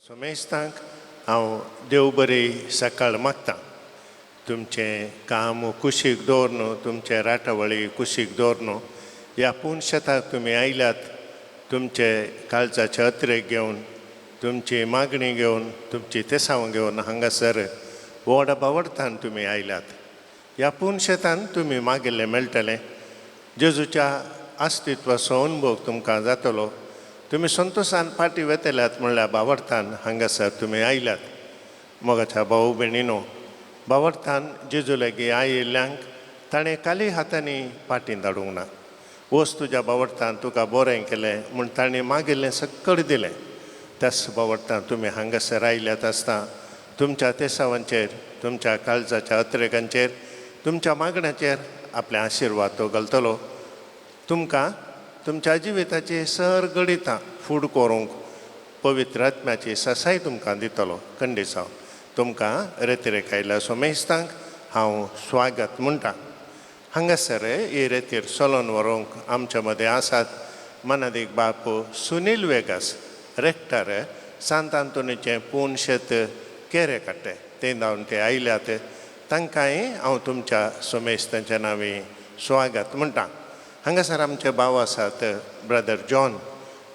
सोमेस्तांक हांव देव बरी सकाळ मागतां. तुमचें काम कुशीक दवरून, तुमचें राटावळी कुशीक दवरून ह्या पूण शेताक तुमी आयल्यात. तुमचे काळजाचे अत्रेक घेवन, तुमची मागणी घेवन, तुमची तेसांव घेवन हांगासर व्हड बावडतान तुमी आयल्यात. ह्या पूण शेतान तुमी मागिल्लें मेळटलें. जेजूच्या अस्तित्वाचो अनुभव तुमकां जातलो. तुमी संतोशान फाटीं वेतल्यात म्हणल्यार बावडतान हांगासर तुमी आयल्यात. मोगाच्या भाऊ भयणीनो, बावडतान जेजू लागीं आयिल्ल्यांक ताणें काली हातांनी फाटीं धाडूंक ना. वच, तुज्या बावडतान तुका बरें केलें म्हूण ताणें मागिल्लें सक्कड दिलें. त्याच बावडतान तुमी हांगासर आयल्यात आसता तुमच्या तेसावांचेर, तुमच्या काळजाच्या अत्रेकांचेर, तुमच्या मागण्याचेर आपले आशिर्वाद तो घालतलो. तुमकां तुमच्या जिविताची सर गडितां फूड करूंक पवित्र आत्म्याची सासाय तुमकां दितलो. कंडिसांव तुमकां रेतिरेक आयल्या सोमेस्तांक हांव स्वागत म्हणटा. हांगासर ही रेतीर चलोन व्हरूंक आमच्या मदें आसात मनादीक बाप सुनील वेगास, रेक्टर, सांत आंतोनीचें पूण शेत, केरे काडटे ते धांवन ते आयल्यात. तांकांय हांव तुमच्या सोमेस्तांच्या नांवी स्वागत म्हणटा. हांगासर आमचे भाव आसात ब्रदर जॉन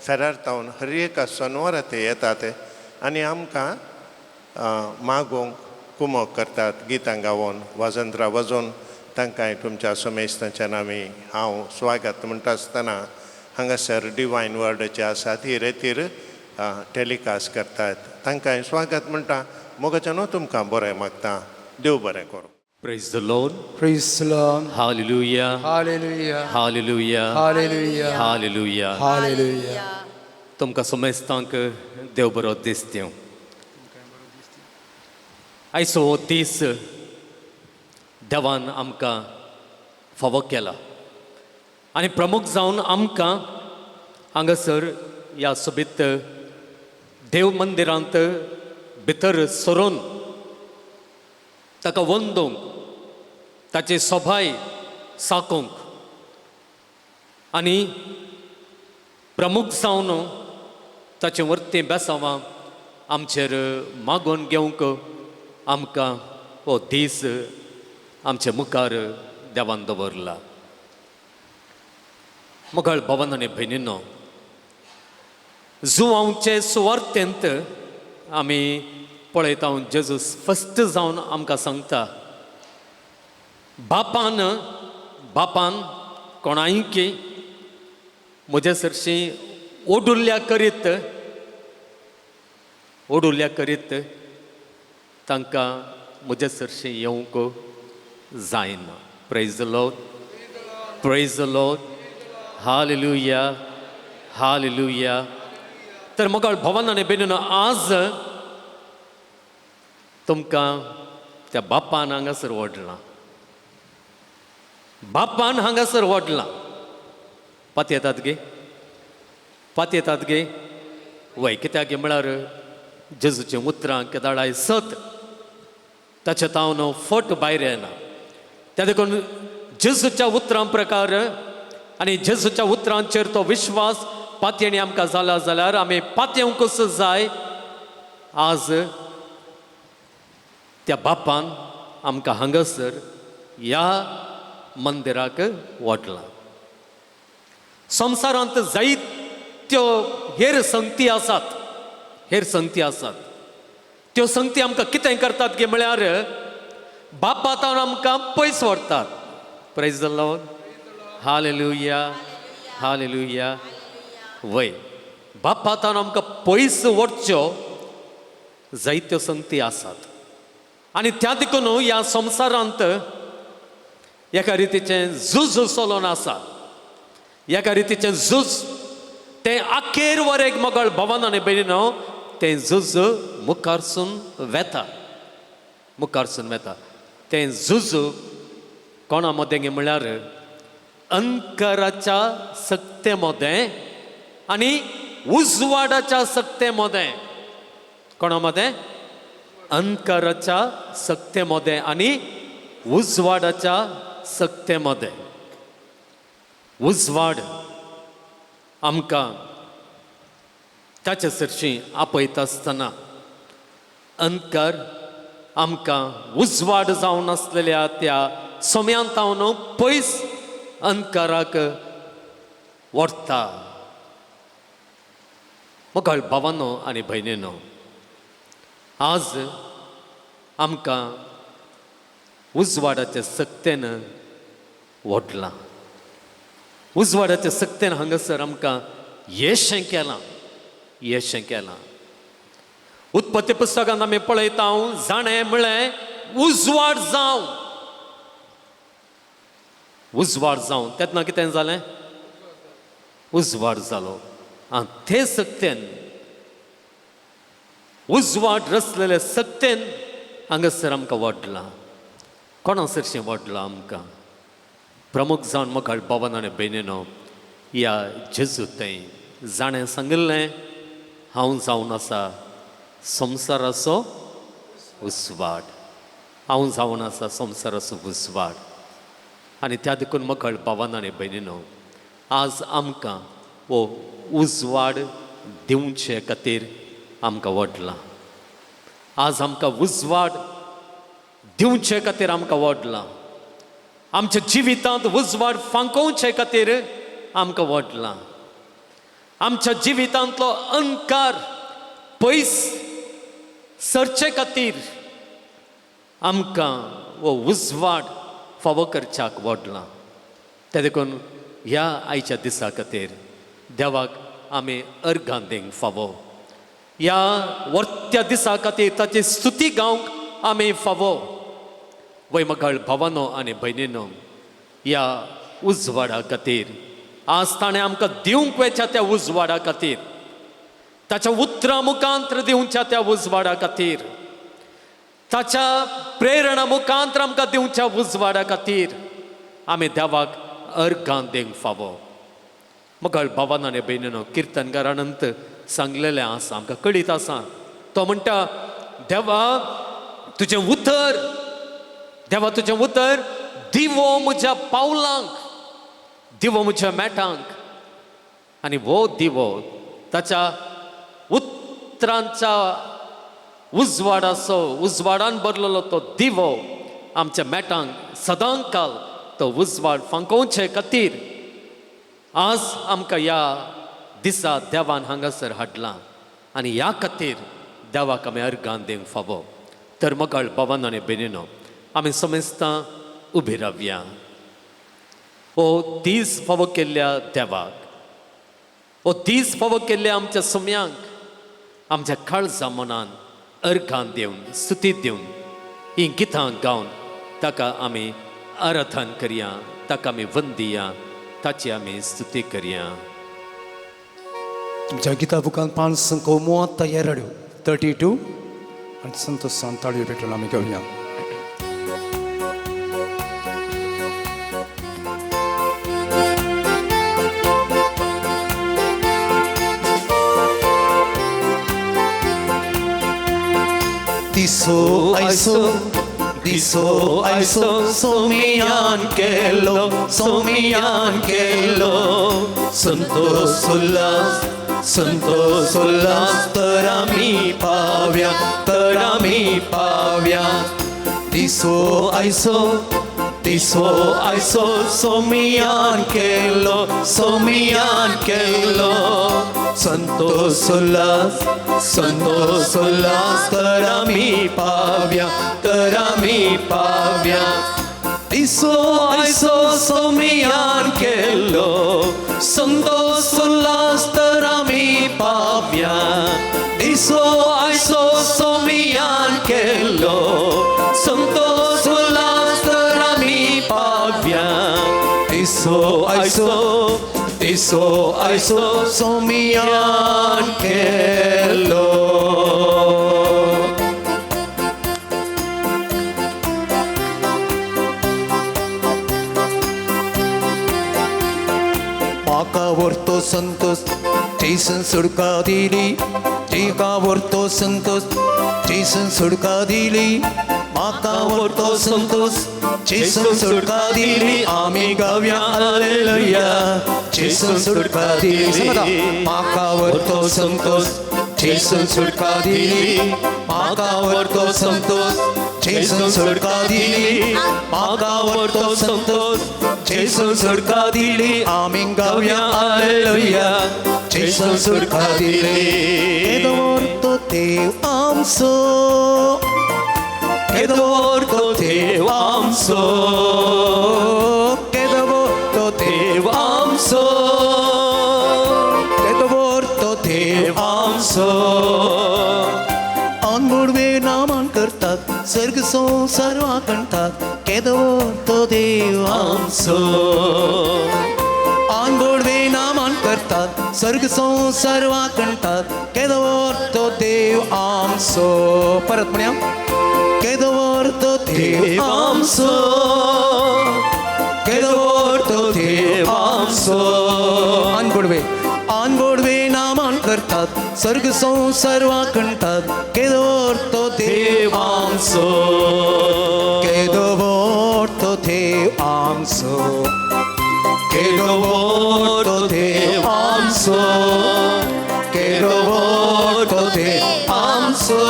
फेरार तावन. हर एका सोनवारा ते येतात आनी आमकां मागोवंक कुमक करतात, गितां गावोन, वाजंत्रां वाजोवन. तांकांय तुमच्या सोमेस्तांच्या नांवी हांव स्वागत म्हणटा आसतना हांगासर डिवायन वर्डाचे आसात, ही रेतीर टेलिकास्ट करतात, तांकांय स्वागत म्हणटा. मोगाच्या न्हू तुमकां बरें मागता. देव बरें करूं. Praise the Lord. Praise the Lord. Hallelujah. Hallelujah. Hallelujah. Hallelujah. Hallelujah. Hallelujah. तुमकां समेस्तांक देव बरो दीस दिवं. आयचो हो दीस देवान आमकां फावो केला आनी प्रमुख जावन आमकां हांगासर ह्या सोबीत देव मंदिरांत भितर सरून ताका वंदूंक, ताची सोभाय साकोवंक आनी प्रमुख जावन ताचे वरतीं बेसांवां आमचेर मागोवन घेवंक आमकां हो दीस आमचे मुखार देवान दवरला. मोगाळ भवन आनी भयणीनो, जुवांवचे सुवार्थेंत आमी पळयता, जेजू स्पश्ट जावन आमकां सांगता, बापान कोणायकी म्हज्या सरशीं ओडुल्ल्या करीत तांकां म्हज्या सरशीं येवंक जायना. Praise the Lord. Praise the Lord. Hallelujah. Hallelujah. तर मोगाळ भवन आनी बेनून, आज तुमकां त्या बापान हांगासर ओडलां. बापान हांगासर ओडलां. पातयेतात गे? पातयेतात गे? वय, कित्याक म्हळ्यार जेजूचीं उतरां केदाळाय सत, ताचे तावन फट भायर येना. त्या देखून जेजूच्या उतरां प्रकार आनी जेजूच्या उतरांचेर तो विश्वास पातयेणी आमकां जाला जाल्यार आमी पातयेवंकूच जाय. आज त्या बापान आमकां हांगासर ह्या मंदिराक ओडलां. संवसारांत जायत्यो हेर संगती आसात, हेर संगती आसात. त्यो संगती आमकां कितें करतात गे म्हळ्यार बापा तावन आमकां पयस व्हरतात. Praise the Lord. Hallelujah. Hallelujah. वय, बापा तावन आमकां पयस व्हरच्यो जायत्यो संगती आसात आनी त्या देखून ह्या संवसारांत एका रितीचें झूज चलोन आसा. एका रितीचें झूज तें अखेर वरेक, मोगाळ भवन आनी भयणीनो, तें झूज मुखारसून वेता, मुखारसून वेता. तें झूज कोणा मदें म्हळ्यार अंधकाराच्या सक्ते मदें आनी उजवाडाच्या सक्ते मदें. कोणा मदें? अंधकाराच्या सक्ते मदें आनी उजवाडाच्या सक्ते मदें. उजवाड आमकां ताच्या ताचे सरशी आपयता आसतना अंधकार आमकां उजवाड जावन आसलेल्या त्या सोम्यांत हांव पयस अंधकाराक व्हरता. मोगाळ भावानो आनी भयणीनो, आज आमकां उजवाडाच्या सक्तेन व्हडलां, उजवाडाच्या सक्तेन हांगासर आमकां येशें केलां, येशें केलां. उत्पत्ती पुस्तकांत आमी पळयता, जाणें म्हळें उजवाड जावं, उजवाड जावं. तेन्ना कितें जालें? उजवाड जालो. आनी ते सक्तेन, उजवाड रचलेले सक्तेन हांगासर आमकां वाडलां. कोणा सरशें वाडलां आमकां? प्रमुख जावन मोगाळ बाबान आनी भयणीनो, ह्या जेजू थंय जाणें सांगिल्लें, हांव जावन आसा संवसाराचो उजवाड, हांव जावन आसा संवसाराचो उजवाड. आनी त्या देखून मोगाळ बाबान आनी भयणीनो, आज आमकां हो उजवाड दिवचे खातीर आमकां व्हडलां. आज आमकां उजवाड दिवचे खातीर आमकां व्हडलां. आमच्या जिवितांत उजवाड फांकोवचे खातीर आमकां व्हडलां. आमच्या जिवितांतलो अंधकार पयस सरचे खातीर आमकां हो उजवाड फावो करच्याक व्हडलां. ते देखून ह्या आयच्या दिसा खातीर देवाक आमी अर्घां दिवंक फावो. ह्या वर्त्या दिसा खातीर ताची स्तुती गावंक आमी फावो. वय मगाळ भावानो आनी भयणीनो, ह्या उजवाडा खातीर आज ताणें आमकां दिवंक वेच्या त्या उजवाडा खातीर, ताच्या उतरां मुखांत्र दिवच्या त्या उजवाडा खातीर, ताच्या प्रेरणा मुखांत्र आमकां दिवच्या उजवाडा खातीर आमी देवाक अर्घां दिवंक फावो. मगाळ भावान आनी भयणीनो, किर्तनकारानंत सांगलेलें आसा, आमकां कळीत आसा. तो म्हणटा, देवा तुजें उतर, देवा तुजें उतर दिवो म्हज्या पावलांक, दिवो म्हज्या मेटांक. आनी हो दिवो ताच्या उतरांच्या उजवाडाचो, उजवाडान भरलेलो तो दिवो आमच्या मेटांक सदां काल तो उजवाड फांकोवचे खातीर आज आमकां ह्या दिसा देवान हांगासर हाडलां. आनी ह्या खातीर देवाक आमी अर्घां दिवंक फावो. तर मगाळ बाबान आनी भयणीनो, आमी समेस्तां उबी रावया. हो दीस फावो केल्ल्या देवाक, हो दीस फावो केल्ल्या आमच्या सुम्यांक आमच्या काळजा मनान अर्घां दिवन, स्तुती दिवन, ही गितां गावन ताका आमी आराधन करया, ताका आमी वंदिया, ताची आमी स्तुती करया. तुमच्या गिता बुकान 532 32 आनी संतोषान ताळयो पेटोवन आमी घेवया. दिसो आयसो, दिसो आयसो, सोमियान केलो, सोमियान केलो. संतोष उल्हास, संतोष उल्हास, तर आमी पाव्या, तर आमी पाव्या. दिसो आयसो, दिसो आयसो, सोमियान केलो, सोमियान केलो. संतोष उल्हास, संतोष उल्हास, तर आमी पाव्या, तर आमी पाव्या. दिसो आयसो, सोमियान केलो, संतोष उल्हास, तर आमी पाव्या. दिसो आयसो, सोमियान केलो, संतोष उल्हास, तर आमी पाव्या. दिसो आयसो, दिसो आयसो, सोमियान केलो. म्हाका व्हरतो संतोष जेसून सुटका दिली तिका व्हरतो संतोष जेसून सुटका दिली म्हाका व्हरतो संतोष जेसून सुटका दिली आमी गावया हालेलुया जेसून सुटका दिली म्हाका व्हरतो संतोष जेसून सुटका दिली म्हाका व्हरतो संतोष जेसून सुटका दिली म्हाका व्हरतो संतोष जेसून सुटका दिली आमी गावया हालेलुया जेसून सुटका दिली. केदो व्हरतो देव आमचो केदो व्हरतो देव आमचो केदो व्हरतो देव आमचो केदो व्हरतो देव आमचो. आंगुडवे नामान करतात सर्ग संवसार वाकणतात केदो व्हरतो देव आमचो. आंगुडवे नामान करतात सर्ग संवसार वाकणतात केदो व्हरतो देव आमचो. परत म्हणया केदो व्हरतो देव आमचो केदो व्हरतो देव आमचो. आंगुडवे आंगुडवे नामान करतात सर्ग संवसार वाकणतात केदो व्हरतो देव आमचो केदो व्हरतो देव आमचो केदो व्हरतो देव आमचो केदो व्हरतो देव आमचो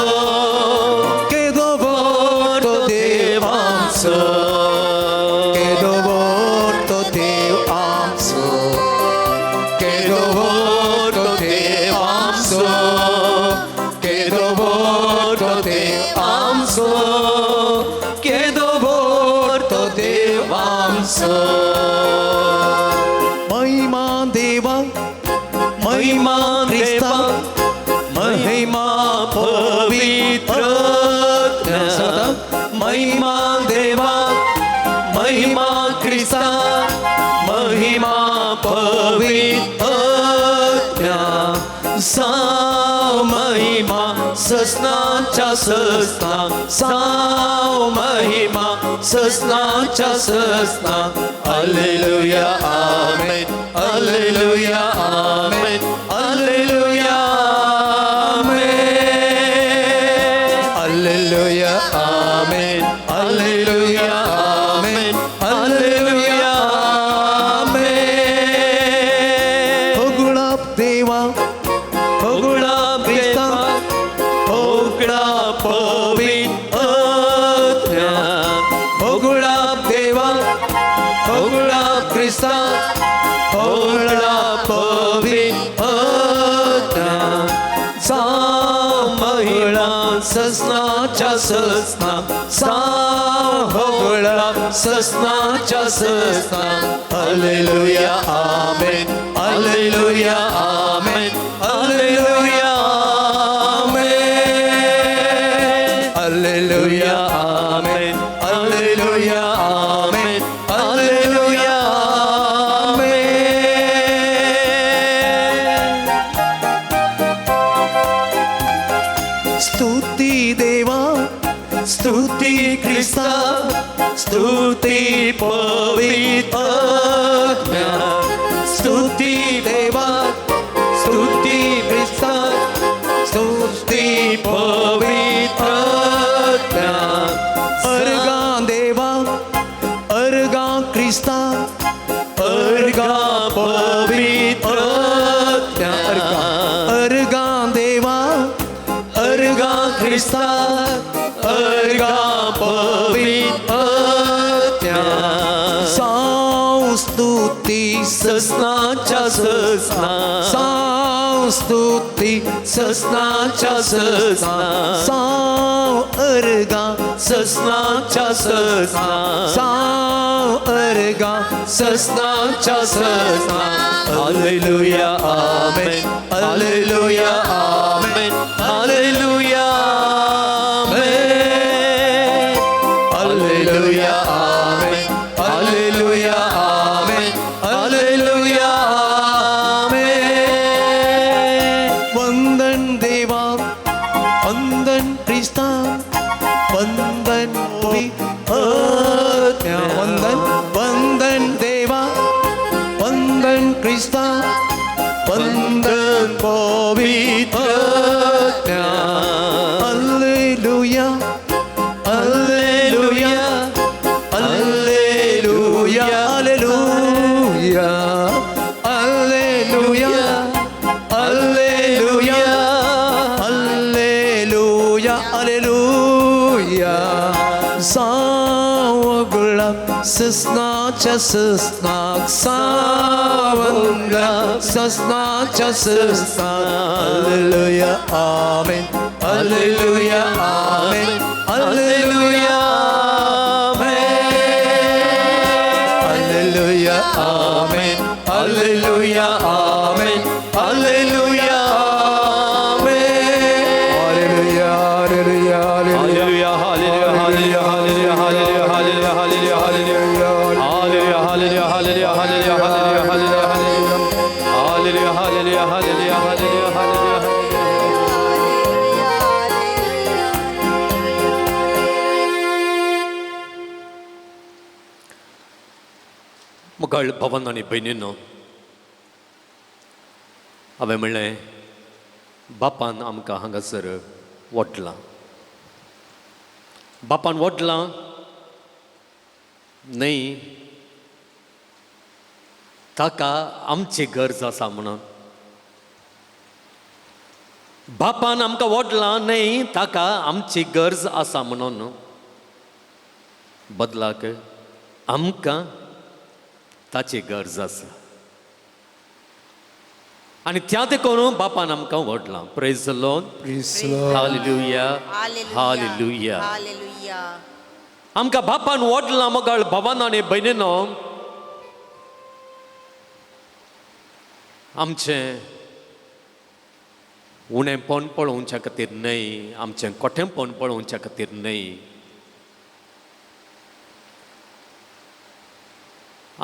केदो व्हरतो देव आमचो केदो व्हरतो देव आमचो केदो व्हरतो देव आमचो केदो व्हरतो देव आमचो केदो व्हरतो देव आमचो. महिमा देवा महिमा देवा महिमा पवित्र महिमा देवा महिमा क्रिस्ता महिमा पवित्र सा महिमा ससनाच्या ससना सा महिमा ससनाच्या ससना. Hallelujah amen hallelujah amen hallelujah amen hallelujah amen hallelujah amen hallelujah amen. होगुळा देवा होगुळा क्रिस्ता होगुळा पवित्र होगुळा देवा होगुळा क्रिस्ता होगुळा पवित्र सा महिळा ससनाच्या ससना सा होगुळा ससनाच्या ससना. Hallelujah amen hallelujah amen hallelujah amen hallelujah amen hallelujah amen hallelujah amen. स्तुती देवा स्तुती क्रिस्ता स्तुती पवित्र स्तुती देवा स्तुती क्रिस्ता स्तुती पवित्र. अर्गा देवा अर्गा क्रिस्ता अर्गा पवित्र अर्गा देवा अर्गा क्रिस्ता अर्गा पवित्र. स्तुती ससनाच्या ससना स्तुती ससनाच्या ससना साव अर्गा ससनाच्या ससना साव अर्गा ससनाच्या ससना. Hallelujah amen hallelujah amen hallelujah amen hallelujah amen hallelujah amen hallelujah amen. वंदन देवा वंदन क्रिस्ता वंदन वंदन वंदन देवा वंदन क्रिस्ता वंदन Alleluia. सावगुळा सस्नाच्या सस्नाक सावंगला सस्नाच्या सस्नाक. Alleluia, amen. Alleluia, amen. Alleluia, amen. Alleluia, amen. Alleluia, amen. Alleluia, amen. Alleluia, alleluia, alleluia. Hallelujah, hallelujah, hallelujah, hallelujah, hallelujah, hallelujah, hallelujah, hallelujah. Hallelujah, hallelujah, hallelujah, hallelujah, hallelujah, hallelujah. Hallelujah, hallelujah, hallelujah, hallelujah, hallelujah, hallelujah. मुखाळ भवन आनी भयणीनो, हांवें म्हणलें बापान आमकां हांगासर वडलां, बापान वडलां न्हय ताका आमची गरज आसा म्हणून, बापान आमकां वडलां न्हय ताका आमची गरज आसा म्हणून, बदलाक आमकां ताची गरज आसा. आनी त्या देखून बापान आमकां व्हडलां. Praise the Lord. Praise the Lord. Hallelujah, hallelujah. Hallelujah. आमकां बापान व्हडलां मगळ भवान आनी भयणीनो, आमचें उणेंपण पळोवच्या खातीर न्हय, आमचें कोठेंपण पळोवच्या खातीर न्हय,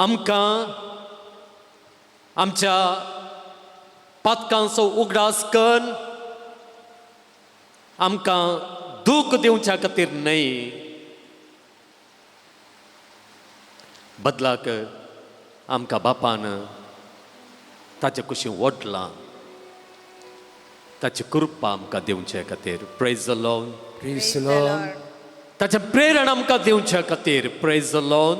आमकां आमच्या पातकांचो उगडास करून आमकां दूख दिवच्या खातीर न्हय, बदलाक आमकां बापान ताचे कुशीन वडलां, ताची कृपा आमकां दिवचे खातीर. Praise the Lord. Praise the Lord. ताचें प्रेरण आमकां दिवचे खातीर. Praise the Lord.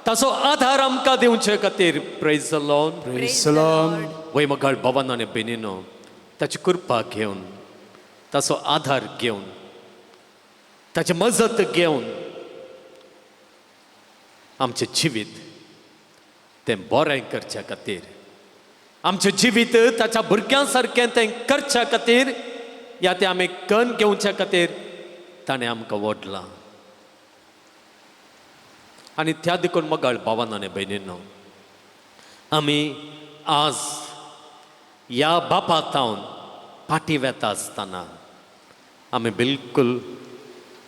ताचो आधार आमकां दिवचे खातीर. Praise the Lord. Praise the Lord. वय मगाळ भवन आनी बेनीनो, ताची कृपा घेवन, ताचो आधार घेवन, ताची मजत घेवन आमचें जिवीत तें बरें करच्या खातीर, आमचें जिवीत ताच्या भुरग्यां सारकें तें करच्या खातीर, या तें आमी कन घेवच्या खातीर ताणें आमकां वडलां. आनी त्या देखून मगाळ भावान आनी भयणीनो, आमी आज ह्या बापा तावन फाटीं वेता आसतना आमी बिलकुल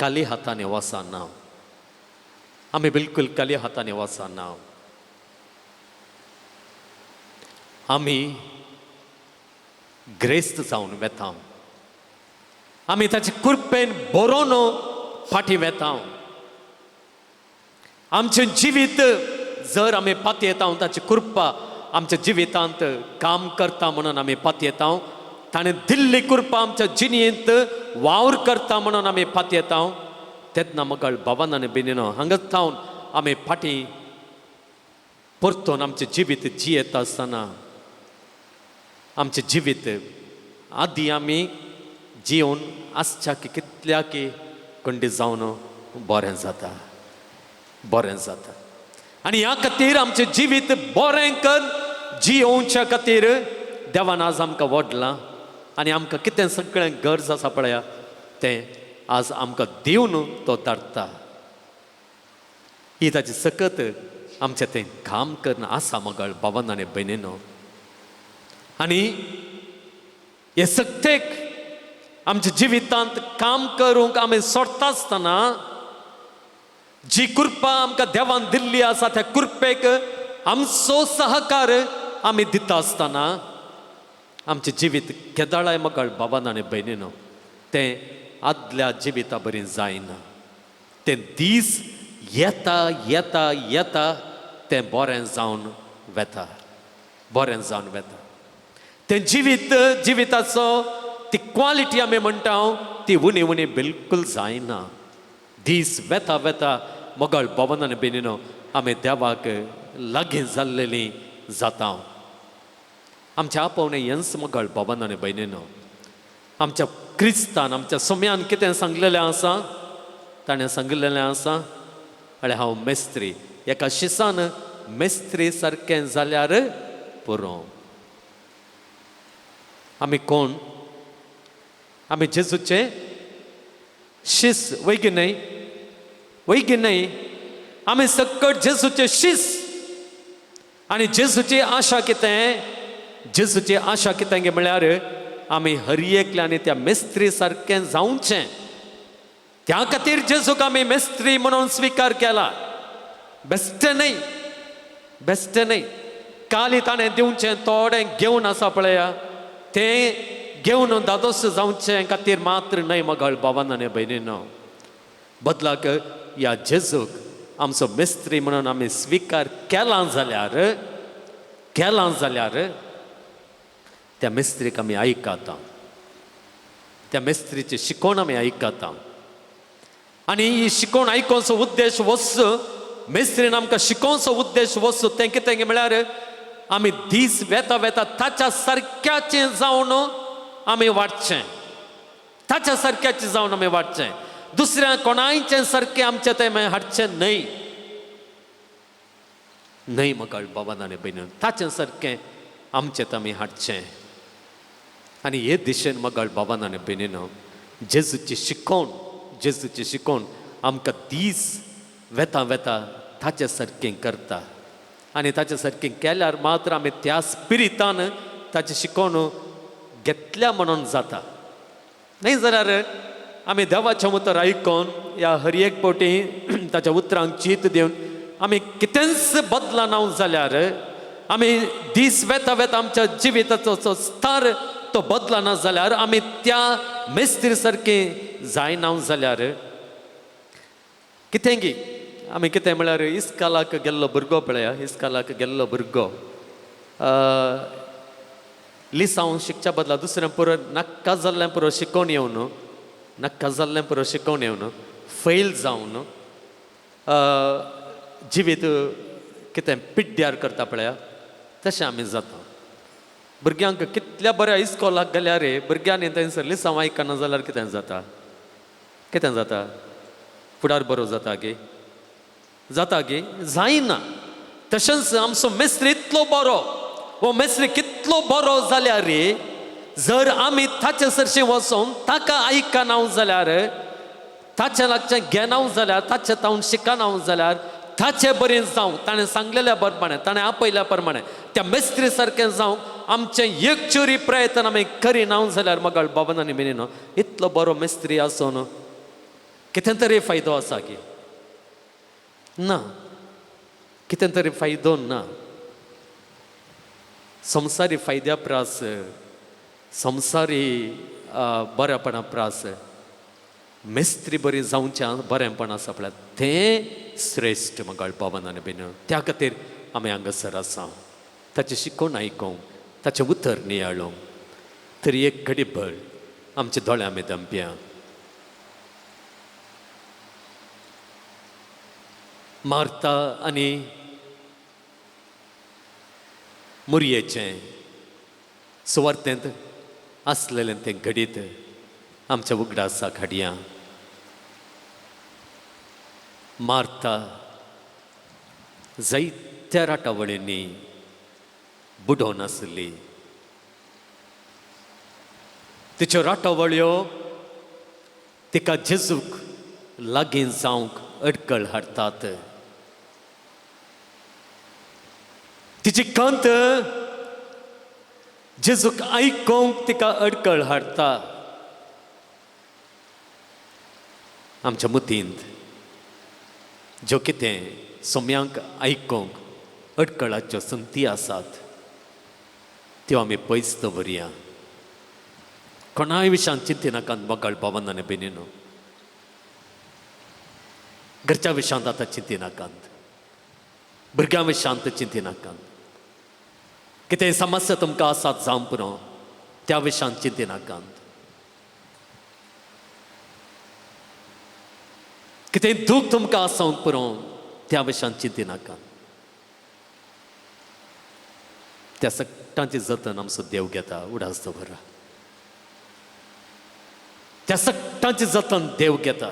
खाली हातांनी वचना, आमी बिलकुल खाली हातांनी वचना. आमी ग्रेस्त जावन वेता, आमी ताचे कृपेन बरोवन फाटीं वेता. आमचें जिवीत जर आमी पातयेता ताची कृपा आमच्या जिवितांत काम करता म्हणून आमी पातयेता, ताणें दिल्ली कृपा आमच्या जिणेंत वावर करता म्हणून आमी पातयेता. तेन्ना मगळ भावान आनी बेनीनो, हांगाच थावन आमी फाटीं परतून आमचें जिवीत जियेता आसतना आमचें जिवीत आदी आमी जिवन आसच्या की कितल्या की कंडी जावन बरें जाता, बरें जाता. आनी ह्या खातीर आमचें जिवीत बरें कर जियोवच्या खातीर देवान आज आमकां वडलां आनी आमकां कितें सगळें गरज आसा पळया तें आज आमकां दिवन तो धाडटा. ही ताची सकत आमचें तें काम करून आसा मगळ भावान आनी भयणीनो. आनी हे सक्तेक आमच्या जिवितांत काम करूंक आमी सोडटा आसतना जी कृपा आमकां देवान दिल्ली आसा त्या कृपेक आमचो सहकार आमी दिता आसतना आमचें जिवीत केदाळाय मगळ बाबान आनी भयणीनो तें आदल्या जिविता बरी जायना. तें दीस येता येता येता तें बरें जावन वेता, बरें जावन वेता. तें जिवीत जिविताचो ती क्वॉलिटी आमी म्हणटा ती उणी उणी बिलकुल जायना. दीस वेता वेता मगळ भवन आनी बेनीनो आमी देवाक लागीं जाल्लेली जाता. आमच्या आपोवणें हेंच मगळ भवन आनी भयणीनो, आमच्या क्रिस्तान, आमच्या सोम्यान कितें सांगलेलें आसा, ताणें सांगलेलें आसा, आनी हांव मेस्त्री, एका शिसान मेस्त्री सारकें जाल्यार पुरो. आमी कोण? आमी जेजूचे शीस, वैगी न्हय? वैगी न्हय? आमी सकट जेजूचे शीस. आनी जेजूची आशा कितें? जेजूची आशा कितें गे म्हळ्यार आमी हर एकल्यानी त्या मेस्त्री सारकें जावचें. त्या खातीर जेजूक आमी मेस्त्री म्हणून स्विकार केला. बेश्टें न्हय, बेश्टें न्हय. काली ताणें दिवचें थोडें घेवन आसा पळया, तें घेवन दादोस जावचें खातीर मात्र न्हय मगळ बाबान आनी भयणीनो. बदलाक ह्या जेजूक आमचो मेस्त्री म्हणून आमी स्विकार केला जाल्यार, केला जाल्यार त्या मेस्त्रीक आमी आयकता, त्या मेस्त्रीची शिकोवण आमी आयकता. आनी ही शिकोवण आयकोवचो उद्देश वच, मेस्त्रीन आमकां शिकोवचो उद्देश वच तें कितें म्हळ्यार आमी दीस वेता वेता ताच्या सारक्याचें जावन आमी वाडचें, ताच्या सारक्याचें जावन आमी वाडचें, दुसऱ्या कोणायचें सारकें आमचें तें मागीर हाडचें न्हय. न्हय म्हाका बाबान आनी भयणीन, ताचें सारकें आमचें तें आमी हाडचें. आनी हे दिशेन मगाळ बाबान आनी भयणीन जेजूची शिकोवण, जेजूची शिकोवण आमकां दीस वेता वेता ताचे सारकें करता. आनी ताचे सारकें केल्यार मात्र आमी त्या स्पिरितान ताची शिकोवण घेतल्या म्हणून जाता. न्हय जाल्यार आमी देवाचें उतर आयकून ह्या हर एक फावटी ताच्या उतरांक चीत दिवन आमी कितेंच बदलना जाल्यार, आमी दीस वेता वेता आमच्या जिविताचो जो स्तर तो बदलना जाल्यार, आमी त्या मेस्त्री सारकें जायना जाल्यार कितें गी आमी कितें म्हळ्यार इस्कालाक गेल्लो भुरगो पळया, इस्कालाक गेल्लो भुरगो लिसांव शिकच्या बदला दुसऱ्यां पुरो नाक्का जाल्लें पुरो शिकोवन येवन, नाक्का जाल्लें पुरो शिकोवन येवन फेल जावन जिवीत कितें पिड्ड्यार करता पळया, तशें आमी जाता. भुरग्यांक कितल्या बऱ्या इस्कोलाक गेल्यार भुरग्यांनी थंयसर लिसांव आयकना जाल्यार कितें जाता? कितें जाता? फुडार बरो जाता गे? जाता गे? जायना. तशेंच आमचो मेस्त्री इतलो बरो, हो मेस्त्री कितलो बरो जाल्यार जर आमी ताचे सरशीं वचून ताका आयकना जाल्यार, ताचे लागचें घेना जाल्यार, ताचे तावन शिकना जाल्यार, ताचे बरें जावं, ताणें सांगलेल्या प्रमाणे, ताणें आपयल्या प्रमाणे त्या मेस्त्री सारकें जावं आमचें एक चोरी प्रयत्न आमी करिना जाल्यार मगाळ बाबान आनी भयणीनो इतलो बरो मेस्त्री आसून कितें तरी फायदो आसा की ना? कितें तरी फायदो ना. संवसारी फायद्या प्रास, संवसारी बरेपणा प्रास मेस्त्री बरी जावचें बरेंपण आसा पळय तें श्रेश्ठ मगाळ बाबान आनी भयणीनो. त्या खातीर आमी हांगासर आसा, ताचें शिकोवन आयकोंक, ताचें उतर नियाळूंक. तरी एक घडी भर आमच्या दोळ्यां आमी दमप्या. मार्ता आनी मुरयेचें सुवार्थेंत आसलेलें तें घडीत आमच्या उगडासाक हाडया. मार्ता जायत्या राटावळींनी बुडोवन आसली. तिच्यो राटावळ्यो तिका जेजूक लागीं जावंक अडकळ हाडटात. तिची खंत जेजूक आयकोंक तिका अडकळ हाडटा. आमच्या मतींत ज्यो कितें सोम्यांक आयकोंक अडकळाच्यो संती आसात त्यो आमी पयस दवरया. कोणाय विशयान चिंतिनाकात मोगाळ भावान आनी भयणीनो. घरच्या विशयांत आतां चिंतिनाकात, भुरग्यां विशयांत चिंतिनाकात, कितेंय समस्या तुमकां आसात जावं पुरो त्या विशयांत चिंतिनाकात, कितेंय दूख तुमकां आसूंक पुरो त्या विशयांत चिंतिनाकात. त्या सगळ्यांची जतन आमचो देव घेता. उडास दवरा. त्या सगळ्यांची जतन देव घेता.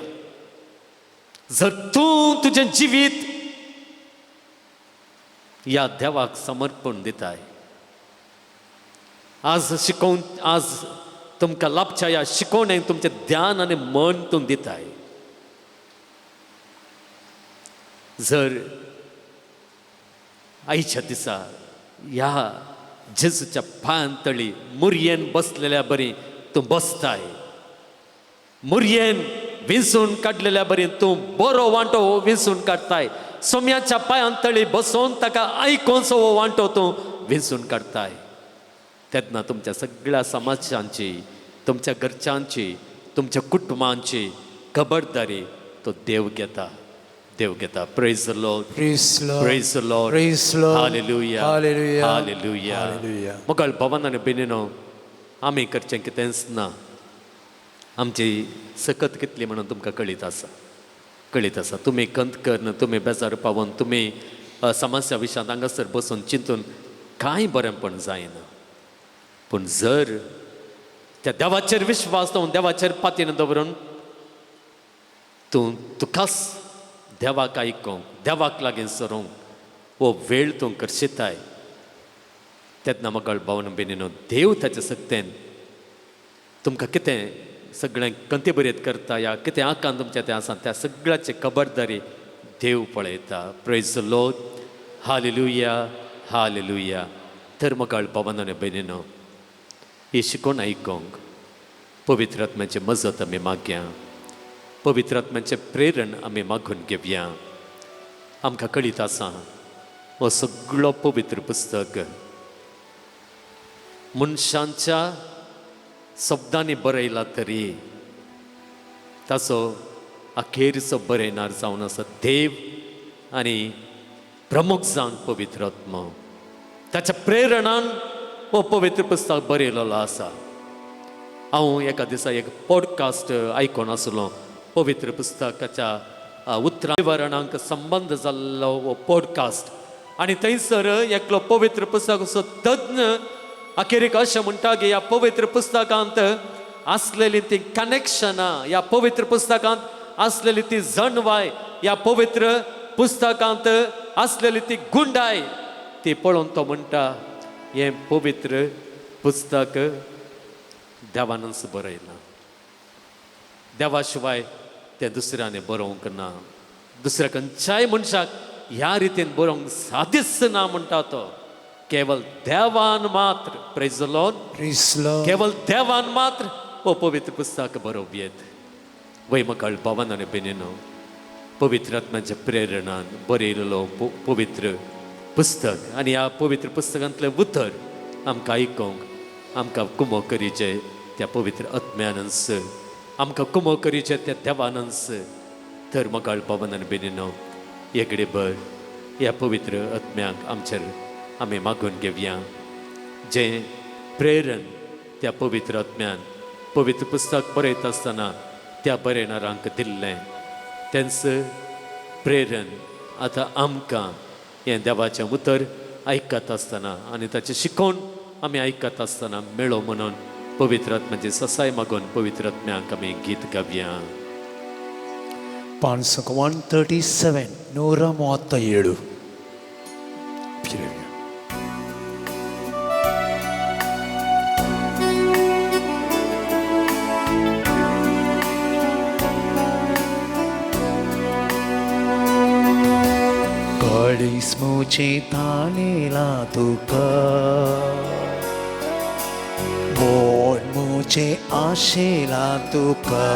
जर तूं तुजें जिवीत ह्या देवाक समर्पण दिताय, आज शिकोवन आज तुमकां लाभच्या ह्या शिकोवणेक तुमचें ध्यान आनी मन तूं दिताय, जर आयच्या दिसा ह्या जेजूच्या पांयां तळी मुरयेन बसलेल्या बरी तूं बसताय, मुरयेन विंचून काडलेल्या बरी तूं बरो वांटो विंचून काडटाय, सोम्याच्या पांयां तळी बसोवन ताका आयकोनसो हो वांटो तूं विंचून काडटाय, तेन्ना तुमच्या सगळ्या समाजांची, तुमच्या घरच्यांची, तुमच्या कुटुंबांची खबरदारी तो देव घेता, देव घेता. Praise the Lord. Praise Lord. Praise the Lord. Praise Lord. Hallelujah. Hallelujah. Hallelujah. Hallelujah. मगळ भवन आनी बेनिनो आमी करचें कितेंच ना. आमची सकत कितली म्हणून तुमकां कळीत आसा, कळीत आसा. तुमी कंत करून, तुमी बेजार पावून, तुमी समस्या विशयांत हांगासर बसून चिंतून कांय बरेंपण जायना. पूण जर त्या देवाचेर विश्वास दवरून, देवाचेर पातीन दवरून तूं तुकाच देवाक आयकोंक, देवाक लागीं सरूंक हो वेळ तूं करशिताय, तेन्ना मगळ भावन बेनीनो देव ताच्या सक्तेन तुमकां कितें सगळें कंती बरयत करता या कितें आकांत तुमचें तें आसा त्या सगळ्याची खबरदारी देव पळयता. Praise the Lord. Hallelujah. Hallelujah. तर मगळ भावन आनी भयणीनो ही शिकोवन आयकोंक पवित्र आत्म्याची मजत आमी मागया, पवित्र आत्म्याचें प्रेरण आमी मागून घेवया. आमकां कळीत आसा हो सगळो पवित्र पुस्तक मनशांच्या शब्दांनी बरयला तरी ताचो अखेरचो बरयणार जावन आसा देव आनी प्रमुख जावन पवित्र आत्मो. ताच्या प्रेरणान हो पवित्र पुस्तक बरयलेलो आसा. हांव एका दिसा एक पॉडकास्ट आयकोन आसलो, पवित्र पुस्तकाच्या उतरां विवरणांक संबंद जाल्लो हो पॉडकास्ट. आनी थंयसर एकलो पवित्र पुस्तकाचो तज्ञ अखेरीक अशें म्हणटा की ह्या पवित्र पुस्तकांत आसलेली ती कनेक्शनां, ह्या पवित्र पुस्तकांत आसलेली ती जणवाय, ह्या पवित्र पुस्तकांत आसलेली ती गुंडाय ती पळोवन तो म्हणटा हें पवित्र पुस्तक देवानच बरयलां, देवा शिवाय तें दुसऱ्याने बरोवंक ना, दुसऱ्या खंयच्याय मनशाक ह्या रितीन बरोवंक सादीच ना म्हणटा तो. केवल देवान मात्र. Praise the Lord. Praise Lord. केवल देवान मात्र हो पवित्र पुस्तक बरोवप येत. वय मकाळ भावन आनी बेनीनो पवित्र आत्म्याच्या प्रेरणान बरयलेलो पवित्र पुस्तक आनी ह्या पवित्र पुस्तकांतलें उतर आमकां आयकोंक आमकां कुमो करीचे त्या पवित्र आत्म्यानच, आमकां कुमो करीचे त्या देवानच. तर मकाळ भावन आनी बेनीनो एकडे भर ह्या पवित्र आत्म्याक आमचेर आमी मागून घेवया, जें प्रेरण त्या पवित्र आत्म्यान पवित्र पुस्तक बरयता आसतना त्या बरयणारांक दिल्लें तेंच प्रेरण आतां आमकां हें देवाचें उतर आयकत आसतना आनी ताचें शिकोवन आमी आयकत आसतना मेळो म्हणून पवित्र आत्म्याची ससाय मागून पवित्र आत्म्याक आमी गीत गावया. 137 137. काळीस मुझे तानेला तुका, मोड मुझे आशेला तुका,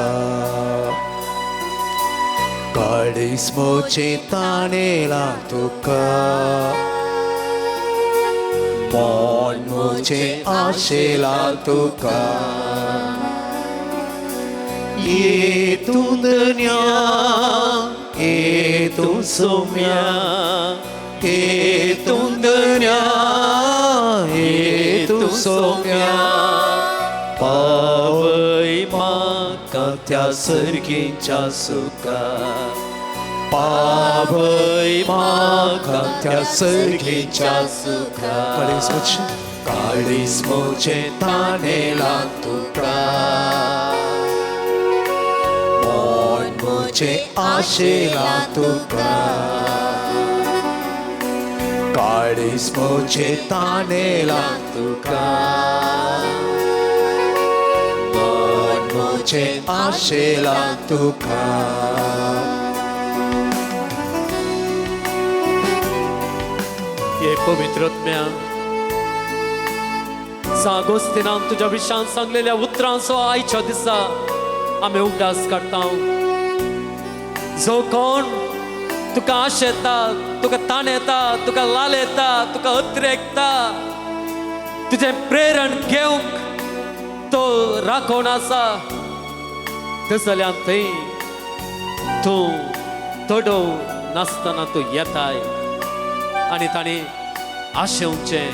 काळीस मुझे तानेला तुका, मोड मुझे आशेला तुका. ये तू दुनिया, ये तू सोम्या, ये तू दुनिया, ये तू सोम्या, पावय म्हाका त्या सर्गीच्या सुखा, पावय म्हाका त्या सर्गीच्या सुखा. काळीस मुझे तानेला तुका, मोचें आशेलां तुका काळीज मोचें तानेलां तुका मन मोचें आशेलां तुका. हे पवित्र आत्म्या, सागोस्तिनान तुज्या विशान सांगलेल्या उतरांचो आयच्या दिसा आमी उगडास काडटा. जो कोण तुका आश येता, तुका ताण येता, तुका लाल येता, तुका अत्रेकता, तुजें प्रेरण घेवंक तो राखोवन आसा, तसल्यान थंय तूं तडोव नासतना तूं येताय आनी तांणी आशेवचें,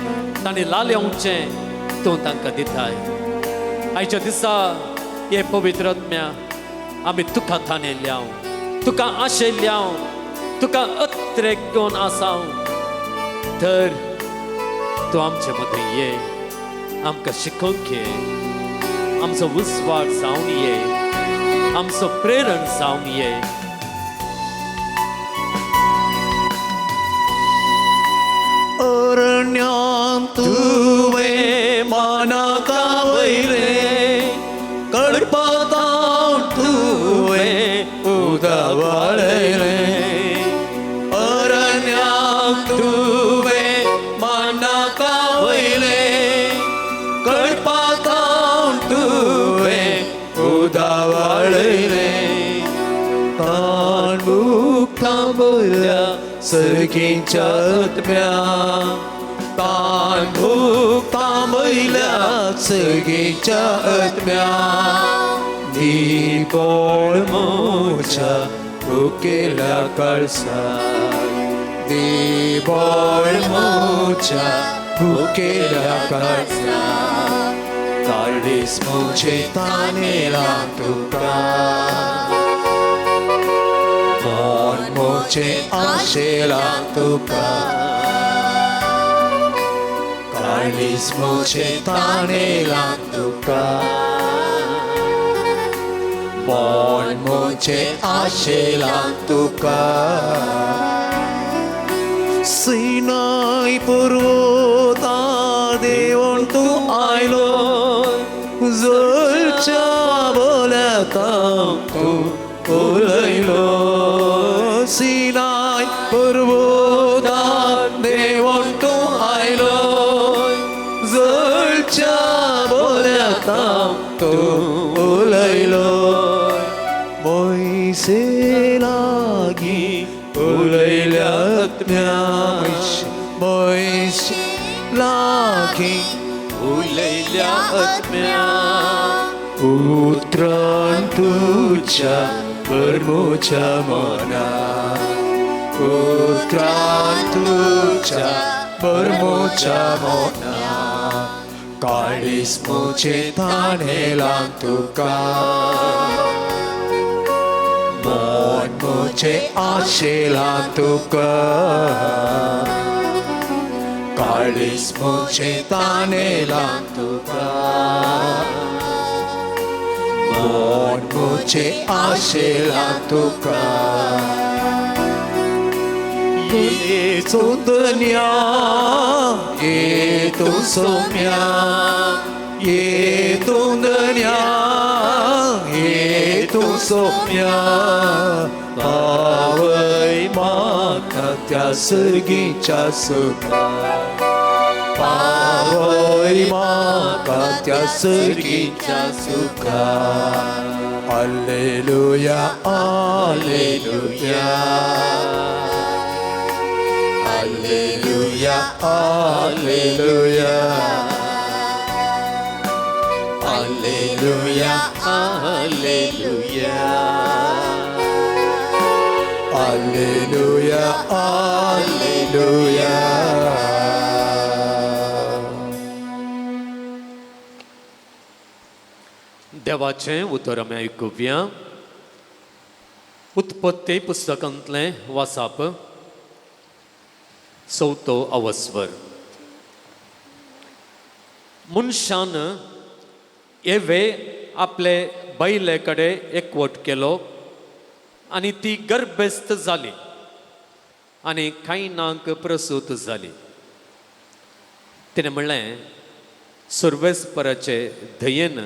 तांणी लालेवचें तूं तांकां दिताय. आयच्या दिसा हे पवित्र आत्म्या आमी तुका ताणेल्ल्या, तुका आशेल्ल्या, तुका अत्रेक घेवन आसा, तर तूं आमचे मदें ये, आमकां शिकोवंक ये, आमचो उजवाड जावन ये, आमचो प्रेरण जावन ये. अरण्यांत तुवें मानाका वयलें, कडपातां तुवें उदक वाडयलें. अरण्यांत तुवें मानाका वयलें, कडपातां तुवें उदक वाडयलें. ताण मुक्ता बोल्या सर्गीच्या आत्म्या, ताण भुकता वयल्या सर्गीच्या आत्म्या, दीपळ मोच्या भुकेल्या काळसाक, दीपळ मोच्या भुकेल्या काळसाक, काळीज मोचें तानेलां तुका, मन मोचें आशेलां तुका, काळीज मोचें तानेलां तुका, मन मोचें आशेलां तुका. सिनाय पर्वता देवण तूं आयलो, जळच्या बोल्याता तूं उलयलो. सिनाय पर्वता देवण तूं आयलो, जळच्या बोल्याता तूं उलयलो. मोयसे लागीं उलयल्या आत्म्या, मोयसे लागीं उलयल्या आत्म्या, उतरान तुज्या परमोच्या मना, उतरान तुज्या परमोच्या मना, काळीज मोचें तानेलां तुका, मन मोचें आशेलां तुका, काळीज मोचें तानेलां तुका, मन मोचें आशेलां तुका. ये सुंदन्या, ये तूं सोम्या, ये तुंदन्या, ये तूं सोम्या, पावय म्हाका त्या सर्गीच्या सुखा, पावय म्हाका त्या सर्गीच्या सुखा. Alleluia, alleluia, alleluia, alleluia, alleluia, alleluia, alleluia, alleluia. देवाचें उतर आमी आयकुया. उत्पत्ती पुस्तकांतलें वाचप, चवथो अवस्वर. मनशान एवे आपले बैले कडेन एकवट केलो आनी ती गर्भस्थ जाली आनी कायनाक प्रसूत जाली. तिणें म्हणलें, सर्वेस्पराचे दयेन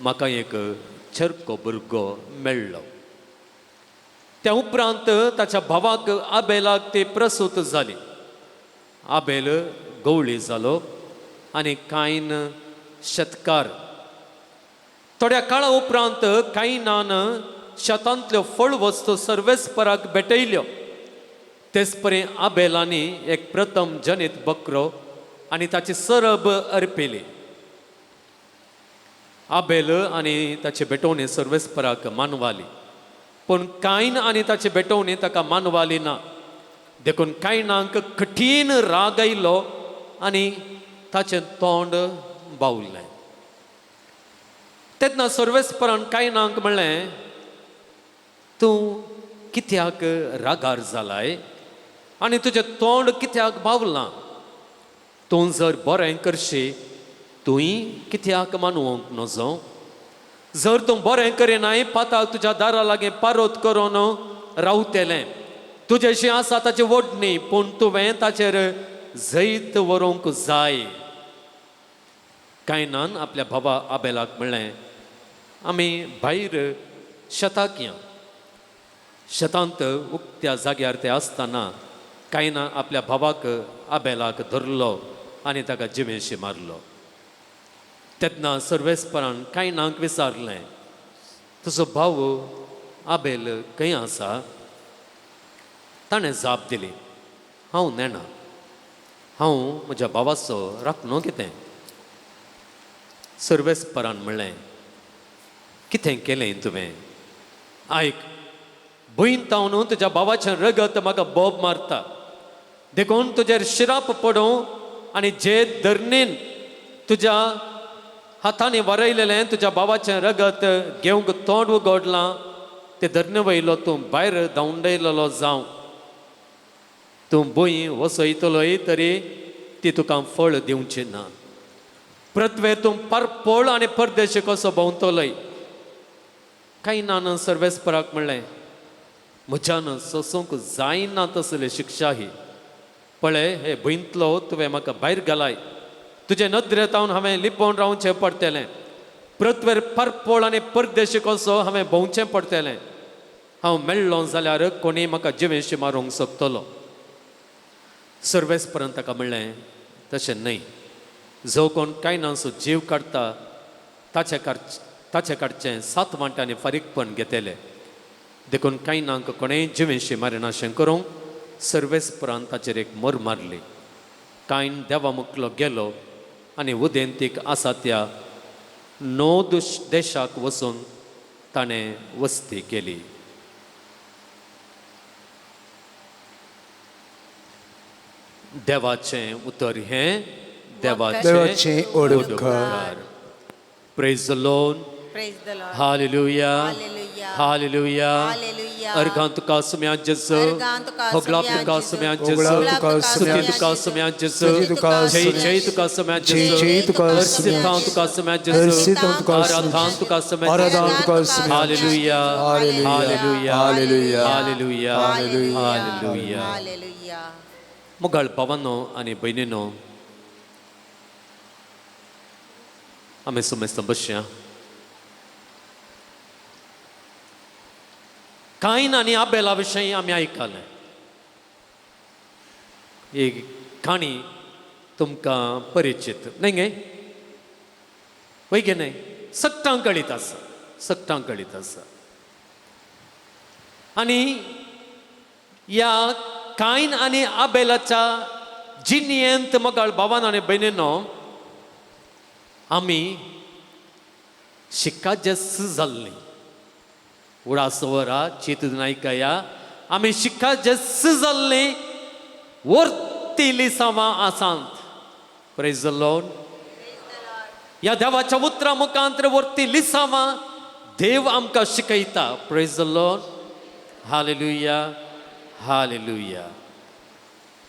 म्हाका एक चरको भुरगो मेळ्ळो. त्या उपरांत ताच्या भावाक आबेलाक ती प्रसूत जाली. आबेल गवळी जालो आनी कायन शेतकार. थोड्या काळा उपरांत कायनान शेतांतल्यो फळ वस्तू सर्वेस्पराक भेटयल्यो. तेच परी आबेलांनी एक प्रथम जनीत बकरो आनी ताची सरब अर्पिली. आबेल आनी ताची भेटवणी सर्वेस्पराक मानवाली, पूण कायन आनी ताची भेटवणी ताका मानवाली ना. देखून कायनाक कठीण राग आयलो आनी ताचें तोंड बावलें. तेन्ना सर्वेस्परान कायनाक म्हणलें, तूं कित्याक रागार जालाय आनी तुजें तोंड कित्याक बावलां? तूं जर बरें करशी तूंय कित्याक मानवंक नजो? जर तूं बरें करिनाय पाताक तुज्या दारा लागीं पारोत करून रावतलें. तुजेशी आसा ताची ओडणी, पूण तुवें ताचेर जैत व्हरूंक जाय. कायनान आपल्या भावा आबेलाक म्हणलें, आमी भायर शेताक या. शेतांत उक्त्या जाग्यार ते आसतना कायना आपल्या भावाक आबेलाक धरलो आनी ताका जिवेशी मारलो. तेन्ना सर्वेस्परान कायनाक विचारलें, तुजो भाव आबेल खंय आसा? ताणें जाप दिली, हांव नेणा, हांव म्हज्या भावाचो राखणो कितें? सर्वेस्परान म्हणलें, कितें केलें तुवें? आयक, भंयन तावन तुज्या भावाचें रगत म्हाका बोब मारता, देखून तुजेर शिराप पडूं आनी जे धरणीन तुज्या हातांनी वरयलेलें तुज्या भावाचें रगत घेवंक तोंड उगडलां ते धरणे वयलो तूं भायर धांवडयलेलो जावं. तूं भंय वसयतलोय तरी ती तुका फळ दिवची ना. पृथ्वेर तूं परपोळ आनी परदेशी कसो भोंवतलोय. कांय सर्वेस्पराक म्हणलें, म्हज्यान सोसूंक जायना तसली शिक्षा ही. पळय, हे भंयतलो तुवें म्हाका भायर घालाय, तुजे नदरेंत हांवें लिपोवन रावचें पडटलें. पृथ्वेर परपोळ आनी परदेशी कसो हांवें भोंवचें पडटलें. हांव मेळ्ळो जाल्यार कोणीय म्हाका जिवेशी मारूंक शकतलो. सर्वेस्परान ताका म्हणलें, तशें न्हय, जो कोण कांय जीव काडटा ताचे काडचें 7 वांट्यांनी फारीकपण घेतले. देखून कांयनांक कोणेय जिवेशी मारिनाशें करूंक सर्वेस्परान ताचेर एक मोर मारली. कांय देवा मुखलो गेलो आनी उदेंतीक आसा त्या नोद देशाक वचून ताणें वस्ती केली. देवाचें उतर हें देवाचें ओडकार. Praise the Lord. Praise the Lord. Hallelujah. Hallelujah. Hallelujah. Hallelujah. अर्घां तुका सुम्या जेजू. अर्घां तुका होगलाप सुम्या तुका जेजू. सुम्या होगलाप जेजू. तुका स्तुती सुम्या तुका सुम्या जेजू. स्तुती तुका जय सुम्या जय तुका सुम्या जय जेजू. जय तुका सुम्या हर्षितां तुका सुम्या जेजू. हर्षितां तुका आराधान तुका सुम्या आराधान जेजू. तुका सुम्या hallelujah. Hallelujah. Hallelujah. Hallelujah. Hallelujah. Hallelujah. Hallelujah. मुगाळ भावांनो आनी भयणीनो, आमी सुमेस्त बसया. कायन आनी आबेला विशयी आमी आयकलें. एक काणी तुमकां परिचीत न्हय गे? वय गे न्हय? सगटांक कळीत आसा, सगटांक कळीत आसा. आनी ह्या कायन आनी आबेलाच्या जिणेंत मगाळ भावान आनी भयणीनो आमी शिकाजेस जाल्लीं. उडासवरा चिंतून आयकया, आमी शिकाजेस जाल्लीं वर्ती लिसांवां आसात. Praise the Lord. ह्या देवाच्या उतरां मुखांत वर्ती लिसांवां देव आमकां शिकयता. Praise the Lord. Hallelujah. Hallelujah.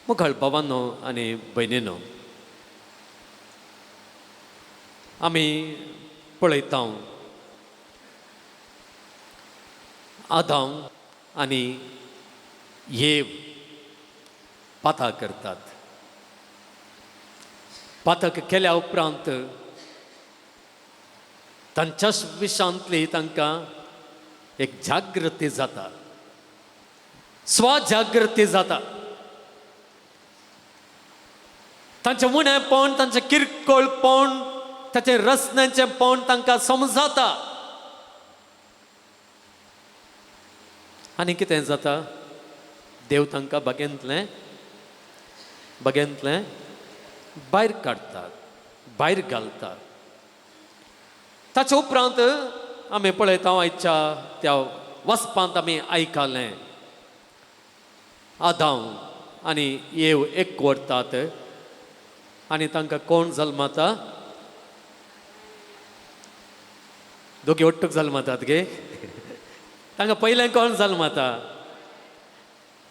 मुखाळ भावांनो आनी भयणीनो, आमी पळयता आदाम आनी येव पाता करतात. पातक केल्या उपरांत तांच्याच विशांतली तांकां एक जागृती जाता, स्वजागृती जाता. तांचें उणेपण, तांचें किरकोळपण, ताचें रचण्याचें पण तांकां समजाता. आनी कितें जाता, देव तांकां बागेंतलें बागेंतलें भायर काडटात, भायर घालतात. ताचे उपरांत आमी पळयता आयच्या त्या वचपांत आमी आयकलें, आदांव आनी येव एक व्हरतात आनी तांकां कोण जल्मता, दोगी ओट्टूक जल्मतात गे. तांकां पयलें कोण जल्मता,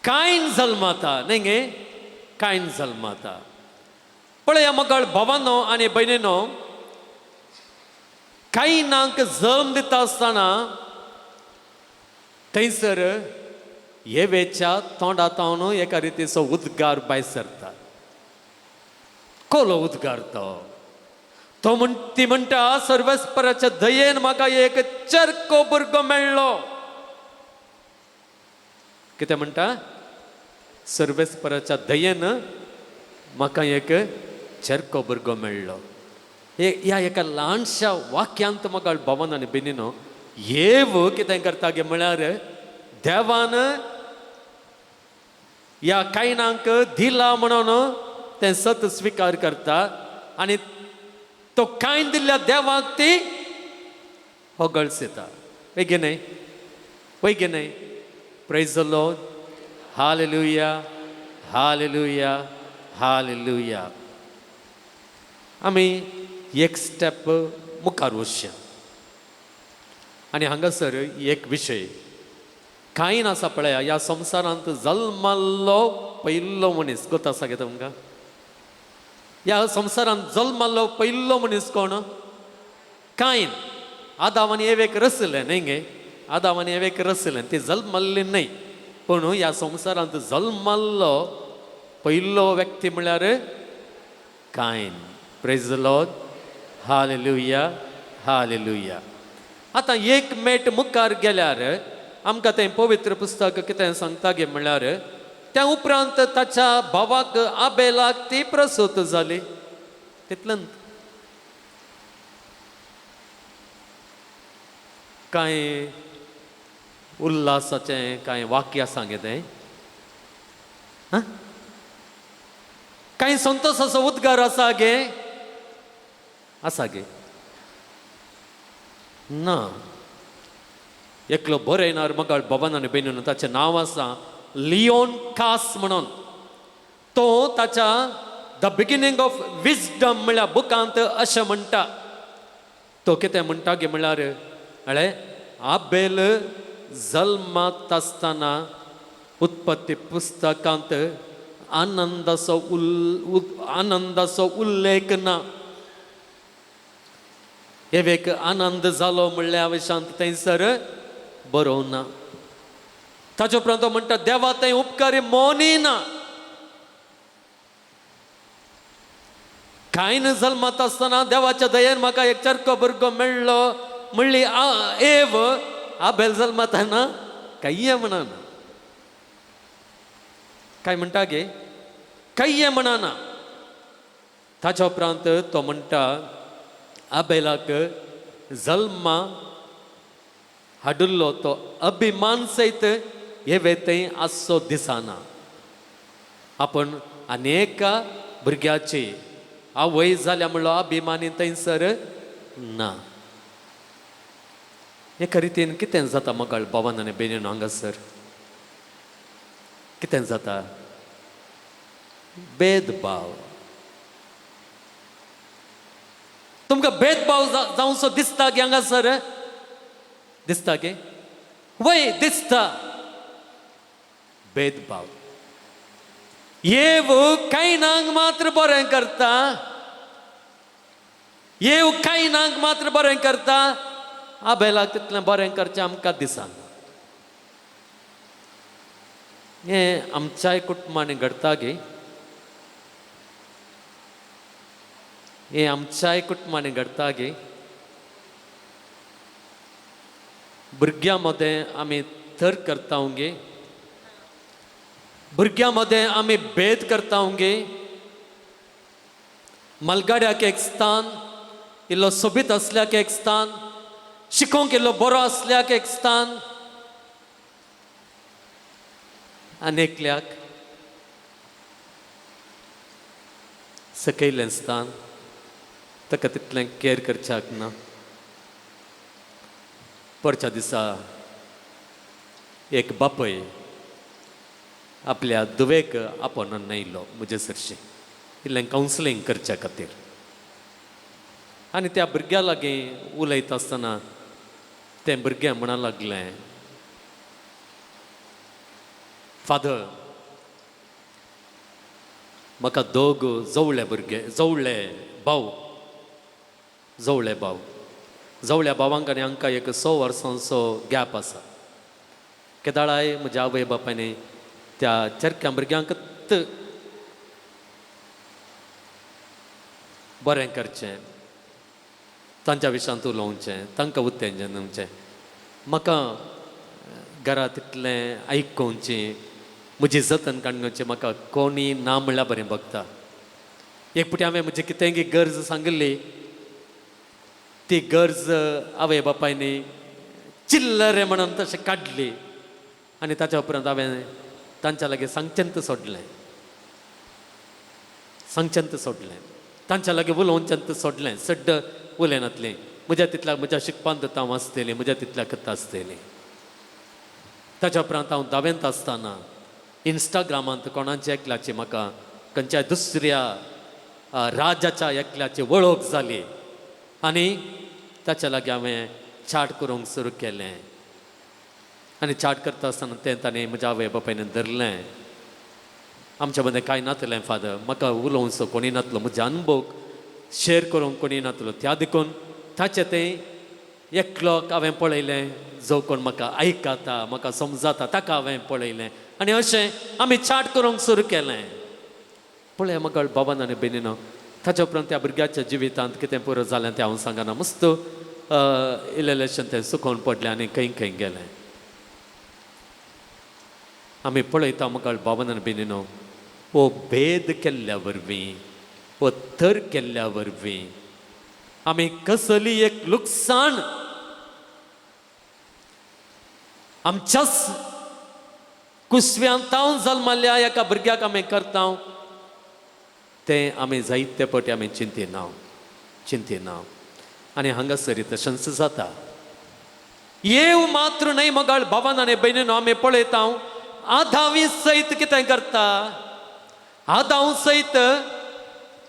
कायन जल्मता न्ही गे, कायन जल्मता. पळया मगळ भावानो आनी भयणीनो, कायनाक जल्म दिता आसतना थंयसर येवेच्या तोंडांत एका रितीचो उद्गार भायर सरता. कोलो उद्गार तो, तो म्हण ती म्हणटा, सर्वेस्पराच्या दयेन म्हाका एक चरको भुरगो मेळ्ळो. कितें म्हणटा, सर्वेस्पराच्या दयेन म्हाका एक चरको भुरगो मेळ्ळो. ह्या एका ल्हानशा वाक्यांत म्हाका भवन आनी बेनीनो येव कितें करता गे म्हळ्यार देवान ह्या कायनांक दिला म्हणून तें सत स्विकार करता आनी तो कांय दिल्ल्या देवाक ती होगळसिता. वैगे न्हय, वैगे न्हय. Praise the Lord, hallelujah, hallelujah, hallelujah. आमी एक स्टेप मुखार वचया आनी हांगासर एक विशय कांय नासा पळया, ह्या संवसारांत जल्माल्लो पयलो मनीस गोत आसा गे तुमकां. ह्या संवसारांत जल्माल्लो पयलो मनीस कोण, कायन. आदाव आनी एवेक रसलें न्ही गे, आदाव आनी एवेक रसलें, ती जल्मल्ली न्हय, पूण ह्या संवसारांत जल्माल्लो पयलो व्यक्ती म्हळ्यार Cain. Praise the Lord, hallelujah, hallelujah. आतां एक मेट मुखार गेल्यार आमकां तें पवित्र पुस्तक कितें सांगता गे म्हळ्यार त्या उपरांत ताच्या भावाक आबेलाक ती प्रसूत जाली. तितल्यान कांय उल्हासाचें कांय वाक्य आसा गे तें, कांय संतोशाचो उद्गार आसा गे, आसा गे ना. एकलो बरयणार मगाळ भवन आनी बेनून, ताचें नांव आसा लियोन कास म्हणून. तो ताच्या the beginning of wisdom म्हळ्यार बुकांत अशें म्हणटा. तो कितें म्हणटा गे म्हळ्यार अळे आबेल जल्मात आसतना उत्पत्ती पुस्तकांत आनंदाचो आनंदाचो उल्लेख ना. एवेक आनंद जालो म्हणल्या विशांत थंयसर बरोवना ना. ताचे उपरांत तो म्हणटा देवा थंय उपकारी मोनी ना. कांय न जल्मात आसतना देवाच्या दयेन म्हाका एक चरको भुरगो मेळ्ळो म्हणली एव आबेल जल्मातना कांय म्हणना. काय म्हणटा गे, कांय म्हणना. ताच्या उपरांत तो म्हणटा आबेलाक जल्मा हाडिल्लो तो अभिमान सयत हे थंय आसचो दिसना. आपण अनेका भुरग्याची आवय जाल्या म्हणलो अभिमानी थंयसर ना. एका रितीन कितें जाता मगाळ भावान आनी बेनीन हांगासर कितें जाता, भेदभाव. तुमकां भेदभाव जावचो दिसता गे हांगासर, दिसता गे, वय दिसता भेदभाव. येव कांयनांक मात्र बरें करता, येव कांयनांक मात्र बरें करता, आबेलाक तितलें बरें करचें आमकां दिसना. हें आमच्याय कुटुंबांनी घडटा गे, हें आमच्याय कुटुंबांनी घडटा गे. भुरग्यां मदें आमी थर करता गे, भुरग्यां मदें आमी भेद करता गे. मालगाड्याक एक स्थान, इल्लो सोबीत आसल्याक एक स्थान, शिकोवंक इल्लो बरो आसल्याक एक स्थान, आनी एकल्याक सकयलें स्थान, ताका तितलें केर करच्याक ना. परच्या दिसा एक बापय आपल्या धुवेक आपोवन येयलो म्हजे सरशीं इल्लें कावन्सिलींग करच्या खातीर. आनी त्या भुरग्या लागीं उलयता आसतना तें भुरगें म्हणा लागलें, फादर, म्हाका दोग जवळे भुरगे, जवळे भाव, जवळे भाव, जवळ्या भावांक आनी हांकां एक 100 वर्सांचो गॅप आसा. केदाळाय म्हज्या आवय बापायनी त्या चरक्या भुरग्यांक बरें करचें, तांच्या विशांत उलोवचें, तांकां उत्तेजन दिवचें. म्हाका घरा तितलें आयकोवचें, म्हजी जतन काडून घेवचें म्हाका कोणी ना म्हणल्यार बरें बगता. एक फावटी हांवें म्हजी कितेंय गरज सांगिल्ली, ती गरज आवय बापायनी चिल्लरे म्हणून तशें काडली आनी ताच्या उपरांत हांवें तांच्या लागीं सांगचेंत सोडलें, सांगचेंत सोडलें, तांच्या लागीं उलोवचेंत सोडलें. सड्ड उलयनातलें म्हज्या तितल्या म्हज्या शिकपांत हांव आसतलें, म्हज्या तितल्या कथा आसतलें. ताच्या उपरांत हांव धावेंत आसतना इन्स्टाग्रामांत कोणाच्या एकल्याची म्हाका खंयच्याय दुसऱ्या राजाच्या एकल्याची वळख जाली आनी ताच्या लागीं हांवें चाट करूंक सुरू केलें. आनी चाट करता आसतना तें ताणें म्हज्या आवय बापायन धरलें. आमच्या मदें कांय नातलें फादर, म्हाका उलोवचो कोणी नातलो, म्हज्या अनुभव शेर करूंक कोणी नातलो. त्या देखून ताचें तें एकलो हांवें पळयलें जो कोण म्हाका आयकता, म्हाका समजाता, ताका हांवें पळयलें आनी अशें आमी चाट करूंक सुरू केलें. पळय म्हाका बाबान आनी भयणीनो, ताच्या उपरांत त्या भुरग्याच्या जिवितांत कितें पुरो जालें तें हांव सांगना. मस्त इल्लें तें सुकोवन पडलें आनी खंय खंय गेलें. आमी पळयता म्हाका बाबान आनी भयणीनो, हो भेद केल्ल्या वरवीं, हो थर केल्ल्या वरवीं आमी कसली एक लुकसाण आमच्याच कुसव्यान तावन जल्मल्ल्या एका भुरग्याक आमी करता तें आमी जायते पटी आमी चिंतिना, चिंतिना. आनी हांगासर तशेंच जाता. येव मात्र न्हय मगाळ बाबान आनी भयणीनो, आमी पळयता आदावी सयत कितें करता, आदाव सयत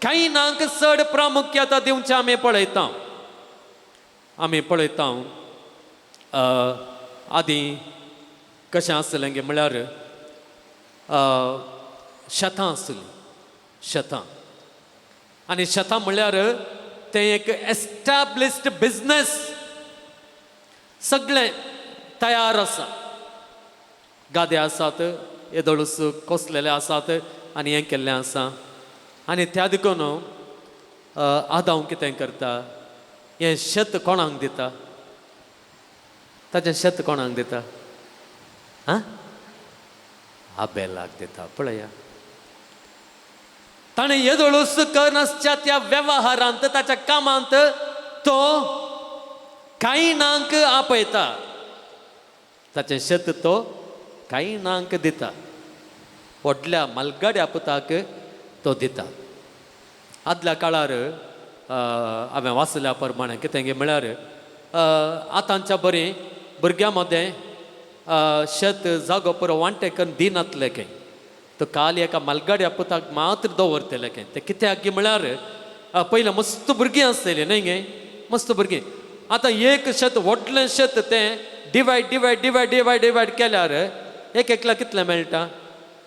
कांय चड प्रामुख्यता दिवचें आमी पळयता. आमी पळयता आदीं कशें आसलें गे म्हळ्यार शेतां आसलीं, शेतां, आनी शेतां म्हळ्यार तें एक एस्टॅब्लिश्ड बिजनस, सगळें तयार आसा. गादे आसात, येदोळूस कोसलेले आसात आनी हें केल्लें आसा. आनी त्या देखून आदांव कितें करता, हें शेत कोणाक दिता, ताचें शेत कोणाक दिता, आं, आबेलाक दिता. पळया ताणें येदोळूस करनासच्या त्या वेव्हारांत, ताच्या कामांत तो कांय आपयता, ताचें शेत तो कांय दिता, व्हडल्या मालगाड्या पुताक तो दिता. आदल्या काळार हांवें वाचल्या प्रमाणे कितें गे म्हळ्यार आतांच्या बरीं भुरग्यां मदें शेत जागो पुरो वांटे करून दिनातले खंय, तो काल एका मालगाड्या पुताक मात्र दवरतले खंय. तें कित्याक गे म्हळ्यार पयलें मस्त भुरगीं आसतलीं न्हय गे, मस्त भुरगीं. आतां एक शेत व्हडलें शेत तें divide divide divide divide divide केल्यार एक एकल्या कितलें मेळटा,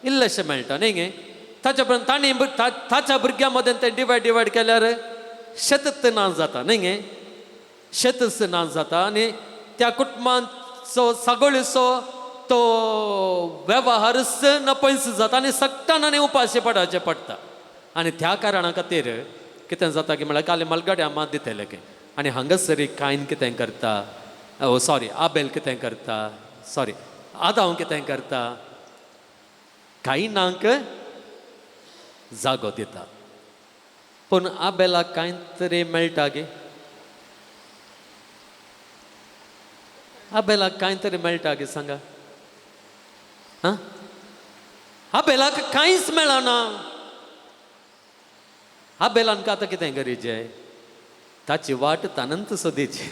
इल्लेशें मेळटा न्हय गे. ताच्या उपरांत तांणी ताच्या भुरग्यां मदें तें डिवायड डिवायड केल्यार शेतच ना जाता न्हय गे, शेतच ना जाता. आनी त्या कुटुंबांचो सगळीचो तो वेव्हारच नपयस जाता आनी सगटान आनी उपाशी पडाचें पडटा. आनी त्या कारणा खातीर कितें जाता की म्हळ्यार काले मालगाड्या मात दितले की आनी हांगासर कायन कितें करता, सॉरी आबेल कितें करता, सॉरी आदांव कितें करता, कायनाक जागो दिता. पूण आबेलाक कांय तरी मेळटा गे, आबेलाक कांय तरी मेळटा गे सांगा. आं, आबेलाक कांयच मेळना. आबेलान आतां कितें करीचें, ताची वाट तानंत सोदीची,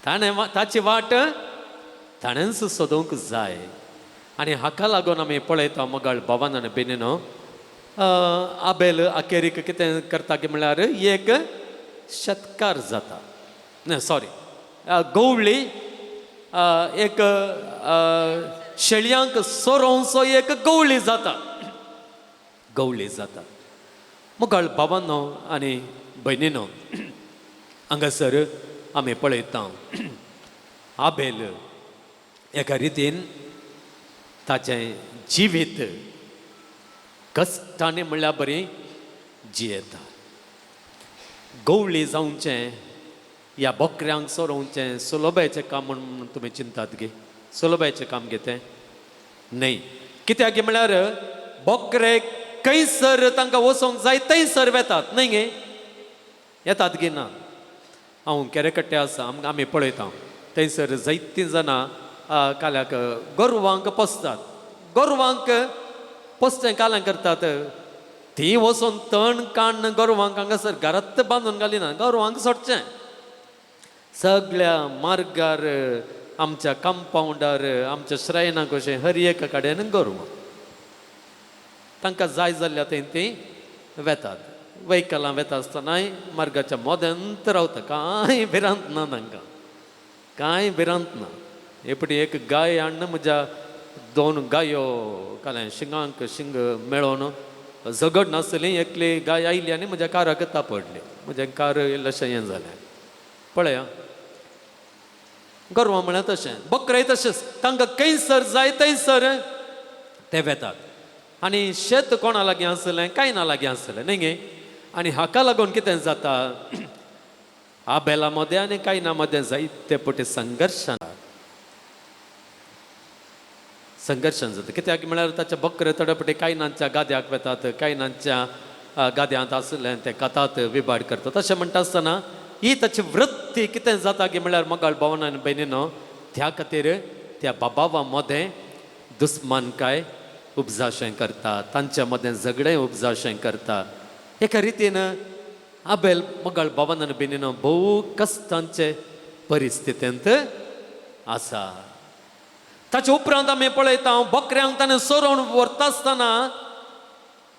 ताणें ताची वाट ताणेंच सोदूंक जाय. आनी हाका लागून आमी पळयता मगाळ भावान आनी बेनीनो, आबेल अखेरीक कितें करता की म्हणल्यार एक शेतकार जाता, सॉरी गवळी, एक शेळयांक सोरोवचो एक गवळी जाता, गवळी जाता. मगाळ भावानो आनी भयणीनो, हांगासर आमी पळयता आबेल एका रितीन ताचें जिवीत कश्टांनी म्हणल्यार बरी जियेता. गवळी जावचें या बकऱ्यांक सोरोवचें सुलभायचें काम म्हूण तुमी चिंतात गे, सुलभायचें काम घेतें न्हय. कित्याक म्हणल्यार बकरे खंयसर तांकां वचोंक जाय थंयसर वेतात न्हय गे, येतात गे ना. हांव केरेकट्टे आसा, आमकां आमी पळयता थंयसर जायतीं जाणां काल्याक गोरवांक पोसतात, गोरवांक पोसचें काल्यां करतात, तीं वचून तण काण्ण गोरवांक हांगासर घरांत बांदून घालिना, गोरवांक सोडचें. सगळ्या मार्गार आमच्या कंपावंडार आमच्या श्रायना कशें हर एका कडेन गोरवां, तांकां जाय जाल्ल्या थंय तीं वेतात. व्हयकलां वेता आसतनाय मार्गाच्या मोद्यांत रावता, कांय भिरांत ना तांकां, कांय भिरांत ना. एकपटी एक गाय हाडून म्हज्या दोन गायो काल्यां शिंगांक शिंग मेळोवन झगड नासली, एकली गाय आयली आनी म्हज्या काराक तापडली, म्हजें कार इल्लेशें हें जालें. पळया गोरवां म्हळ्यार तशें, बकरेय तशेंच, तांकां खंयसर जाय थंयसर ते वेतात. आनी शेत कोणा लागीं आसलें, कांय ना लागीं आसलें न्हय गे. आनी हाका लागून कितें जाता, आबेला मदें आनी कायना मदें जायते पटी संघर्शान संघर्शान जाता. कित्याक म्हळ्यार ताचे बकरे थोडे पटी कायनांच्या गाद्याक वेतात, कायनांच्या गाद्यांत आसलें ते खातात, विबाड करतात. तशें म्हणटा आसतना ही ताची वृत्ती कितें जाता की म्हळ्यार मगाळ भावना आनी भयणीनो, त्या खातीर त्या बाबावा मदें दुस्मानकाय उपजाशें करता, तांच्या मदें झगडें उपजाशें करता. एका रितीन आबेल मगाळ भावान आनी भयणीनो भोव कश्टांचे परिस्थितींत आसा. ताचे उपरांत आमी पळयता बकऱ्यांक ताणें सोरोवन व्हरता आसतना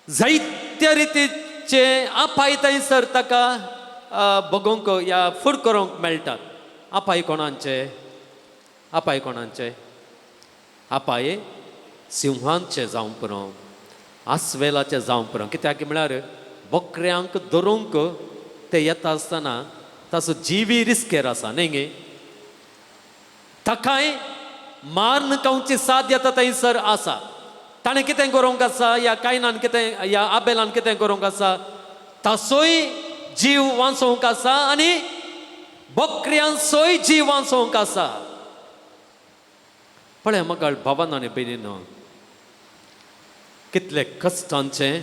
जायत्या रितीचे आपाय थंयसर ताका बगोवंक या फूड करूंक मेळटात. आपाय कोणाचे, आपाय कोणाचे, आपाय सिंहांचे जावं पुरो, आस्वेलाचे जावं पुरो. कित्याक म्हळ्यार बकऱ्यांक धरूंक ते येता आसतना ताचो जिवी रिस्केर आसा न्हय गे, ताकाय माਰਨ खावची साध्यता थंयसर आसा. ताणें कितें करूंक आसा, या कायनान कितें, या आबेलान कितें करूंक आसा, ताचोय जीव वांचोवंक आसा आनी बकऱ्यांचोय जीव वांचोवंक आसा. पळय मगाळ भावान आनी भयणीनो, कितले कश्टांचें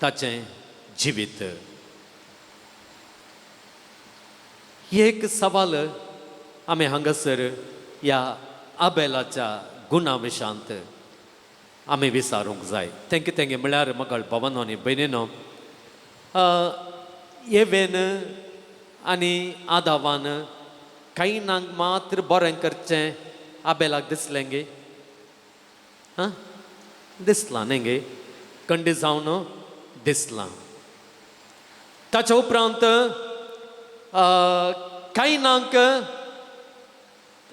ताचें जिवीत. एक सवाल आमी हांगासर ह्या आबेलाच्या गुणा विशांत आमी विचारूंक जाय. तें कितें म्हळ्यार मगाळ भावानो आनी भयणीनो, एवेन आनी आदावान कायनाक मात्र बरें करचें आबेलाक दिसलें गे, आं दिसलां न्ही गे, कंडी जावन दिसलां. ताच्या उपरांत कायनाक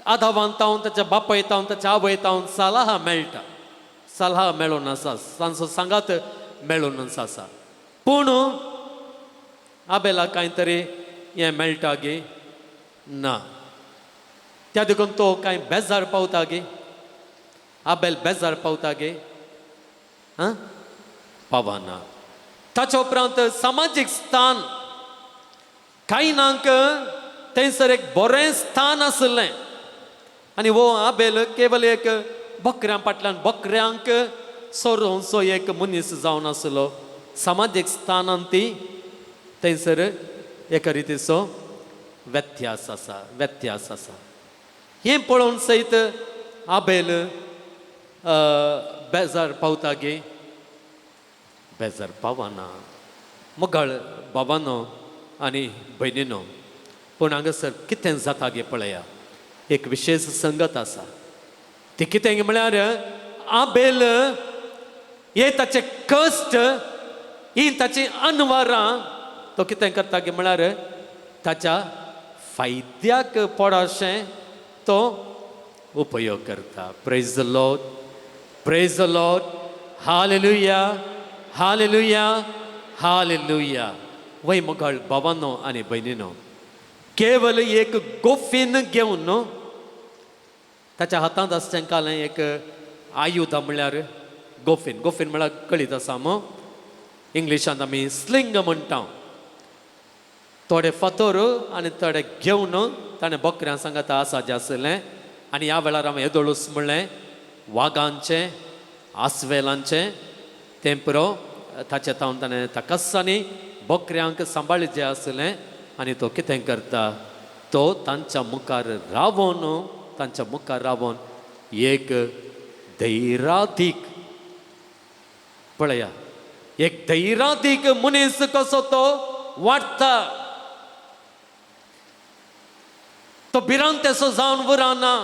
आदावान तावन ताच्या बापाय तावन ताच्या आवय तावन सलाह मेळटा, सलाह मेळून आसा, तांचो सांगात मेळून आसा. पूण आबेलाक कांय तरी हें मेळटा गे ना. त्या देखून तो कांय बेजार पावता गे? आबेल बेजार पावता गे? आं, पावना. ताच्या उपरांत सामाजीक स्थान, कायनाक थंयसर एक बरें स्थान आशिल्लें आनी हो आबेल केवल एक बकऱ्यां फाटल्यान बकऱ्यांक सोरोवचो एक मनीस जावन आसलो. सामाजीक स्थानान ती थंयसर एका रितीचो व्यत्यास आसा, व्यत्यास आसा. हें पळोवन सयत आबेल बेजार पावता गे? बेजार पावना. मोगाळ बाबानो आनी भयणीनो, पूण हांगासर कितें जाता गे पळया, एक विशेश संगत आसा. ती कितें म्हळ्यार आबेल हे ताचे कश्ट, ही ताची अनवारां तो कितें करता गे म्हळ्यार ताच्या फायद्याक पडशें तो उपयोग करता. Praise the Lord, praise the Lord, hallelujah, hallelujah, hallelujah. वय मोगाळ बाबानो आनी भयणीनो, केवल एक गोफीन घेवन न्हू ताच्या हातांत आसचें कालें एक आयुधां म्हळ्यार गोफीन. गोफीन म्हळ्यार कळीत आसा मू, इंग्लिशांत आमी स्लिंग म्हणटा. थोडे फातोर आनी थोडे घेवन ताणें बकऱ्यां सांगाता आसा जें आसलें. आनी ह्या वेळार आमी येदोळूच म्हणलें, वागांचें आस्वेलांचें तें पुरो ताचे तावन ताणें ताकाच आनी बकऱ्यांक सांबाळीत जें आसलें. आनी तो कितें करता, तो तांच्या मुखार रावोन, तांच्या मुखार रावोन एक धैरादीक पळया, एक धैरादीक मनीस कसो तो वाडटा. तो भिरांतेसो जावन उरना,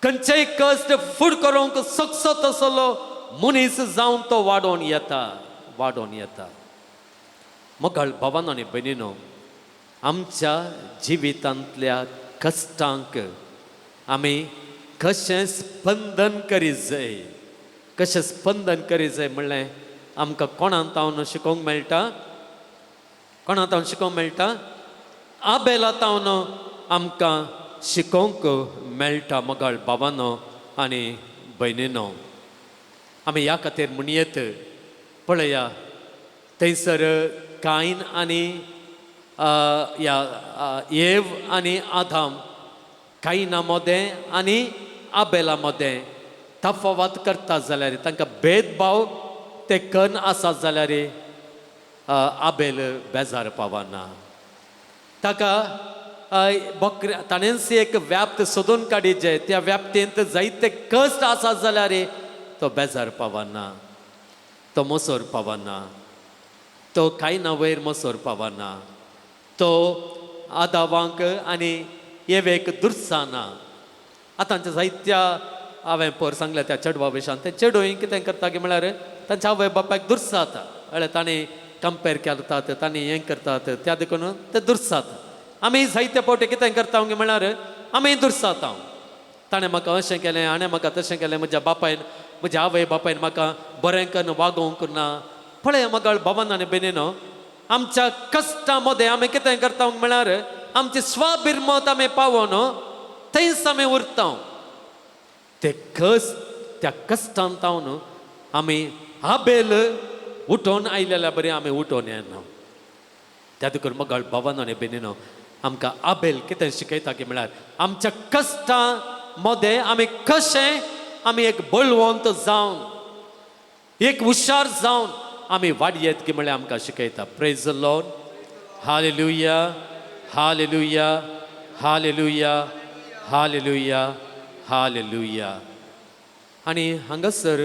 खंयचेय कश्ट फूड करूंक सकसो तसलो मनीस जावन तो वाडोवन येता, वाडोवन येता. मोगाळ भावानो आनी भयणीनो, आमच्या जिवितांतल्या कश्टांक आमी कशें स्पंदन करीत जाय, कशें स्पंदन करीत जाय म्हणलें आमकां कोणांत तावन शिकोवंक मेळटा? कोणांत तावन शिकोवंक मेळटा? आबेला तावन आमकां शिकोवंक मेळटा. मोगाळ बाबानो आनी भयणीनो, आमी ह्या खातीर म्हणयेत, पळया थंयसर कायन आनी ह्या एव आनी आदाम, कायना मदें आनी आबेला मदें तफावत करता जाल्यार, तांकां भेदभाव ते कन्न आसात जाल्यार आबेल बेजार पावना. ताका बकऱ्या ताणेंच एक व्याप्त सोदून काडिल्लें, त्या व्याप्तींत जायते कश्ट आसात जाल्यार तो बेजार पावना, तो मोसोर पावना, तो कांय ना वयर मोसोर पावना, तो आदावांक आनी एवेक दुर्साना. आतांच्या जायत्या हांवें पोर सांगलें त्या चेडवा विशयान, ते चेडूं कितें करता की म्हळ्यार तांच्या आवय बापायक दुर्साता, म्हळ्यार तांणी कंपेर करतात, तांणी हें करतात, त्या देखून ते दुर्सात. आमी जायते फावटी कितें करता म्हळ्यार आमी दुर्साता, ताणें म्हाका अशें केलें, हाणें म्हाका तशें केलें, म्हज्या बापायन म्हज्या आवय बापायन म्हाका बरें करून वागोवंक ना. पळय मगळ बाबान आनी भयणीनो, आमच्या कश्टां मदें आमी कितें करता म्हळ्यार आमची स्वाभिरमत आमी पावोन थंयच आमी उरता. ते कस त्या कश्टान तावन आमी आबेल उठोवन आयलेल्या बरें आमी उठोवन येना. त्या देखून मगळ बाबान आनी भयणीनो, आमकां आबेल कितें शिकयता की म्हळ्यार आमच्या कश्टां मदें आमी कशें आमी एक बळवंत जावन एक हुशार जावन आमी वाडयेत की म्हळ्यार आमकां शिकयता. Praise the Lord, hallelujah, hallelujah, hallelujah, hallelujah, hallelujah. आनी हांगासर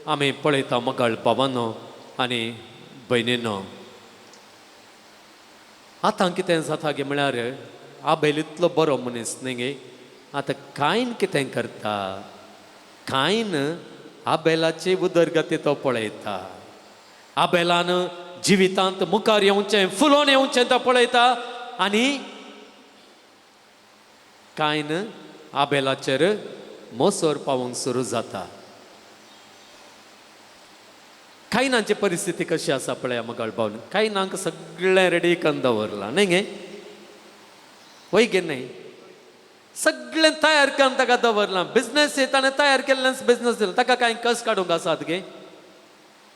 आमी पळयता मगाळ बाबानो आनी भयणीनो, आतां कितें जाता गे म्हळ्यार आबेल इतलो बरो मनीस न्ही गे, आतां कांय कितें करता, कांय आबेलाची उदरगती तो पळयता, आबेलान जिवितांत मुखार येवचें फुलोवन येवचें तो पळयता आनी कांय आबेलाचेर मोसोर पावोवंक सुरू जाता. कायनांची परिस्थिती कशी आसा पळया मगाळ भावन, कायनांक सगळें रेडी करून दवरलां न्ही गे, वय गे न्ही? सगळें तयार करून ताका दवरलां. बिजनेस ताणें तयार केल्लेंच बिजनेस दिला. ताका कांय कस काडूंक आसात गे?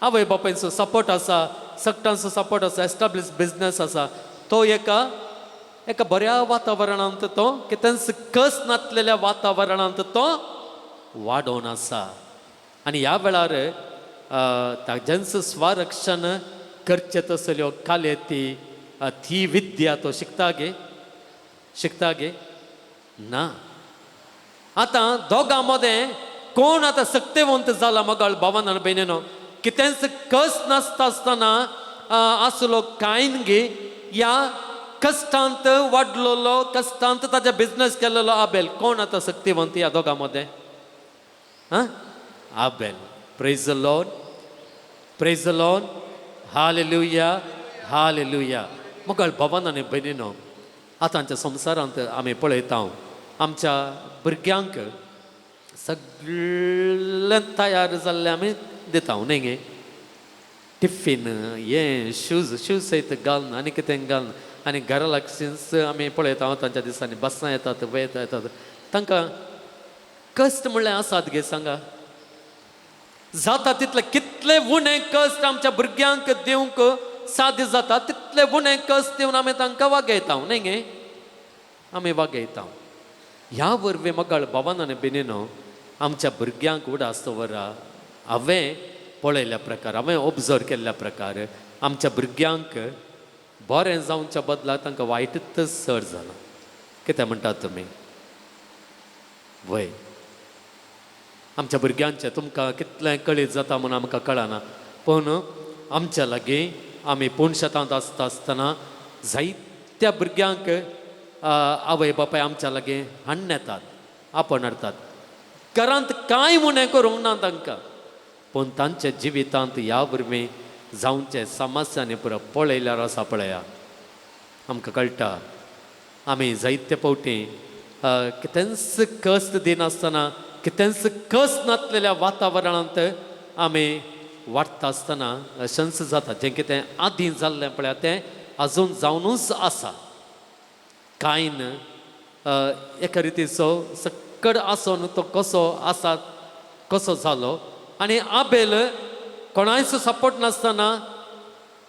आवय बापायचो सपोर्ट आसा, सगटांचो सपोर्ट आसा, एस्टाब्लीश बिजनेस आसा. तो एका एका बऱ्या वातावरणांत, तो कितेंच कस नासलेल्या वातावरणांत तो वाडोवन आसा. आनी ह्या वेळार ताजेंच स्वरक्षण करचें तसल्यो कालेती, ती विद्या तो शिकता गे? शिकता गे? ना. आतां दोगां मदें कोण आतां सक्तेवंत जाला मगाळ भावान आनी भयणीनो? कितेंच कस नासता आसतना आसलो कांय गे, या कश्टांत वाडलेलो, कश्टांत ताजे बिजनेस केलेलो आबेल? कोण आतां सक्तिवंत ह्या दोगां मदें? आं, Abel. Praise the Lord, praise the Lord, hallelujah, hallelujah. मगाळ भावान आनी भयणीनो, आतांच्या संवसारांत आमी पळयता, आमच्या भुरग्यांक सगळें तयार जाल्लें आमी दिता न्ही गे? टिफीन हें, शूज, शूज सयत घालून आनी कितें घालून. आनी घरा लागशींच आमी पळयता, तांच्या दिसांनी बसां येतात, वयता येतात. तांकां कश्ट म्हणल्यार आसात गे? सांगा. जाता तितले, कितले उणें कश्ट आमच्या भुरग्यांक दिवंक साध्य जाता, तितले उणें कश्ट दिवन आमी तांकां वागयता न्ही गे? आमी वागयता. ह्या वरवीं मगाळ भावान आनी भयणीनो, आमच्या भुरग्यांक उडास दवरा, हांवें पळयल्ल्या प्रकार, हांवें ऑब्जर्व केल्ल्या प्रकार, आमच्या भुरग्यांक बरें जावच्या बदला तांकां वायटच चड जालां. कितें म्हणटात तुमी? वय, आमच्या भुरग्यांचें तुमकां कितलें कळीत जाता म्हूण आमकां कळना, पूण आमच्या लागीं आमी पूण शेतांत आसता आसतना जायत्या भुरग्यांक आवय बापाय आमच्या लागीं हाडून येतात, आपण हाडटात. घरांत कांय उणें करूंक ना तांकां, पूण तांच्या जिवितांत ह्या वरवीं जावचे समस्यांनी पुरो पळयल्यार आसा पळया, आमकां कळटा. आमी जायते फावटी कितेंच कश्ट दिनासतना, कितेंच कस नासलेल्या वातावरणांत आमी वाडटा आसतना अशेंच जाता. जें कितें आदीं जाल्लें पळया, तें अजून जावनूच आसा. कांय एका रितीचो सकड आसून तो कसो आसा, कसो जालो, आनी आबेल कोणायचो सपोर्ट नासतना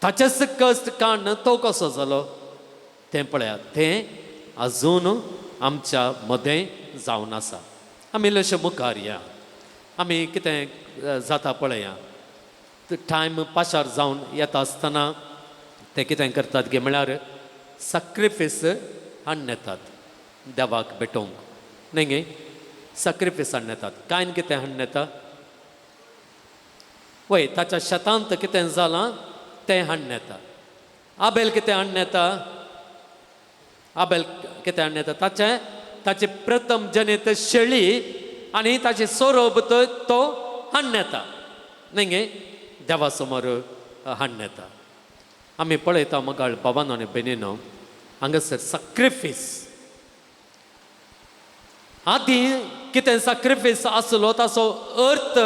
ताचेच कश्ट काडून तो कसो जालो तें पळयात. तें अजून आमच्या मदें जावन आसा. आमी इल्लेशे मुखार या. आमी कितें जाता पळया. टायम पाशार जावन येता आसतना ते कितें करतात गे म्हळ्यार सॅक्रिफीस हाडून येतात देवाक भेटोवंक न्ही गे? सॅक्रिफीस हाडून येतात. कांय कितें हाडून येता? वय, ताच्या शेतांत कितें जालां तें हाडून येता. आबेल कितें हाडून येता? आबेल कितें हाडून येता? ताचें ताचे प्रथम जनेत शेळी आनी ताचे सोरोब तो हाडून येता न्ही गे? देवा समोर हाडून येता. आमी पळयता मगाळ बाबानो आनी भयणीनो, हांगासर सॅक्रिफीस आदीं कितें सॅक्रिफीस आसलो ताचो अर्थ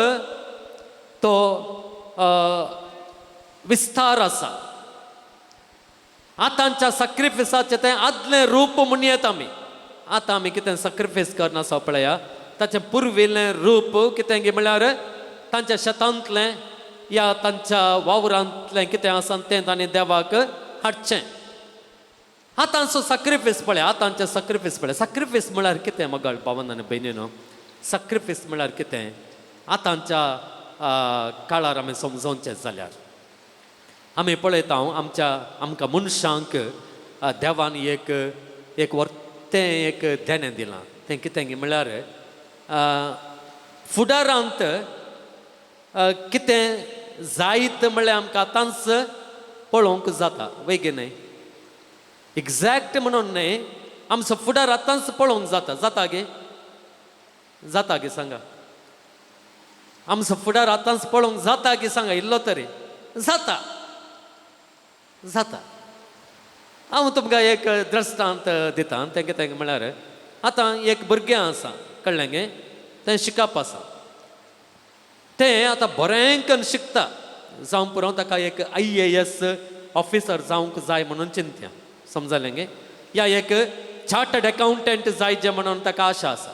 तो विस्तार आसा. आतांच्या सॅक्रिफिसाचें तें आदलें रूप म्हूण येता. आमी आतां आमी कितें सॅक्रिफीस करना आसा पळया, ताचें पुर्विल्लें रूप कितें गे म्हळ्यार तांच्या शेतांतलें या तांच्या वावरांतलें कितें आसा तें तांणी देवाक हाडचें. आतांचो सॅक्रिफीस पळय, आतांचें सॅक्रिफीस पळय. सॅक्रिफीस म्हळ्यार कितें मगाळ भावान आनी भयणीनो? सॅक्रिफीस म्हळ्यार कितें आतांच्या काळार आमी समजोवचें जाल्यार, आमी पळयता, आमच्या आमकां मनशांक देवान एक एक वर्तें एक देणें दिलां. तें कितें म्हळ्यार फुडारांत कितें जायत म्हळ्यार आमकां आतांच पळोवंक जाता वय न्हय? एक्झॅक्ट म्हणून न्हय, आमचो फुडार आतांच पळोवंक जाता. जाता गे? जाता गे? सांगा. आमचो फुडार आतांच पळोवंक जाता गे? सांगा. इल्लो तरी जाता? जाता. हांव तुमकां एक दृश्टांत दिता. तें कितें म्हळ्यार आतां एक भुरगें आसा, कळ्ळें गे? तें शिकप आसा. तें आतां बरें करून शिकता. जावं पुरो, ताका एक आयएएस ऑफिसर जावंक जाय म्हणून चिंत्या. समजलें गे? या एक चार्टर्ड अकावंटंट जाय जे म्हणून ताका आशा आसा.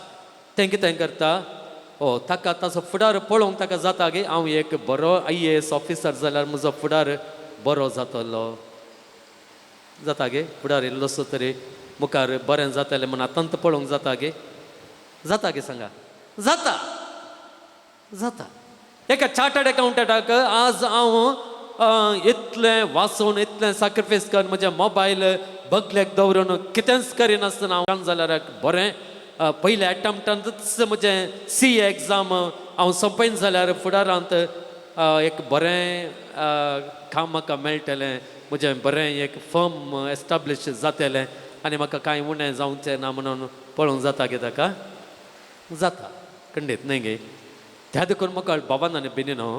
तें कितें करता, ओ ताका ताचो फुडार पळोवंक ताका जाता की हांव एक बरो IAS officer जाल्यार म्हजो फुडार बरो जातलो, जाता गे फुडार इल्लोसो तरी मुखार बरें जातलें म्हूण आतांत पळोवंक जाता गे, जाता गे सांगा, जाता जाता. एका चार्टर्ड अकावंटंटाक आज हांव इतलें वाचून इतलें सॅक्रिफायस करून म्हजें मोबायल बगलेक दवरून कितेंच करिनासतना हांव जाल्यार बरें पयल्या एटम्प्टांतूच म्हजें CA exam हांव सोंपयन जाल्यार फुडारांत एक बरें काम म्हाका मेळटलें, म्हजें बरें एक फर्म एस्टाब्लीश जातलें आनी म्हाका कांय उणें जावचें ना म्हणून पळोवंक जाता गे ताका, जाता खंडीत न्हय गे. त्या देखून म्हाका बाबान आनी बेनीनो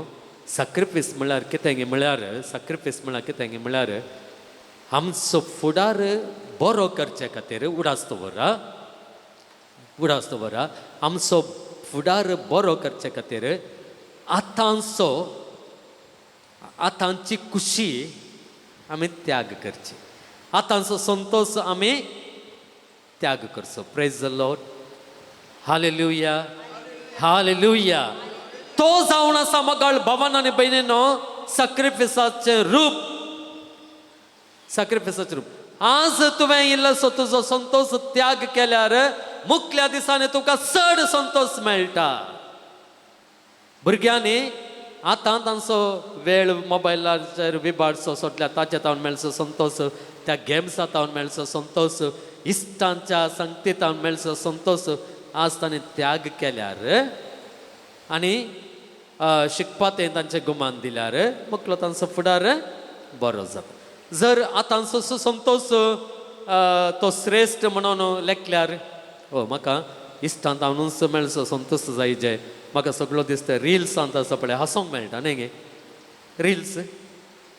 सॅक्रिफायस म्हणल्यार कितें गे म्हणल्यार, सॅक्रिफायस म्हणल्यार कितें गे म्हणल्यार आमचो फुडार बरो करचे खातीर उडास दवरा, उडास दवरा, आमचो फुडार बरो करचे खातीर आतांचो आतांची खुशी आमी त्याग करची, आतांचो संतोश आमी त्याग करचो. Praise the Lord, hallelujah, hallelujah. तो जावन आसा मगाळ भावान आनी भयणीनो सॅक्रिफिसाचें रूप, सॅक्रिफिसाचें रूप. आज तुवें इल्लोसो तुजो संतोश त्याग केल्यार मुखल्या दिसांनी तुका चड संतोश मेळटा. भुरग्यांनी आतां तांचो वेळ मोबायलाचेर विबाडचो सोडल्यार ताचे तावन मेळचो संतोश, त्या गेम्सा तावन मेळचो संतोश, इश्टांच्या संगती तावन मेळचो संतोश आज ताणें त्याग केल्यार आनी शिकपा तें तांचें गुमान दिल्यार मुखलो तांचो फुडार बरो जाता. जर आतांचो संतोश तो श्रेश्ठ म्हणून लेखल्यार ओ म्हाका इश्टांत हांवूच मेळचो संतोश जाय जे म्हाका सगळो दिसता रिल्सांत आसा पळय हांसोंक मेळटा न्ही गे. रिल्स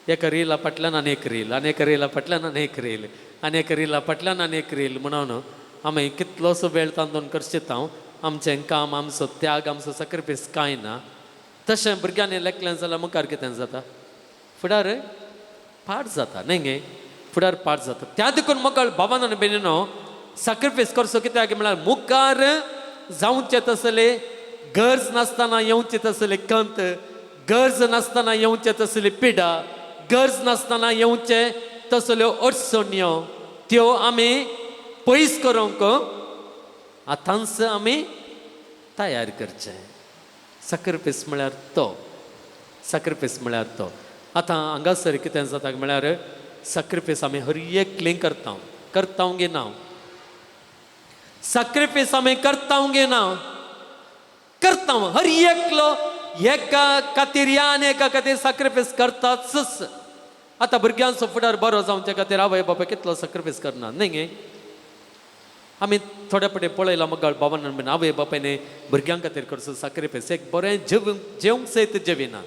एका रिला फाटल्यान आनी एक रील आनी एका रिला फाटल्यान आनी एक रील आनी एका रिला फाटल्यान आनी एक रील म्हणून आमी कितलोसो वेळ तांदून करशीत हांव आमचें काम आमचो त्याग आमचो सॅक्रिफायस कांय ना. तशें भुरग्यांनी लेखलें जाल्यार मुखार कितें जाता, फुडार पाड जाता न्ही गे, फुडार पाड जाता. त्या देखून म्हाका बाबान आनी भयणीनो सॅक्रिफायस करचो कित्याक म्हळ्यार मुखार जावचें तसले गरज नासतना येवचें तसले कंत, गरज नासतना येवचें तसली पिडा, गरज नासतना येवचें तसल्यो अडचण्यो त्यो आमी पयस करूंक आतांच आमी तयार करचें. सॅक्रिफायस म्हळ्यार तो, सॅक्रिफायस म्हळ्यार तो. आतां हांगासर कितें जाता म्हळ्यार सॅक्रिफायस आमी हर एकलीं करता, करता गे ना, सॅक्रिफायस आमी करता गे ना, करता. हर एकलो एका खातीर या आनी एका खातीर सॅक्रिफायस करताच. आतां भुरग्यांचो फुडार बरो जावचे खातीर आवय बापाय कितलो सॅक्रिफायस करना न्ही गे. आमी थोड्या फावटी पळयलां मग बाबान बीन आवय बापायने भुरग्यां खातीर करचो सॅक्रिफायस, एक बरें जेवंक जेवंक सयत जेविना.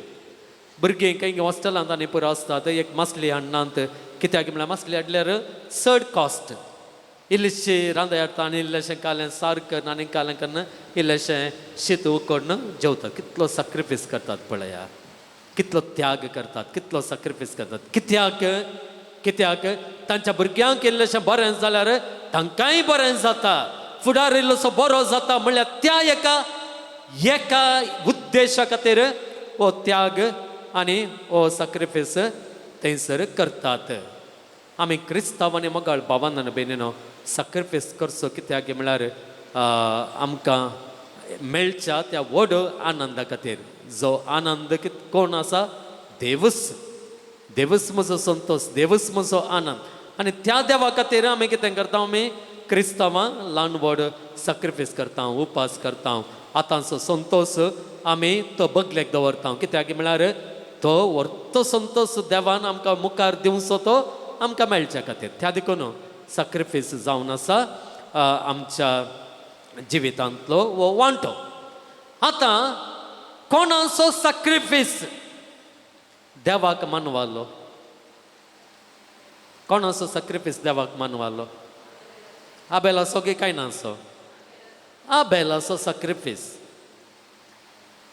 भुरगीं खंय हॉस्टेलांत आनी पुरो आसतात, एक मासली हाडनात कित्याक म्हळ्यार मासली हाडल्यार चड कॉस्ट, इल्लीशी रांदय हाडटा आनी इल्लेशें कालें सार करून आनी कालें करून इल्लेशें शीत उकडून जेवतात. कितलो सॅक्रिफायस करतात पळया, कितलो त्याग करतात, कितलो सॅक्रिफायस करतात. कित्याक कित्याक तांच्या भुरग्यांक इल्लेशें बरें जाल्यार तांकांय बरें जाता, फुडार इल्लोसो बरो जाता म्हणल्यार त्या एका एका उद्देशा खातीर हो त्याग आनी हो सॅक्रिफायस थंयसर करतात. आमी क्रिस्तांव आनी मगाळ बाबान आनी भयणीनो सॅक्रिफायस करचो कित्याक म्हळ्यार आमकां मेळच्या त्या व्हड आनंदा खातीर, जो आनंद कोण आसा, देवूच, देवूच म्हजो संतोश, देवूच म्हजो आनंद. आनी त्या देवा खातीर आमी कितें करता, आमी क्रिस्तांवां ल्हान व्हड सॅक्रिफायस करता, उपास करता. आतांचो संतोश आमी तो बगलेक दवरता कित्याक म्हळ्यार तो व्हरतो संतोश देवान आमकां मुखार दिवचो तो आमकां मेळच्या खातीर. त्या देखून सॅक्रिफायस जावन आसा आमच्या जिवितांतलो हो वांटो. आतां कोणाचो सॅक्रिफायस देवाक मानवालो, कोणाचो सॅक्रिफायस देवाक मानवालो, आबेलाचो की कांय नासो, आबेलाचो सॅक्रिफायस,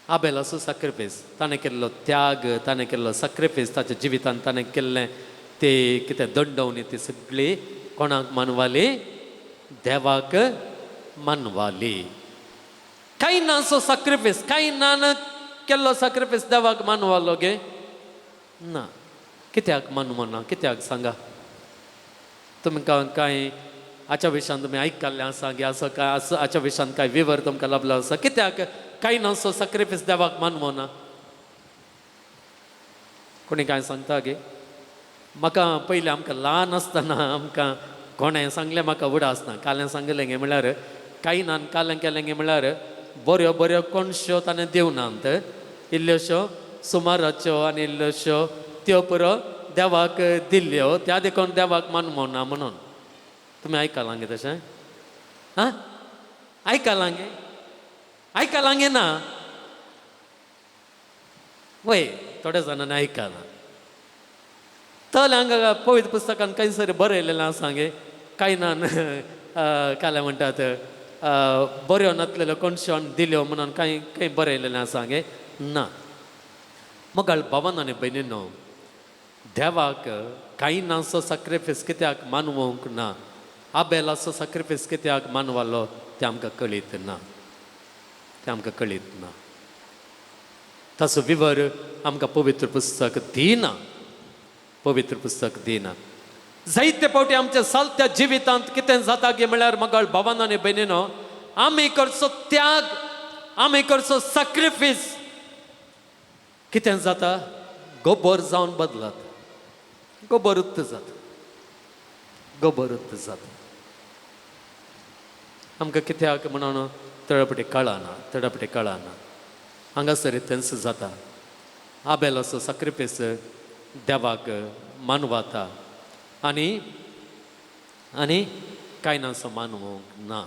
आबेलाचो सॅक्रिफायस, ताणें केल्लो त्याग, ताणें केल्लो सॅक्रिफायस, ताच्या जिवितांत ताणें केल्लें ते कितें दंडवणी ती सगळी कोणाक मानवाली, देवाक मानवाली. कायनाचो साक्रिफीस, कायनान केल्लो साक्रिफीस देवाक मानवालो गे ना? कित्याक मानवना? कित्याक सांगा तुमकां? कांय हाच्या विशयान तुमी आयकल्लें आसा गे? असो काय असो हाच्या विशयान कांय विवर तुमकां लाभलो आसा? कित्याक कायनाचो साक्रिफीस देवाक मानवना? कोणी कांय सांगता गे म्हाका? पयलीं आमकां ल्हान आसतना आमकां कोणें सांगलें, म्हाका उडास ना. कालें सांगलें गे म्हणल्यार कायनान कालें केलें गे म्हणल्यार बऱ्यो बऱ्यो कोणश्यो ताणें दिवनात, इल्ल्योश्यो सुमाराच्यो आनी इल्ल्योश्यो त्यो पुरो देवाक दिल्ल्यो, त्या देखून देवाक मानवना म्हणून. तुमी आयकलां गे तशें? आं, आयकलां गे? आयकलां गे ना? वय, थोड्या जाणांनी आयकलां. तर हांगा पवित्र पुस्तकान खंयसर बरयलेलें आसा गे, कायनान कालें म्हणटात बऱ्यो नासलेल्यो कोणश्यो दिल्यो म्हणून कांय खंय बरयलेलें आसा गे ना? मोगाळ भावान आनी भयणीनो, देवाक कायनाचो साक्रिफीस कित्याक मानवंक ना, आबेलाचो साक्रिफीस कित्याक मानवालो, तें आमकां कळीत ना. तें आमकां कळीत ना. ताचो विवर आमकां पवित्र पुस्तक दिना. पवित्र पुस्तक दिना. जायते फावटी आमच्या सालत्या जिवितांत कितें जाता गे म्हळ्यार, मोगाळ भावान आनी भयणीनो, आमी करचो त्याग, आमी करचो साक्रिफीस कितें जाता? गोबर जावन बदलत. गोबर जाता, गोबर जाता. आमकां कित्याक म्हणून थोडे कळना, थोडे कळना. हांगासर तेंच जाता. आबेलाचो साक्रिफीस देवाक मानवाता आनी आनी कायनाचो मानवंक ना.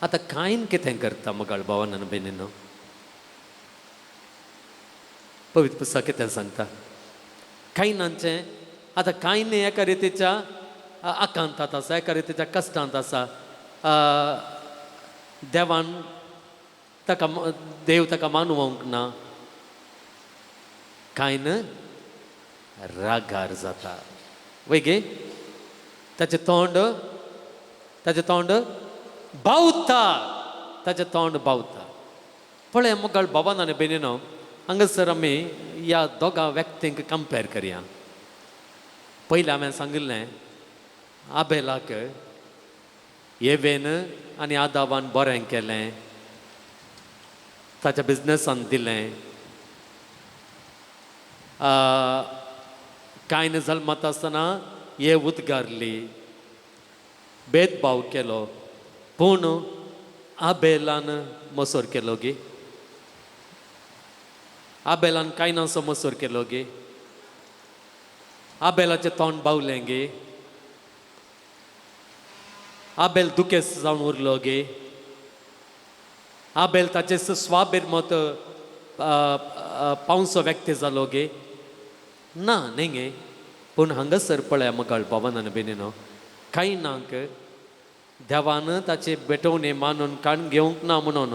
आतां कायन कितें करता, मोगाळ भावान आनी भयणीनो? पवित्र पुस्तक कितें सांगता कायनांचें? आतां कायन एका रितीच्या आकांतांत आसा, एका रितीच्या कश्टांत आसा. देवान ताका, देव ताका मानवंक ना. कायन रागार जाता, वय गे? ताचें तोंड, ताचें तोंड बावता, ताचें तोंड बावता. पळय मोगाळ भावान आनी भयणीनो, हांगासर आमी ह्या दोगां व्यक्तींक कंपेर करया. पयलें हांवें सांगिल्लें, आबेलाक एवेन आनी आदावान बरें केलें, ताच्या बिजनसान दिलें. कांय जल्मत आसतना हे उदगारली, भेदभाव केलो. पूण आबेलान मसोर केलो गे? आबेलान कायनाचो मसोर केलो गे? आबेलाचें तोंड बावलें गे? आबेल दुखेस्त जावन उरलो गे? आबेल ताचे स्वाबेर मत पावसो व्यक्ती जालो गे? ना, न्ही गे? पूण हांगासर पळया मोगाळ भावान आनी भयणीनो, कायनाक देवान ताचे भेटवणे मानून काण घेवंक ना म्हणून,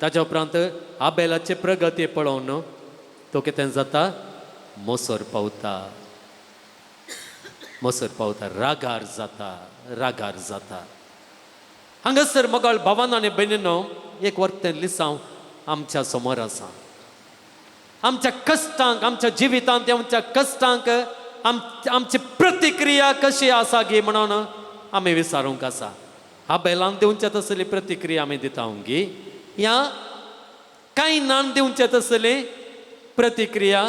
ताच्या उपरांत आबेलाचे प्रगती पळोवन तो कितें जाता? मोसर पावता, मोसर पावता, रागार जाता, रागार जाता. हांगासर मोगाळ भावान आनी भयणीनो, एक वर्तें लिसांव आमच्या समोर आसा. आमच्या कश्टांक, आमच्या जिवितांत आमच्या कश्टांक आमची प्रतिक्रिया कशी आसा गी म्हणून आमी विचारूंक आसा. आबेलान दिवचे तसली प्रतिक्रिया आमी दिता गी, या कायनान दिवचे तसली प्रतिक्रिया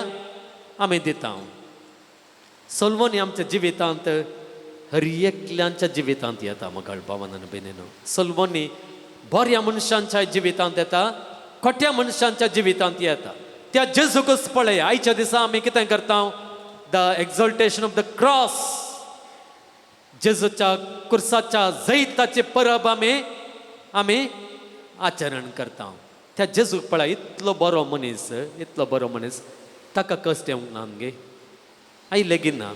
आमी दिता? सलवणी आमच्या जिवितांत, हर एकल्यांच्या जिवितांत येता. मोगाळ भावान आनी भयणीनो, सलवणी बऱ्या मनशांच्या जिवितांत येता, खोट्या मनशांच्या जिवितांत येता. त्या जेजूकच पळय. आयच्या दिसा आमी कितें करता? The exaltation of the cross, जेजूच्या कुर्साच्या जैताचे परब आमी आमी आचरण करता. त्या जेजूक पळय. इतलो बरो मनीस, इतलो बरो मनीस, ताका कश्ट येवंक ना गे? आयले गी ना?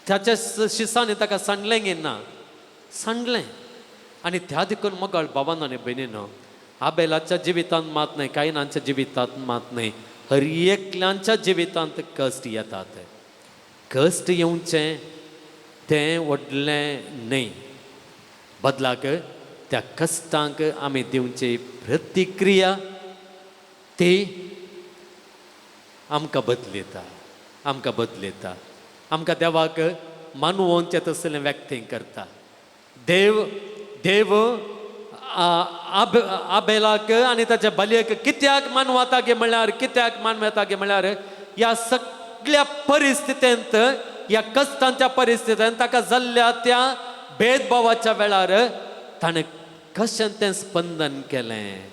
ताच्या शिसांनी ताका सांडलें गे ना? सांडलें. आनी त्या देखून मोगाळ भावान आनी भयणीनो, आबेलाच्या जिवितांत मात न्हय, कायनांच्या जिवितांत मात न्हय, हर एकल्यांच्या जिवितांत कश्ट येतात. कश्ट येवचें तें व्हडलें न्हय. बदलाक त्या कश्टांक आमी दिवची प्रतिक्रिया ती आमकां बदलयता, आमकां बदलयता. आमकां देवाक मानवोवचें तसलें व्यक्तींक करता. देव देव आबेलाक आनी ताच्या बलयेक कित्याक मानवता गे म्हणल्यार, कित्याक मानवता गे म्हणल्यार ह्या सगळ्या परिस्थितींत, ह्या कश्टांच्या परिस्थितींत ताका जाल्ल्या त्या भेदभावाच्या वेळार ताणें कशें तें स्पंदन केलें,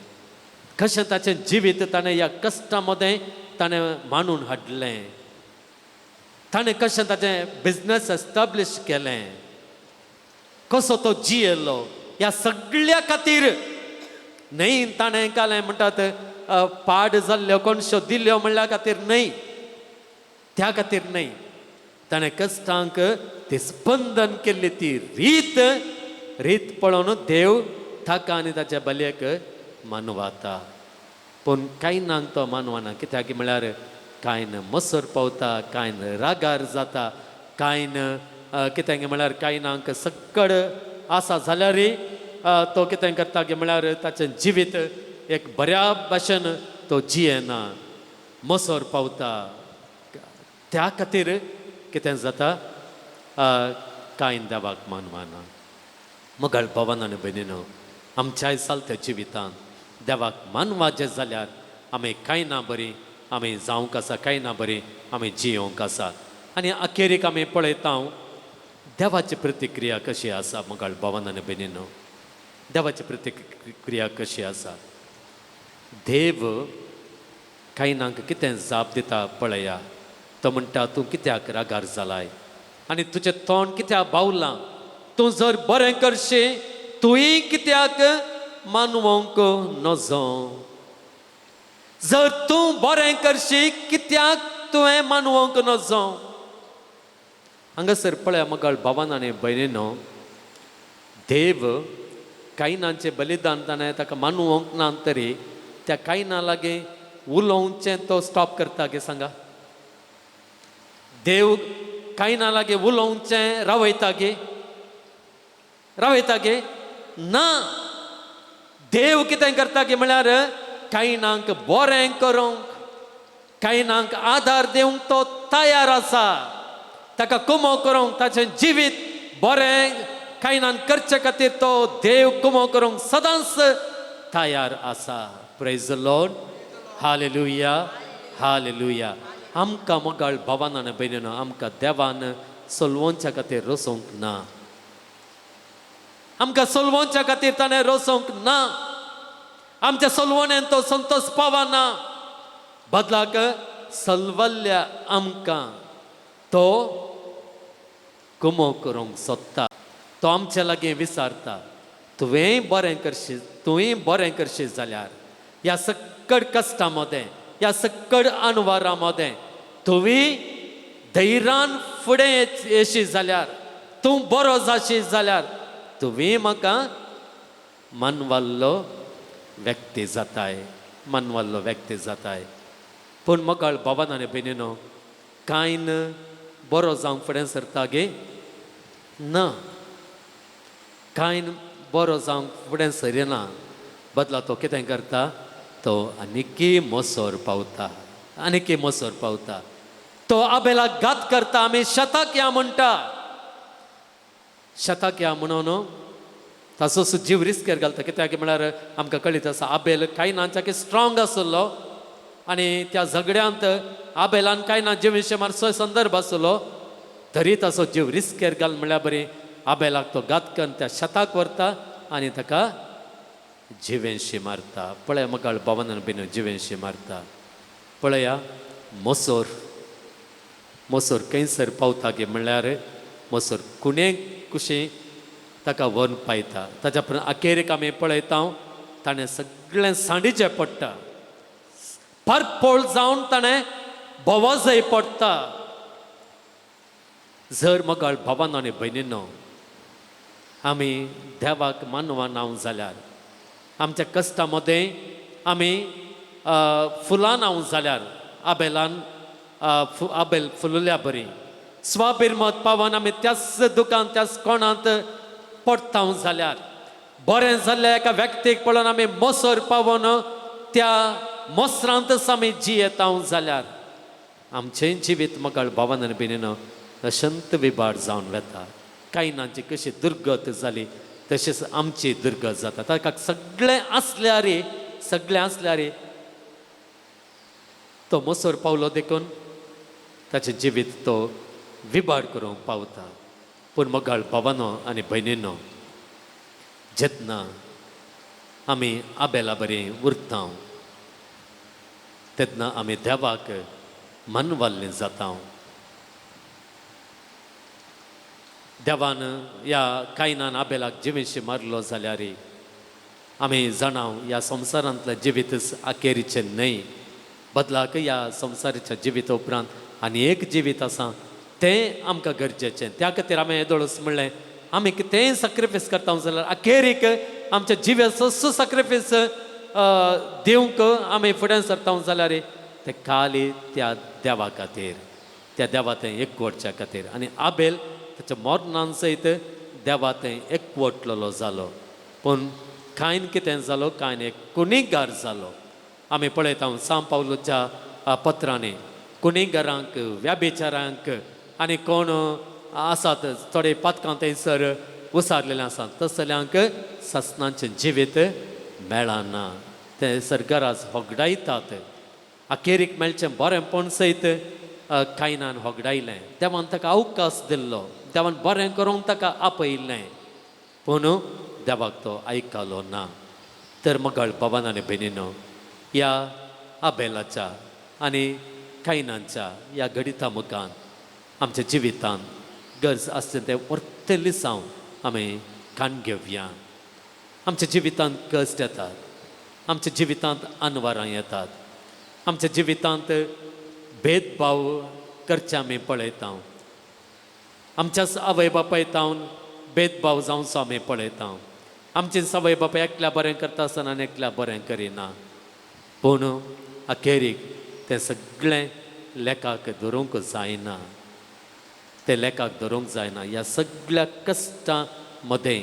कशें ताचें जिवीत ताणें ह्या कश्टां मदें ताणें मांडून हाडलें, ताणें कशें ताचें बिजनस एस्टाब्लीश केलें, कसो तो जियेलो, ह्या सगळ्या खातीर न्हय ताणें कालें म्हणटात पाड जाल्ल्यो कोणश्यो दिल्यो म्हणल्या खातीर न्हय, त्या खातीर न्हय, ताणें कश्टांक ती स्पंदन केल्ली ती रीत रीत पळोवन देव ताका आनी ताच्या बलयेक मानवाता. पूण कांय नांक तो मानवना, कित्याक म्हळ्यार कांय न मसर पावता, कांय न रागार जाता, कांय न कितें म्हळ्यार कांय नांक सक्कड आसा जाल्यारय तो कितें करता की म्हळ्यार ताचें जिवीत एक बऱ्या भाशेन तो जियेना, मसर पावता. त्या खातीर कितें जाता, कांय देवाक मानवना. मोगाळ भावान आनी भयणीनो, आमच्याय चलत्या जिवितांत देवाक मानवाचें जाल्यार आमी कांय ना बरी आमी जावंक आसा, कांय ना बरी आमी जियोवंक आसा. आनी अखेरीक आमी पळयता देवाची प्रतिक्रिया कशी आसा. मोगाळ भावान आनी भयणीनो, देवाची प्रतिक्रिया कशी आसा. देव कांय नांक कितें जाप दिता पळया. तो म्हणटा, तूं कित्याक रागार जालाय आनी तुजें तोंड कित्याक बावलां? तूं जर बरें करशी तुंय कित्याक मानवंक नजो? जर तूं बरें करशी कित्याक तुवें मानवंक नजो? हांगासर पळया मगळ भावान आनी भयणीनो, देव कायनांचें बलिदान ताणें ताका मानवंक ना तरी त्या कायना लागीं उलोवचें तो स्टॉप करता गे सांगा. देव कायना लागीं उलोवचें रावयता गे, रावयता गे ना. देव कितें करता गे म्हळ्यार कायनांक बरें करूंक, कायनांक आदार दिवंक तो तयार आसा. ताका कुमो करूंक, ताचें जिवीत बरें कायनान करचे खातीर तो देव कुमो करूंक सदांच तयार आसा. Praise the Lord, hallelujah, hallelujah. आमकां मोगाळ भावान आनी भयणीनो, आमकां देवान सोलवोंच्या खातीर रसोवंक ना, आमकां सोलवोंच्या खातीर ताणें रसोवंक ना. आमच्या सोलवणेन तो संतोश पावना, बदलाक सलवल्ल्या आमकां तो कुमो करूंक सोदता. तो आमचे लागीं विचारता, तुवें बरें करशी, तुवें बरें करशी जाल्यार ह्या सक्कड कश्टां मदें, ह्या सक्कड अणवारां मदें तुवें धैर्यान फुडें येशी जाल्यार, तूं बरो जाशी जाल्यार तुवें म्हाका मनवाल्लो व्यक्ती जाताय, मनवाल्लो व्यक्ती जाताय. पूण मोगाळ भावान आनी भयणीनो, कांय बरो जावंक फुडें सरता गे ना, कांय बरो जावंक फुडें सरिना. बदला तो कितें करता, तो आनीकी मोसोर पावता, आनीकी मोसोर पावता. तो आबेलाक घात करता. आमी शेताक या म्हणटा, शेताक या म्हणून ताचो जीव रिस्केर घालता. कित्याक म्हळ्यार आमकां कळीत आसा आबेल कांय नाच्याकी स्ट्रॉंग आसलो आनी त्या झगड्यांत आबेलान कांय ना जिविशे मारचो संदर्भ आसलो, तरी ताचो जीव रिस्केर घाल म्हणल्यार बरी आबेलाक तो घात करून त्या शेताक व्हरता आनी ताका जिवेंशी मारता. पळया मकाळ भावनान बीन जिवेंशी मारता. पळया मोसोर, मोसोर खंयसर पावता गे म्हणल्यार मोसोर कुणे कुशी ताका व्हरून पायता. ताच्या उपरांत अखेरीक आमी पळयता ताणें सगळें सांडीचें पडटा, परपोळ जावन ताणें भोवाजय पडटा. जर मगाळ भावान आनी भयणीनो आमी देवाक मानवा जाल्यार, आमच्या कश्टां मदें आमी फुलां नांव जाल्यार आबेलान आबेल फुलल्या बरी स्वाभिरमत पावन आमी त्याच दुकान त्याच कोणांत पडटा जाल्यार, बरें जाल्ल्या एका व्यक्तीक पळोवन आमी मोसर पावोन त्या मोसरांतच आमी जियेता जाल्यार आमचें जिवीत मगाळ भावान आनी भयणीनो अशंत विबाड जावन वता. कायनाची कशी दुर्गत जाली तशेंच आमची दुर्गत जाता. ताका सगळें आसल्यार, सगळें आसल्यार तो मोसर पावलो देखून ताचें जिवीत तो विबाड करूंक पावता. पूण मगाळ भावानो आनी भयणीनो, जेन्ना आमी आबेला बरी उरता तेन्ना आमी देवाक मनवाल्ले जाता. देवान ह्या कायनान आबेलाक जिवेशी मारलो जाल्यार आमी जाणां ह्या संवसारांतलें जिवीतच अखेरीचें न्हय, बदलाक ह्या संवसाराच्या जिविता उपरांत आनी एक जिवीत आसा तें आमकां गरजेचें. त्या खातीर आमी येदोळच म्हणलें आमी कितेंय सॅक्रिफायस करता जाल्यार अखेरीक आमच्या जिव्याचो सॅक्रिफायस दिवंक आमी फुडें सरता जाल्यार तें खाली त्या देवा खातीर, त्या देवा थंय एकवटच्या खातीर. आनी आबेल ताच्या मरणान सयत देवा थंय एकवटलेलो जालो. पूण कांय कितें जालो, कांय एक कुनीगार जालो. आमी पळयता सांव पावलूच्या पत्रांनी कुनीगारांक, व्याभिचारांक आनी कोण आसात थोडे पातकां थंयसर उसारलेले आसात तसल्यांक सासणाचें जिवीत मेळना, ते सरकाराच होगडायतात. अखेरीक मेळचें बरेंपण सयत कायनान होगडायलें. देवान ताका अवकाश दिल्लो, देवान बरें करूंक ताका आपयलें, पूण देवाक तो आयकलो ना. तर मगाळ बाबान आनी भयणीनो, ह्या आबेलाच्या आनी कायनांच्या ह्या घडिता मुखान आमच्या जिवितान गरज आसता तें व्हरतें लिसांव आमी काण घेवया. आमच्या जिवितांत कश्ट येतात, आमच्या जिवितांत अनवारां येतात, आमच्या जिवितांत भेदभाव करचे आमी पळयता, आमच्या आवय बापाय तावन भेदभाव जावचो आमी पळयता. आमचे आवय बापाय एकल्या बरें करता आसतना आनी एकल्या बरें करिना, पूण अखेरीक तें सगळें लेखाक धरूंक जायना, तें लेखाक धरूंक जायना. ह्या सगळ्या कश्टां मदें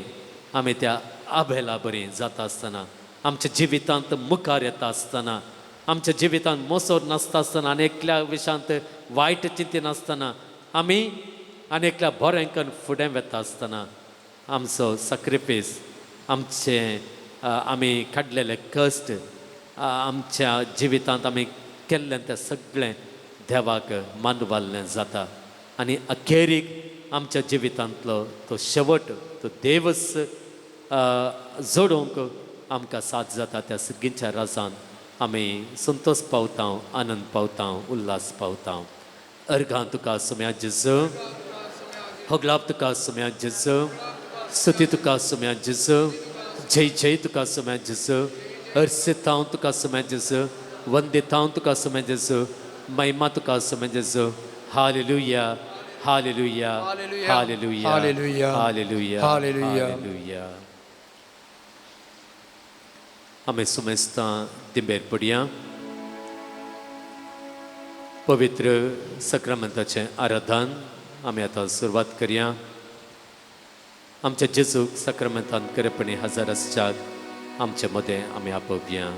आमी त्या आबेला बरी जाता आसतना, आमच्या जिवितांत मुखार येता आसतना, आमच्या जिवितांत मोसोर नासता आसतना आनी एकल्या विशांत वायट चिंतिनासतना आमी आनी एकल्या बरें करून फुडें वता आसतना आमचो सॅक्रिफायस, आमचें आमी काडलेले कश्ट, आमच्या जिवितांत आमी केल्लें तें सगळें देवाक मानवाल्लें जाता. आनी अखेरीक आमच्या जिवितांतलो तो शेवट, तो देवच जोडूंक आमकां साथ जाता. त्या सिग्गींच्या राजान आमी संतोष पावता, आनंद पावता, उल्हास पावता. अर्घां तुका सुम्या जेजू, होगलाप तुका सुम्या जेजू, स्तुती तुका सुम्या जेजू, जय जय तुका सुम्या जेजू, अर्सितांव तुका सुम्या जेजू, वंदितांव तुका सुम्या जेजू, महिमा तुका सुम्या जेजू. Hallelujah, hallelujah, hallelujah, hallelujah, hallelujah, hallelujah. Hallelujah. आमी सुमेस्तां दिंबेर पडया. पवित्र सक्रामंताचें आराधन आमी आतां सुरवात करया. आमच्या जेजूक सक्रामंतान खरेपणी हजर आसच्याक आमचे मदें आमी आपोवया.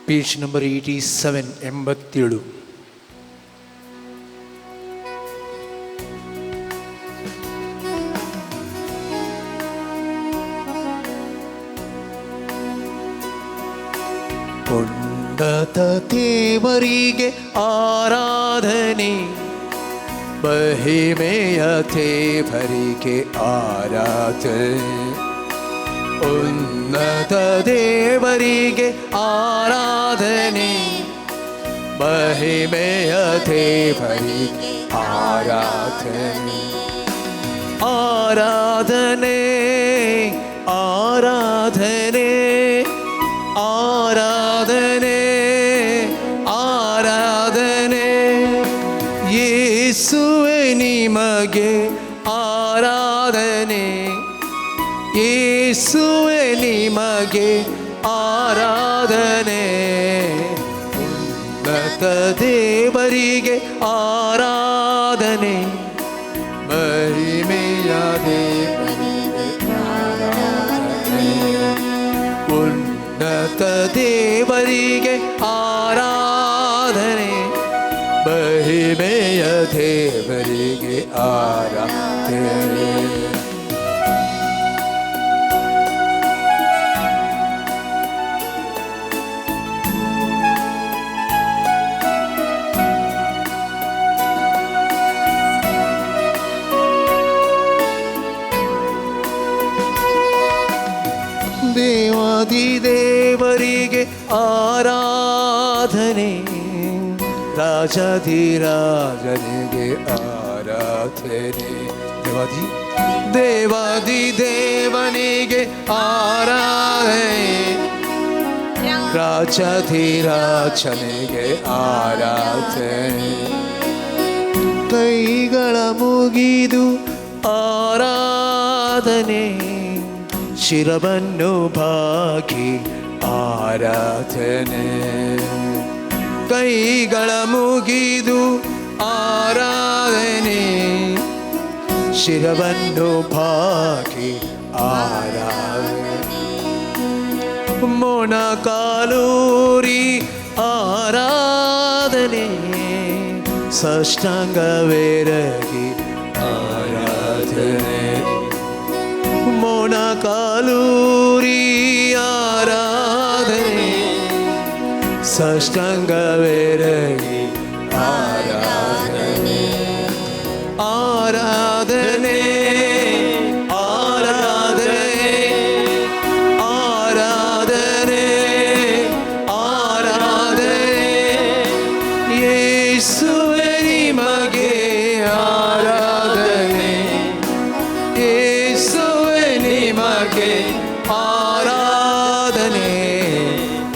पेज नंबर 87, 87. ಉನ್ನತ ದೇವರಿಗೆ ಆರಾಧನೆ, ಮಹಿಮೆಯ ದೇವರಿಗೆ ಆರಾಧನೆ. ಉನ್ನತ ದೇವರಿಗೆ ಆರಾಧನೆ, ಮಹಿಮೆಯ ದೇವರಿಗೆ ಆರಾಧನೆ. ಆರಾಧನೆ, ಆರಾಧನೆ, ಆರಾಧನೆ, ಆರಾಧನೆ, ಯೇಸುವೆ ನಿಮಗೆ ಆರಾಧನೆ, ಯೇಸುವೆ ನಿಮಗೆ ಆರಾಧನೆ. ಉನ್ನತ ದೇವರಿಗೆ ಆರಾಧನೆ, ಮಹಿಮೆಯ ದೇವರಿಗೆ ಆರಾಧನೆ, ಮಹಿಮೆಯ ದೇವರಿಗೆ ಆರಾಧನೆ. ದೇವಾದಿ ದೇವರಿಗೆ ಆರಾಧನೆ, ರಾಜಾಧಿರಾಜನಿಗೆ ಆರಾಧನೆ. ದೇವಾದಿ ದೇವಾದಿ ದೇವನಿಗೆ ಆರಾಧನೆ, ರಾಜಾಧಿರಾಜನಿಗೆ ಆರಾಧನೆ. ಕೈಗಳ ಮುಗಿದು ಆರಾಧನೆ, ಶಿರವನ್ನು ಬಾಗಿ ಆರಾಧನೆ. ಕೈಗಳ ಮುಗಿದು ಆರಾಧನೆ, ಶಿರವನ್ನು ಬಾಗಿ ಆರಾಧನೆ. ಮೊಣಕಾಲೂರಿ ಆರಾಧನೆ, ಸಾಷ್ಟಾಂಗವೆರಗಿ ಆರಾಧನೆ. ಮೊಣಕಾಲೂರಿ ಆರಾಧನೆ, ಸಾಷ್ಟಾಂಗವೆರಗಿ ಆರಾಧನೆ. ಆರಾಧನೆ ಆರಾಧನೆ ಆರಾಧನೆ ಆರಾಧನೆ, ಯೇಸುವೆ ನಿಮಗೆ ಆರಾಧನೆ, ಯೇಸುವೆ ನಿಮಗೆ ಆರಾಧನೆ.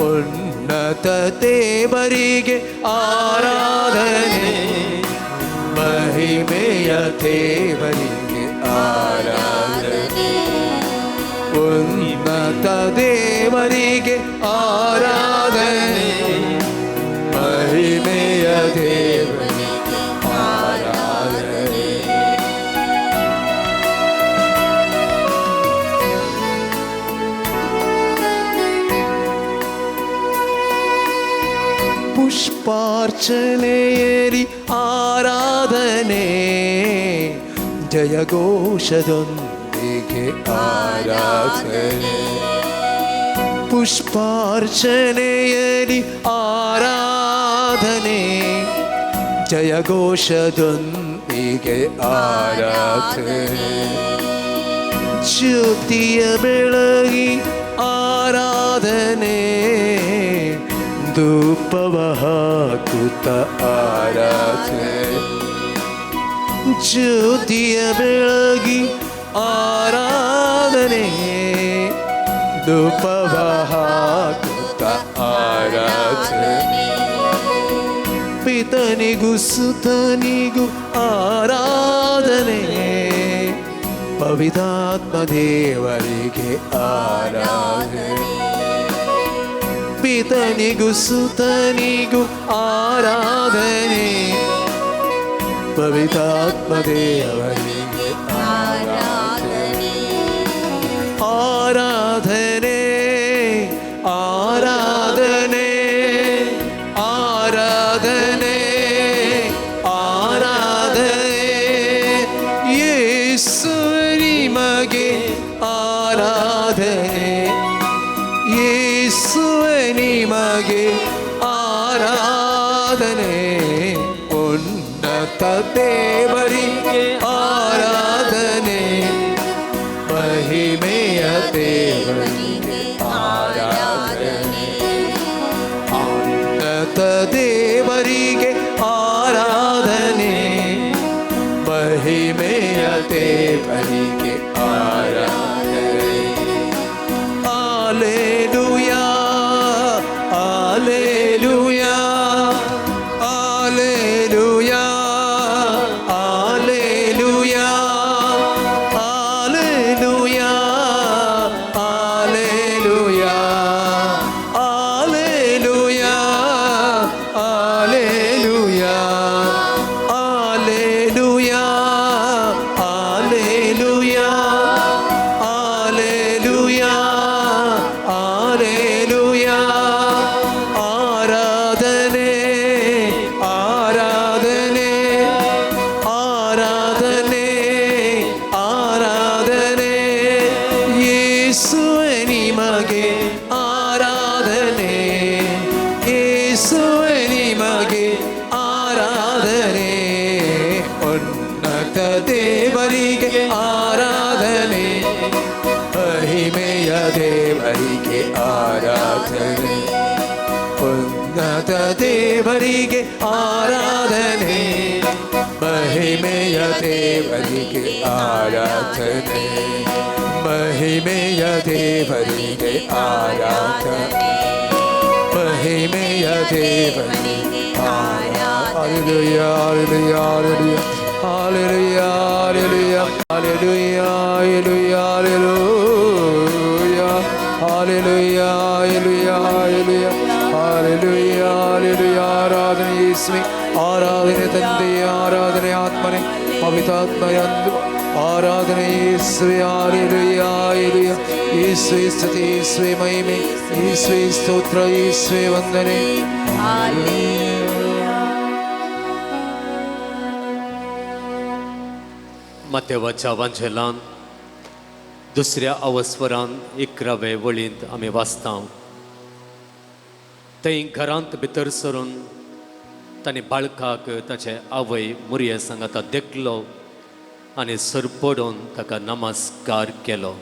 ಉನ್ನತ ದೇವರಿಗೆ ಆರಾಧನೆ, ಮಹಿಮೆಯ ದೇವರಿಗೆ ಆರಾಧನೆ. ಉನ್ನತ ದೇವರಿಗೆ ಆರಾಧನೆ, ಮಹಿಮೆಯ ದೇವರಿಗೆ ಆರಾಧನೆ. ಪುಷ್ಪಾರ್ಚನೆಯೇರಿ ಆರಾಧನೆ, ಜಯಘೋಷದೊಂದಿಗೆ ಆರಾಧನೆ. ಪುಷ್ಪಾರ್ಚನೆಯೇರಿ ಆರಾಧನೆ, ಜಯಘೋಷದೊಂದಿಗೆ ಆರಾಧನೆ. ಜ್ಯೋತಿಯ ಬೆಳಗಿ ಆರಾಧನೆ, ಧೂಪವ ಹಾಕುತ್ತ ಆರಾಧನೆ. ಜ್ಯೋತಿಯ ಬೆಳಗಿ ಆರಾಧನೆ, ಧೂಪವ ಹಾಕುತ್ತ ಆರಾಧನೆ. ಪಿತನಿಗೂ ಸುತನಿಗೂ ಆರಾಧನೆ, ಪವಿತ್ರಾತ್ಮ ದೇವರಿಗೆ ಆರಾಧನೆ. ಪಿತನಿಗೂ ಸುತನಿಗೂ ಆರಾಧನೆ, ಪವಿತ್ರಾತ್ಮ ದೇವರಿಗೆ ಆರಾಧನೆ. ಆರಾಧನೆ ಆರಾಧನೆ ಆರಾಧನೆ ಆರಾಧನೆ, ಯೇಸುವೆ ನಿಮಗೆ ಆರಾಧನೆ, ಯೇಸುವೆ ನಿಮಗೆ ಆರಾಧನೆ. ಉನ್ನತ ದೇವರಿಗೆ ಆರಾಧನೆ, ಮಹಿಮೆಯ ದೇವರಿಗೆ ಆರಾಧನೆ. ಉನ್ನತ ದೇವರಿಗೆ ಆರಾಧನೆ, ಮಹಿಮೆಯ ದೇವರಿಗೆ ಆರಾಧನೆ. Alleluia alleluia alleluia alleluia alleluia alleluia alleluia alleluia alleluia alleluia ಯೇಸುವೆ ನಿಮಗೆ ಆರಾಧನೆ, ಯೇಸುವೆ ನಿಮಗೆ ಆರಾಧನೆ, ಉನ್ನತ ದೇವರಿಗೆ ಆರಾಧನೆ, ಮಹಿಮೆಯ ದೇವರಿಗೆ ಆರಾಧನೆ, ಉನ್ನತ ದೇವರಿಗೆ ಆರಾಧನೆ, ಮಹಿಮೆಯ ದೇವರಿಗೆ ಆರಾಧನೆ, ಮಹಿಮೆಯ ದೇವರಿಗೆ ಆರಾಧನೆ, ಮಹಿಮೆಯ ದೇವರಿಗೆ ಆರಾಧನೆ. Hallelujah, hallelujah, hallelujah, hallelujah, hallelujah, hallelujah, hallelujah, hallelujah, hallelujah. ಆರಾಧನೆ ಯೇಸುವೆ, ಆರಾಧನೆ ತಂದೆಯೇ, ಆರಾಧನೆ ಆತ್ಮನೇ, ಪವಿತ್ರಾತ್ಮನೇ, ಆರಾಧನೆ ಯೇಸುವೆ. Hallelujah, hallelujah. ಯೇಸುವೆ ಸ್ತುತಿ, ಯೇಸುವೆ ಮಹಿಮೆ, ಯೇಸುವೆ ಸ್ತೋತ್ರ, ಯೇಸುವೆ ವಂದನೆ. मातेवाच्या वांजेलान दुसऱ्या अवस्वरान 11वे वळींत आमी वाचता, थंय घरांत भितर सरून ताणें बाळकाक ताचे आवय मुरये सांगाता देखलो आनी सरपडून ताका नमस्कार केलो.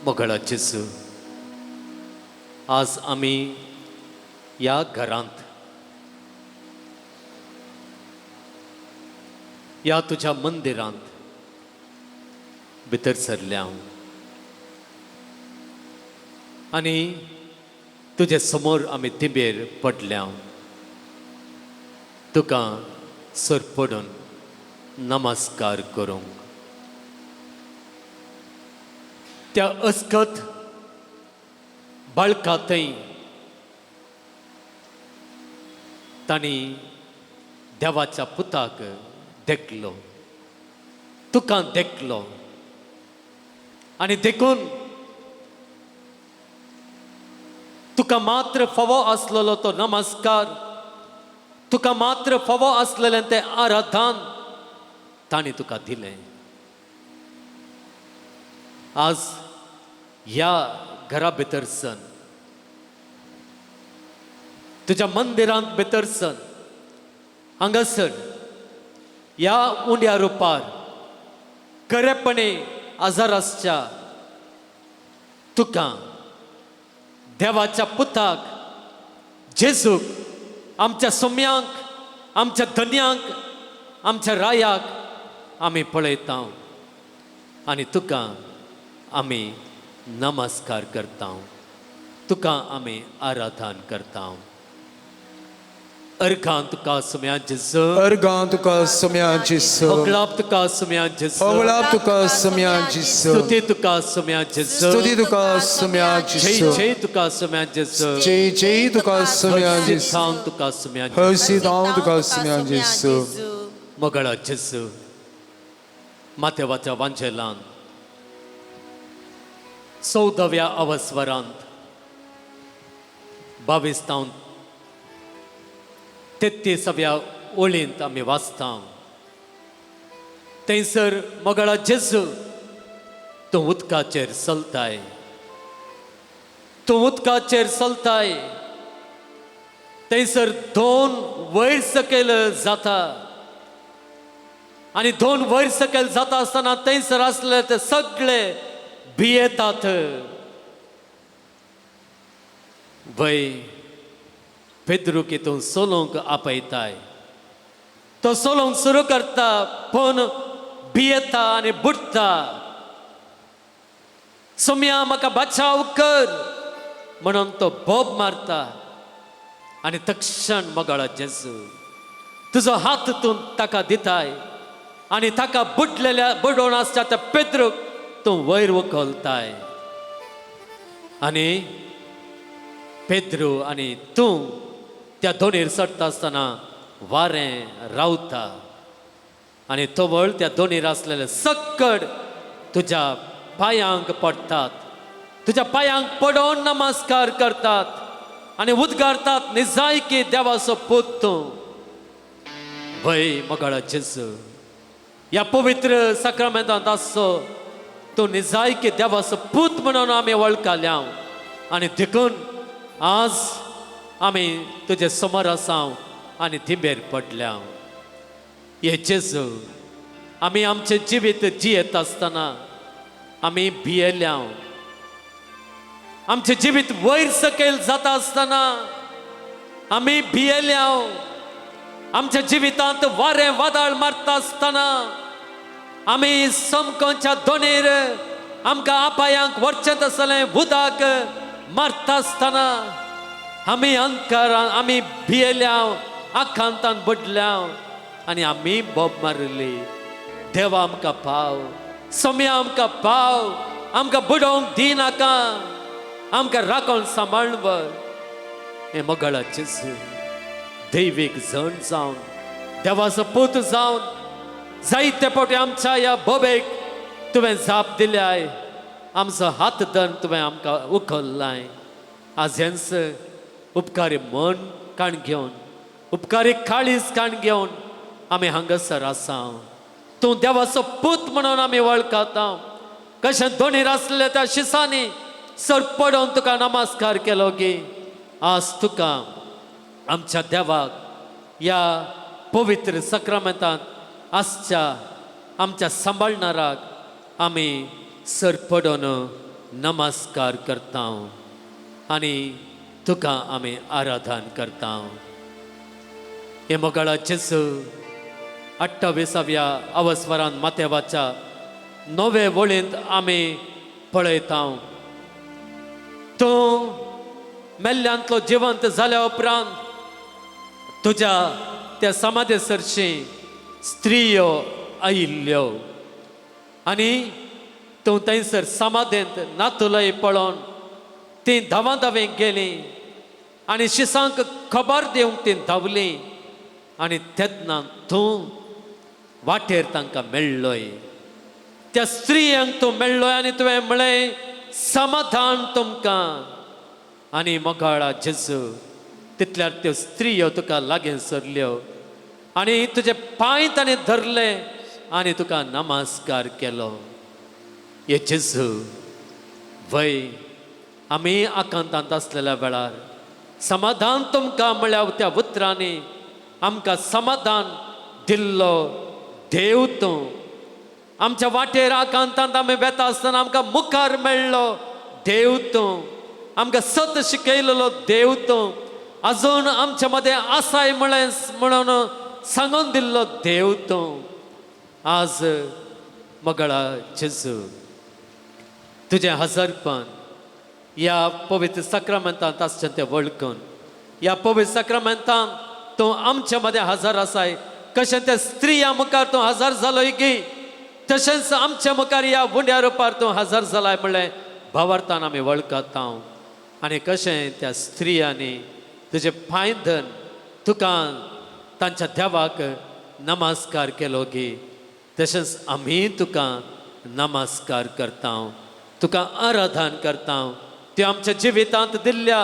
मोगळा जेजू, आज आमी ह्या घरांत ह्या तुज्या मंदिरांत भितर सरल्या आनी तुजे समोर आमी तिबेर पडल्या, तुका सरपडून नमस्कार करूंक. त्या अस्कत बाळका थंय तांणी देवाच्या पुताक देखलो, तुका देखलो आनी देखून तुका मात्र फावो आसलेलो तो नमस्कार, तुका मात्र फावो आसलेलें तें आराधन तांणी तुका दिलें. आज ह्या घरा भितर सन, तुज्या मंदिरांत भितर सन, हांगासर ह्या उंड्या रुपार खरेपणी आजार आसच्या तुका देवाच्या पुताक जेजूक, आमच्या सोम्यांक, आमच्या धन्यांक, आमच्या रायाक आमी पळयता आनी तुका आमी नमस्कार करता, तुका आमी आराधन करता. अर्घां तुका सुम्या जेजू, अर्घां तुका सुम्या जेजू, होगळाप तुका सुम्या जेजू, होगळाप तुका सुम्या जेजू, स्तुती तुका सुम्या जेजू, स्तुती तुका सुम्या जेजू, जय जय तुका सुम्या जेजू, जय जय तुका सुम्या जेजू, हर्षितांव तुका सुम्या जेजू, हर्षितांव तुका सुम्या जेजू. मोगळा जेजू, मातेवाच्या वांजेलान 14व्या अवस्वरांत 22 तावन 33व्या ओळींत आमी वाचता, थंयसर मोगळा जेजू तूं उदकाचेर चलताय, तूं उदकाचेर चलताय. थंयसर 2 वयर सकयल जाता आनी 2 वयर सकयल जाता आसतना थंयसर आसले ते सगळे भियेतात. वय पेद्रूक तूं सोलोंक आपयताय, तो सोलोंक सुरू करता पूण भियेता आनी बुडटा. सोम्या म्हाका बचाव कर म्हणून तो बोब मारता आनी तक्षण मोगाळा जेजू तुजो हात तूं ताका दिताय आनी ताका बुडलेल्या बुडोवन आसच्या त्या पेद्रूक तूं वयर उखलताय आनी पेद्रू आनी तूं त्या दोनीर चडटा आसतना वारें रावता आनी तवळ त्या दोनीर आसलेले सक्कड तुज्या पांयांक पडटात, तुज्या पांयांक पडोवन नमस्कार करतात आनी उद्गारतात, निजायकी देवाचो पूत तूं. वय मोगाळा जेजू, ह्या पवित्र साक्रामेंतांत आसचो तूं निजायकी देवाचो पूत म्हणून आमी वळखल्या आनी देखून आज आमी तुजे समोर आसा आनी थिंबेर पडल्या. हे जेजू, आमी आमचें जिवीत जियेत आसतना आमी भियेल्या. आमचें जिवीत वयर सकयल जाता आसतना आमी भियेल्या. आमच्या जिवितांत वारें वादळ मारता आसतना आमी समकोंच्या दोनीर आमकां आपायांक व्हरचें तसलें उदक मारता आसतना आमी अंकारान आमी भियेल्या, आकांतान बुडल्या आनी आमी बोब मारिल्ली. देवा आमकां पाव, सोम्या आमकां पाव, आमकां बुडोवंक दिनाका, आमकां राखण सांबाळ व्हर. हें मोगाळा जेजू, दैवीक जण जावन, देवाचो पूत जावन जायते फावटी आमच्या ह्या बोबेक तुवें जाप दिल्याय. आमचो हात धरून तुवें आमकां उखल्लाय. आज हेंच उपकारी मन काण घेवन, उपकारी काळीज काण घेवन आमी हांगासर आसा. तूं देवाचो पूत म्हणून आमी वळखता. कशें दोनीर आसले त्या शिसांनी सर पडोवन तुका नमस्कार केलो की आज तुका आमच्या देवाक ह्या पवित्र सक्रामेंतांत आसच्या आमच्या सांबाळणाराक आमी सर पडोवन नमस्कार करता आनी तुका आमी आराधन करता. हे मोगाळा जेजू, 28व्या अवस्वरान मातेवाच्या नवे वळींत आमी पळयता, तूं मेल्ल्यांतलो जिवंत जाल्या उपरांत तुज्या त्या समाधे सरशी स्त्रियो आयिल्ल्यो आनी तूं थंयसर समाधेंत नातुलय पळोवन ती धांवा धांवे गेली आनी शिसांक खबर दिवंक ती धांवली आनी तेन्ना तूं वाटेर तांकां मेळ्ळोय. त्या स्त्रियांक तूं मेळ्ळोय आनी तुवें म्हळें, समाधान तुमकां. आनी मोगाळा जेजू, तितल्यार त्यो स्त्रियो तुका लागीं सरल्यो आनी तुजे पांय ताणें धरले आनी तुका नमस्कार केलो. हे जेजू, वय आमी आकांतांत आसलेल्या वेळार समाधान तुमकां म्हळ्यार त्या उतरांनी आमकां समाधान दिल्लो देव तूं. आमच्या वाटेर आकांतांत आमी वेता आसतना आमकां मुखार मेळ्ळो देव तूं. आमकां सत शिकयलेलो देव तूं. अजून आमच्या मदें आसाय म्हळें म्हणून सांगून दिल्लो देव तूं. आज मगळा जेजू, तुजें हजारपण ह्या पवित्र साक्रामेंतांत आसचें तें वळखून ह्या पवित्र साक्रामेंतांत तूं आमच्या मदें हजार आसाय. कशें त्या स्त्रियां मुखार तूं हजार जालोय की तशेंच आमच्या मुखार ह्या उंड्या रुपार तूं हजार जालाय म्हणलें भावार्थान आमी वळखता. आनी कशें त्या स्त्रियांनी तुजे पांय धरून तुका तांच्या देवाक नमस्कार केलो की तशेंच आमी तुका नमस्कार करता, तुका आराधन करता. त्यो आमच्या जिवितांत दिल्ल्या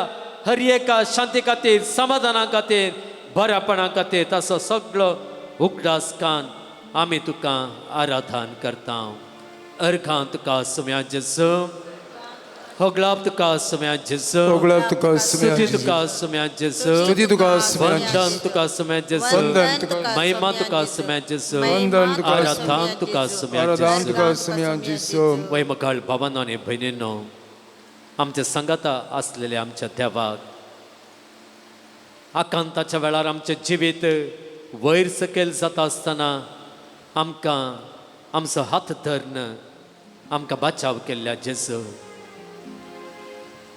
हर एका शांती खातीर, समाधाना खातीर, बऱ्यापणा खातीर ताचो सगळो उगडास कान आमी तुका आराधन करता. अर्घां तुका सुम्या जेजू, होगळाप तुका सुम्या जेजू, होगळाप तुका सुम्या स्तुती जेजू. तुका सुम्या जेजू, स्तुती तुका सुम्या वंदन तुका सुम्या जेजू, वंदन तुका महिमा तुका सुम्या जेजू, वंदन तुका आराधन तुका सुम्या आराधन जेजू. तुका सुम्या जेजू. वय मकाळ भावानो आनी भयणींनो, आमच्या सांगाता आसलेले आमच्या देवाक आकांताच्या वेळार आमचें जिवीत वयर सकयल जाता आसतना आमकां आमचो हात धरून आमकां बचाव केल्ल्या जेजू,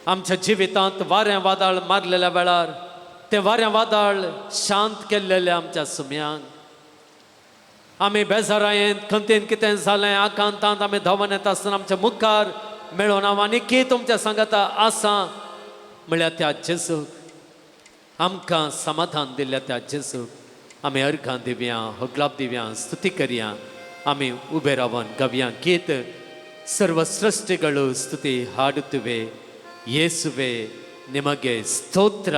आमच्या जिवितांत वारें वादळ मारलेल्या वेळार तें वारें वादळ शांत केल्लेलें आमच्या सुम्यांक, आमी बेजारायेंत खंतीन कितें जालें आकांतांत आमी धांवन येता आसतना आमच्या मुखार मेळून हांव आनी तुमच्या सांगाता आसा म्हळ्यार त्या जेजूक आमकां समाधान दिल्ल्या त्या जेजूक आमी अर्घां दिवया, होगलाप दिवया, स्तुती करया. आमी उबे रावन गावया गीत ಸರ್ವಸೃಷ್ಟಿಗಳು ಸ್ತುತಿ ಹಾಡುತ್ತಿವೆ, ಯೇಸುವೆ ನಿಮಗೆ ಸ್ತೋತ್ರ,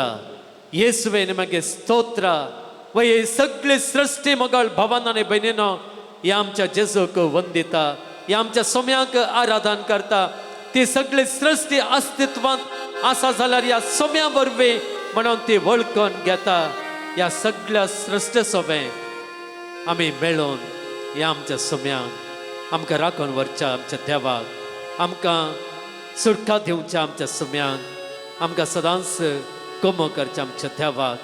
ಯೇಸುವೆ ನಿಮಗೆ ಸ್ತೋತ್ರ. वय सगळी सृष्टी मगळ भावान आनी भयणीनो ह्या आमच्या जेजूक वंदिता, ह्या आमच्या सोम्याक आराधन करता. ती सगळी सृश्टी अस्तित्वांत आसा जाल्यार ह्या सोम्या वरवीं म्हणून ती वळखून घेता. ह्या सगळ्या सृश्टी सोबें आमी मेळून ह्या आमच्या सोम्यांक आमकां राखून व्हरच्या आमच्या देवाक, आमकां सुटका दिवच्या आमच्या सोम्यांक, आमकां सदांच कोमो करच्या आमच्या देवाक,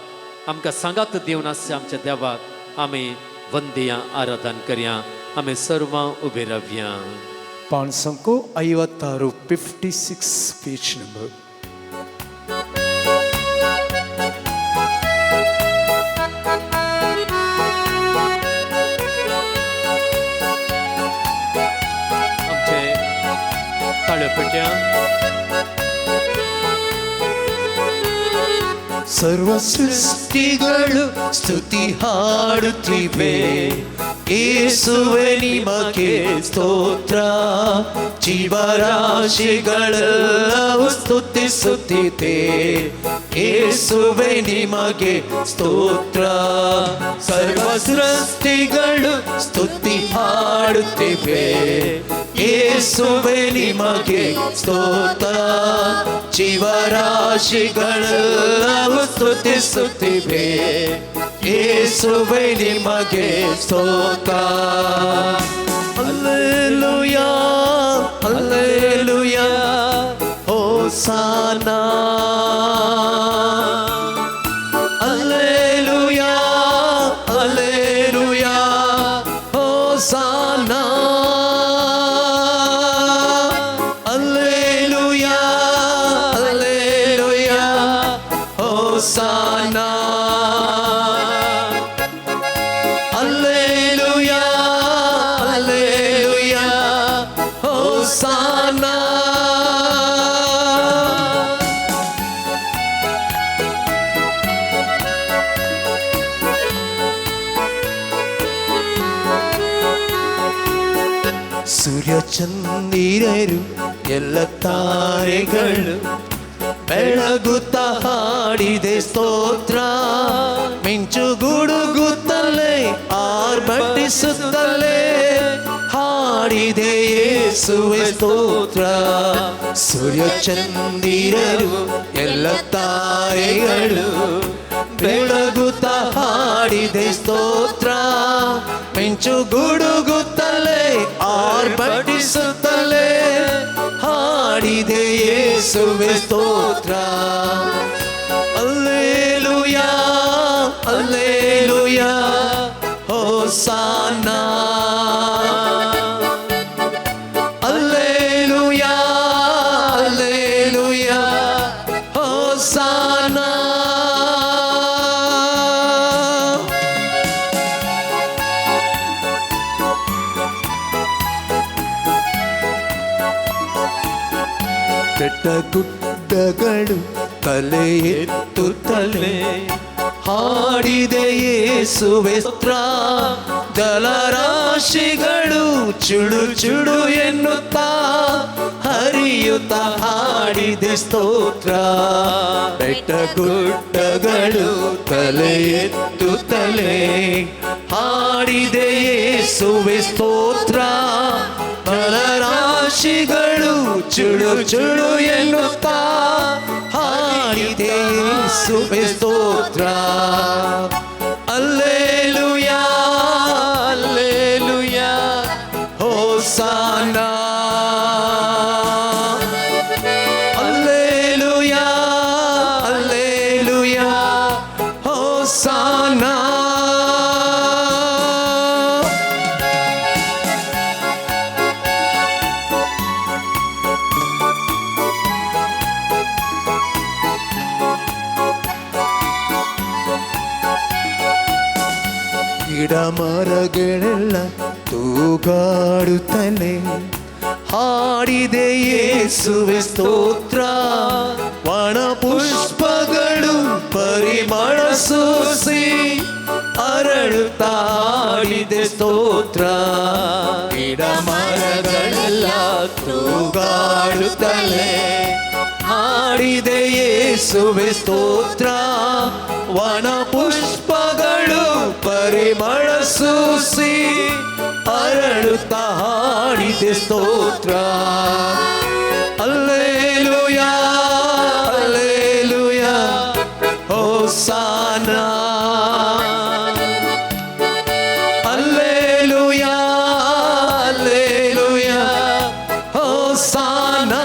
आमकां सांगात दिवन आसच्या आमच्या देवाक आमी वंदिया आराधन करया. आमी सर्वां उबी रावया. 556 56 पेज नंबर. आमचे ताळ्यो पेट्या. ಸರ್ವ ಸೃಷ್ಟಿಗಳು ಸ್ತುತಿ ಹಾಡುತ್ತಿವೆ, ಯೇಸುವೆ ನಿಮಗೆ ಸ್ತೋತ್ರ. ಜೀವರಾಶಿಗಳೆಲ್ಲವೂ ಸ್ತುತಿಸುತ್ತಿದೆ, ಯೇಸುವೆ ನಿಮಗೆ ಸ್ತೋತ್ರ. ಸರ್ವ ಸೃಷ್ಟಿಗಳು ಸ್ತುತಿ ಹಾಡುತ್ತಿವೆ, ಯೇಸುವೆ ನಿಮಗೆ ಸ್ತೋತ್ರ. ಜೀವರಾಶಿಗಳೆಲ್ಲವೂ ಸ್ತುತಿಸುತ್ತಿವೆ, ಯೇಸುವೆ ನಿಮಗೆ ಸ್ತೋತ್ರ. Hallelujah, hallelujah, hosanna. Hallelujah, hallelujah, hosanna. Hallelujah, hallelujah, hosanna. Hallelujah, hallelujah, hosanna. ಸೂರ್ಯ ಚಂದಿರರು ಎಲ್ಲ ತಾರೆಗಳು ಬೆಳಗುತ್ತ ಹಾಡಿದೆ ಸ್ತೋತ್ರ. ಮಿಂಚು ಗುಡುಗುತ್ತಲೇ ಆರ್ಭಟಿಸುತ್ತಲೇ ಹಾಡಿದೆ ಯೇಸುವೆ ಸ್ತೋತ್ರ. ಸೂರ್ಯ ಚಂದಿರರು ಎಲ್ಲ ತಾರೆಗಳು ಬೆಳಗುತ್ತ ಹಾಡಿದೆ ಸ್ತೋತ್ರ. ಮಿಂಚು ಗುಡುಗುತ್ತಲೇ ಆರ್ಭಟಿಸುತ್ತಲೇ ಹಾಡಿದೆ ಯೇಸುವೆ ಸ್ತೋತ್ರ. Alleluia, alleluia, hosanna. Alleluia, alleluia, hosanna. ಬೆಟ್ಟ ಗುಡ್ಡಗಳು ತಲೆ ಎತ್ತುತ್ತಲೇ ಹಾಡಿದೆ ಯೇಸುವೆ ಸ್ತೋತ್ರ. ಜಲರಾಶಿಗಳು ಚುಡು ಚುಡು ಎನ್ನುತ್ತಾ ಹರಿಯುತ್ತ ಹಾಡಿದೆ ಸ್ತೋತ್ರ. ಬೆಟ್ಟ ಗುಡ್ಡಗಳು ತಲೆ ಎತ್ತುತ್ತಲೇ ಹಾಡಿದೆ ಯೇಸುವೆ ಸ್ತೋತ್ರ. ಜಲರಾಶಿಗಳು ಚುಡು ಚುಡು ಎನ್ನುತ್ತಾ ಹಾಡಿದೆ ಯೇಸುವೆ ಸ್ತೋತ್ರ. ಅಲ್ಲೇಲುಯಾ, ಅಲ್ಲೇಲುಯಾ, ಹೋಸಾನಾ. ಅಲ್ಲೇಲುಯಾ, ಅಲ್ಲೇಲುಯಾ, ಹೋಸಾನಾ. ಗಿಡ ಮರಗಳೆಲ್ಲ ತೂಗಾಡುತ್ತಲೇ ಹಾಡಿದೆ ಯೇಸುವೆ ಸ್ತೋತ್ರ. ವನ ಪುಷ್ಪಗಳು ಪರಿಮಳ ಸೂಸಿ ಅರಳುತ್ತಾಡಿದೆ ಸ್ತೋತ್ರ. ಗಿಡ ಮರಗಳೆಲ್ಲ ತೂಗಾಡುತ್ತಲೇ ಹಾಡಿದೆ ಯೇಸುವೆ ಸ್ತೋತ್ರ. ವನ ಪುಷ್ಪಗಳು ಪರಿಮಳ ಸೂಸಿ ಅರಳುತ್ತ ಹಾಡಿದೆ ಸ್ತೋತ್ರ. ಅಲ್ಲೇಲುಯಾ, ಅಲ್ಲೇಲುಯಾ, ಹೋಸಾನಾ. ಅಲ್ಲೇಲುಯಾ, ಅಲ್ಲೇಲುಯಾ, ಹೋಸಾನಾ.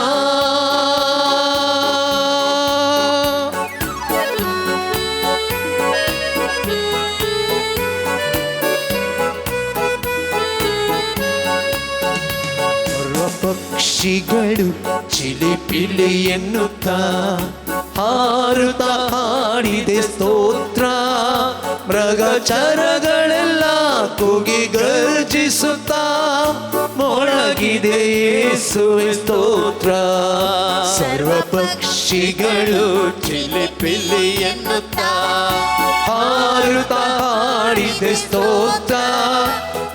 ಪಕ್ಷಿಗಳು ಚಿಲಿಪಿಲಿ ಎನ್ನುತ್ತಾ ಹಾರುತ್ತ ಹಾಡಿದೆ ಸ್ತೋತ್ರ. ಮೃಗಚರಗಳೆಲ್ಲ ಕೂಗಿ ಗರ್ಜಿಸುತ್ತಾ ಮೊಳಗಿದೆ ಯೇಸುವೆ ಸ್ತೋತ್ರ. ಸರ್ವ ಪಕ್ಷಿಗಳು ಚಿಲಿಪಿಲಿ ಎನ್ನುತ್ತಾ ಹಾರುತ್ತ ಹಾಡಿದೆ ಸ್ತೋತ್ರ.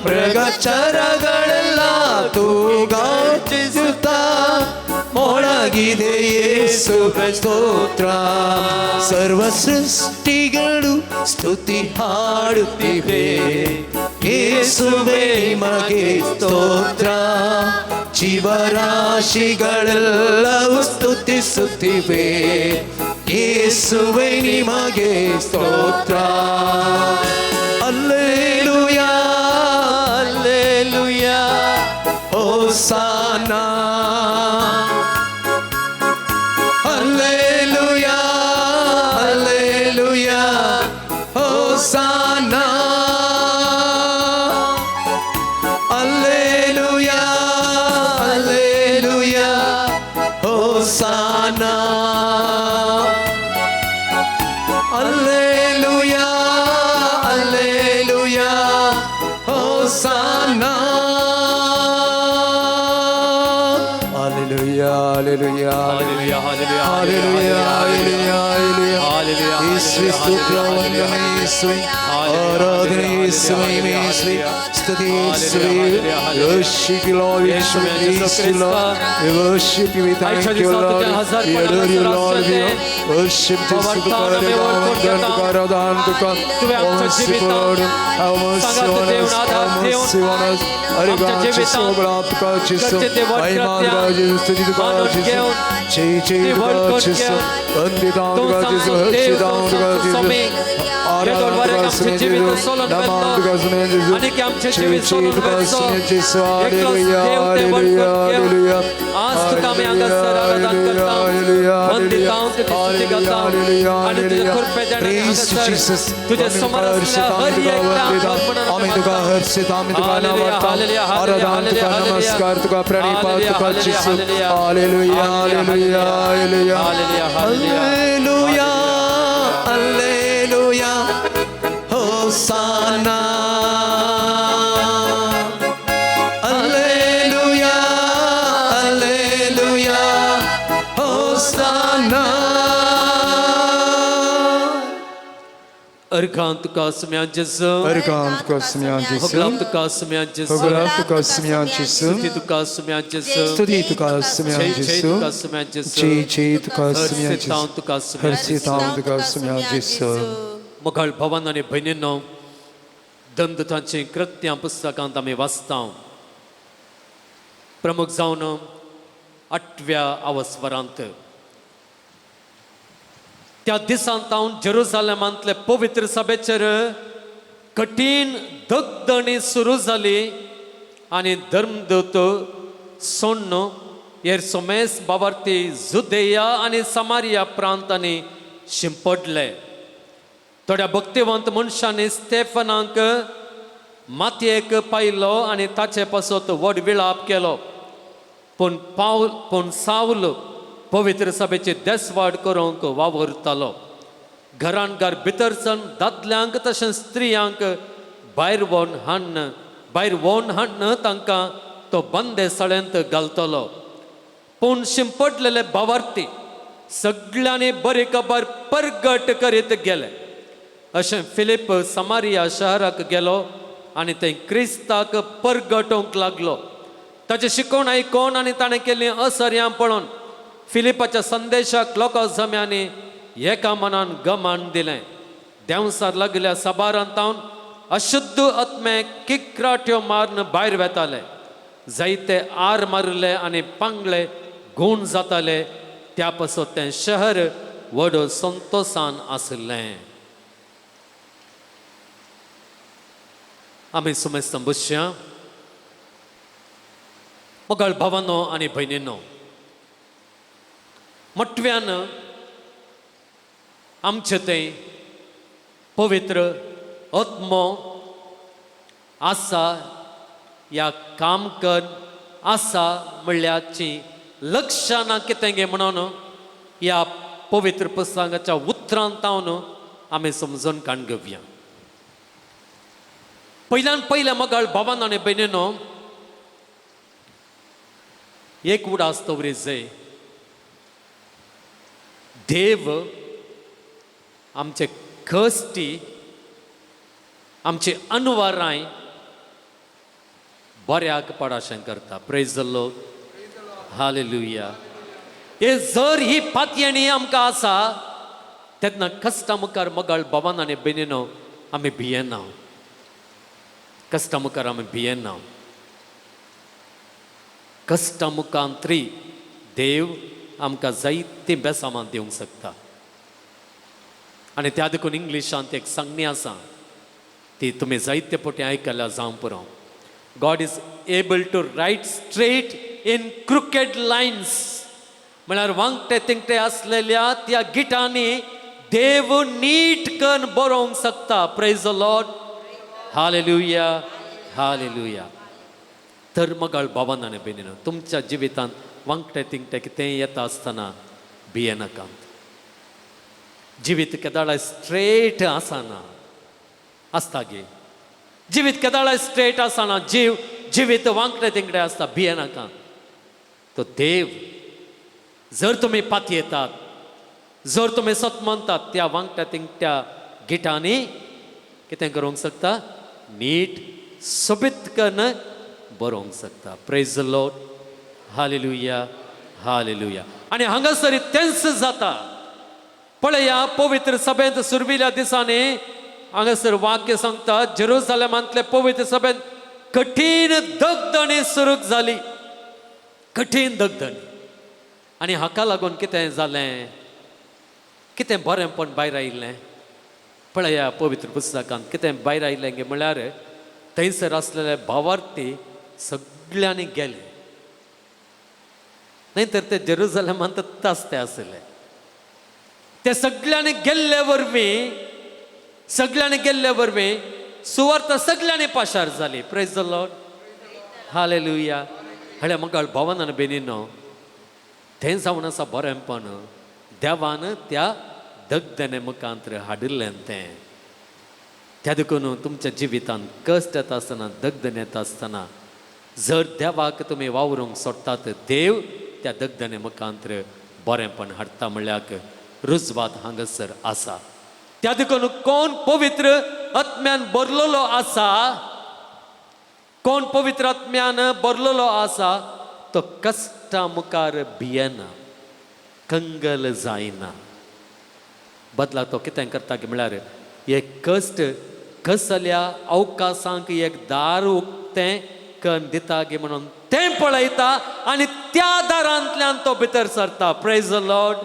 ಮೃಗಚರಗಳೆಲ್ಲ ತೂಗಾಚಿಸುತ್ತಾ ಮೊಳಗಿದೆ ಯೇಸುವೆ ಸ್ತೋತ್ರ. ಸರ್ವ ಸೃಷ್ಟಿಗಳು ಸ್ತುತಿ ಹಾಡುತ್ತಿವೆ ಯೇಸುವೆ ನಿಮಗೆ ಸ್ತೋತ್ರ. ಜೀವರಾಶಿಗಳೆಲ್ಲವೂ ಸ್ತುತಿಸುತ್ತಿವೆ ಯೇಸುವೆ ನಿಮಗೆ ಸ್ತೋತ್ರ. ಅಲ್ಲೇಲುಯಾ, ಅಲ್ಲೇಲುಯಾ, ಹೋಸಾನಾ. ಅಲ್ಲೇಲುಯಾ, ಅಲ್ಲೇಲುಯಾ, ಹೋಸಾನಾ. ಅಲ್ಲೇಲುಯಾ, ಅಲ್ಲೇಲುಯಾ, ಹೋಸಾನಾ. ಅಲ್ಲೇಲುಯಾ, ಅಲ್ಲೇಲುಯಾ, ಹೋಸಾನಾ. Hallelujah, hallelujah, hallelujah, hallelujah, hallelujah, hallelujah, hallelujah. Hallelujah. ಯೇಸುವೆ ಸ್ತೋತ್ರ, ವಂದನೆ ಯೇಸುವೆ, ಆರಾಧನೆ ಯೇಸುವೆ, ಯೇಸುವೆ, ಸ್ತುತಿ ಯೇಸುವೆ. We worship you, Lord. We praise you, Lord. We worship you. We thank you, Lord. We adore you, Lord. We worship you. Have mercy on us. Have mercy on us. आज तुका आमी हांगासर आराधन करता, वंदिता, तुजी स्तुती गाता आनी तुज्या कृपेच्यान आमी हांगासर तुज्या समोर आसल्या हर एकट्याक अर्पण आमी तुका हर्षित, आमी तुका नावाडता, आराधन तुका, नमस्कार तुका, प्रणिपात तुका जेसू. Hallelujah, hallelujah, hallelujah. Hallelujah, hallelujah, hosanna. Hallelujah, hallelujah, hosanna. अर्घां तुका सुम्या जेजू, अर्घां तुका सुम्या जेसू, होगलाम तुका सुम्या जेजू, होगलाम तुका सुम्या जेसू, स्तुती तुका सुम्या जेजू, स्तुती तुका सुम्या जय जय जेसू, तुका सुम्या जेजू, जय जय तुका सुम्या हर्षितांव जेसू, तुका सुम्या हर्षितांव तुका सुम्या जेसू. मोगाळ भवन आनी भयणींनो, दंदतांचीं कृत्यां पुस्तकांत आमी वाचता, प्रमुख जावन आठव्या आवस्वरांत. त्या दिसांत हांव जेरुजालेमांतले पवित्र सभेचेर कठीण दगदणी सुरू जाली आनी धर्मदूत सोण्ण हेर सोमेस बाबार्थी जुदेया आनी समारिया प्रांतांनी शिंपडले. थोड्या भक्तिवंत मनशांनी स्टेफनाक मातयेक पायलो आनी ताचे पासत व्हड विळाप केलो. पूण पावल पूण सावल पवित्र सभेची देसवाड करूंक वावुरतालो. घरान घर भितर सन दादल्यांक तशेंच स्त्रियांक भायर वोन हाडन तांकां तो बंदेसाळेंत घालतलो. पूण शिंपडलेले भावार्थी सगळ्यांनी बरी खबर परगट करीत गेले. अशें फिलीप समारिया शहराक गेलो आनी थंय क्रिस्ताक परगटोवंक लागलो. ताचें शिकवण आयकोन आनी ताणें केल्लीं असर्यां पळोवन फिलिपाच्या संदेशाक लोकां जम्यांनी एका मनान गमान दिलें. देंवसार लागल्या साबारांतावन अशुद्ध आत्मे किकराट्यो मारून भायर वेताले. जायते आर मारिल्ले आनी पांगळे गूण जाताले. त्या पासत तें शहर व्हड संतोसान आशिल्लें. आमी सुमेस्त बसया. मोगाळ भावानो आनी भयणीनो, मोटव्यान आमचे थंय पवित्र आत्मो आसा या काम कर आसा म्हणल्याची लक्षणां कितें गे म्हणून ह्या पवित्र पुस्तकाच्या उतरांत तावन आमी समजून काण घेवया. पयल्यान पयल्या मोगाळ भावान आनी भयणीनो, एक उडास दवरी जाय, देव आमचे कश्टी, आमचे अनवारांय बऱ्याक पडाशें करता. प्रेज the Lord, hallelujah. हे जर ही पातयेणी आमकां आसा तेन्ना कश्टा मुखार मोगाळ भावान आनी भयणीनो आमी भियेना. कश्टा मुखार आमी भियेना. कश्टा मुखार तरी देव आमकां जायतीं बेसामां दिवंक शकता. आनी त्या देखून इंग्लिशांत एक सांगणी आसा, ती तुमी जायते फावटी आयकल्या जावं पुरो. God is able to write straight in crooked lines. म्हळ्यार वांकटे तिंकटे आसलेल्या त्या गिटांनी देव नीट करून बरोवंक शकता. Praise the Lord, hallelujah, hallelujah. तर मगाळ भावान आनी भयणीनो, तुमच्या जिवितांत वांकटे तिंकटे कितेंय येता आसतना भियेनाकात. जिवीत केदाळाय स्ट्रेट आसना, आसता गे? जिवीत केदाळाय स्ट्रेट आसना. जिवीत वांकटे तिंकटे आसता. भियेनाका. तो देव जर तुमी पातयेतात, जर तुमी सत मानतात, त्या वांकट्या तिंकट्या गिटांनी कितें करूंक शकता? नीट सोबीत करून बरोवंक शकता. Praise the Lord, hallelujah, hallelujah. आनी हांगासर तेंच जाता. पळया, पवित्र सभेंत सुरविल्या दिसांनी हांगासर वाक्य सांगता, जेरुसलेमांतले पवित्र सभेंत कठीण दगदणी सुरू जाली. कठीण दगदणी. आनी हाका लागून कितें जालें? कितें बरेंपण भायर आयिल्लें? पळया, पवित्र पुस्तकांत कितें भायर आयिल्लें गे म्हळ्यार थंयसर आसलेले भावार्थी सगळ्यांनी गेले, न्हय तर ते जेरुसलेमांत तासते आसले. ते सगळ्यांनी गेल्ले वरवीं, सगळ्यांनी गेल्ले वरवीं सुवार्ता सगळ्यांनी पाशार जाली. Praise the Lord, hallelujah. हळ्या मगाळ भावान आनी भयणीनो, तें जावन आसा बरेंपण देवान त्या दगदणे मुखांत हाडिल्लें तें. त्या देखून तुमच्या जिवितांत कश्ट येता आसतना, दगदण येता आसतना जर देवाक तुमी वावरूंक सोडटात, देव त्या दगदणे मुखांत बरेंपण हाडटा म्हणल्याक रुजवात हांगासर आसा. त्या देखून कोण पवित्र आत्म्यान भरलेलो आसा, कोण पवित्र आत्म्यान भरलेलो आसा, तो कश्टा मुखार भियेना, कंगल जायना. बदला तो कितें करता की म्हळ्यार एक कश्ट कसल्या अवकाशांक एक दार उक्तें करून दिता गी म्हणून तें पळयता आनी त्या दारांतल्यान तो भितर सरता. Praise the Lord,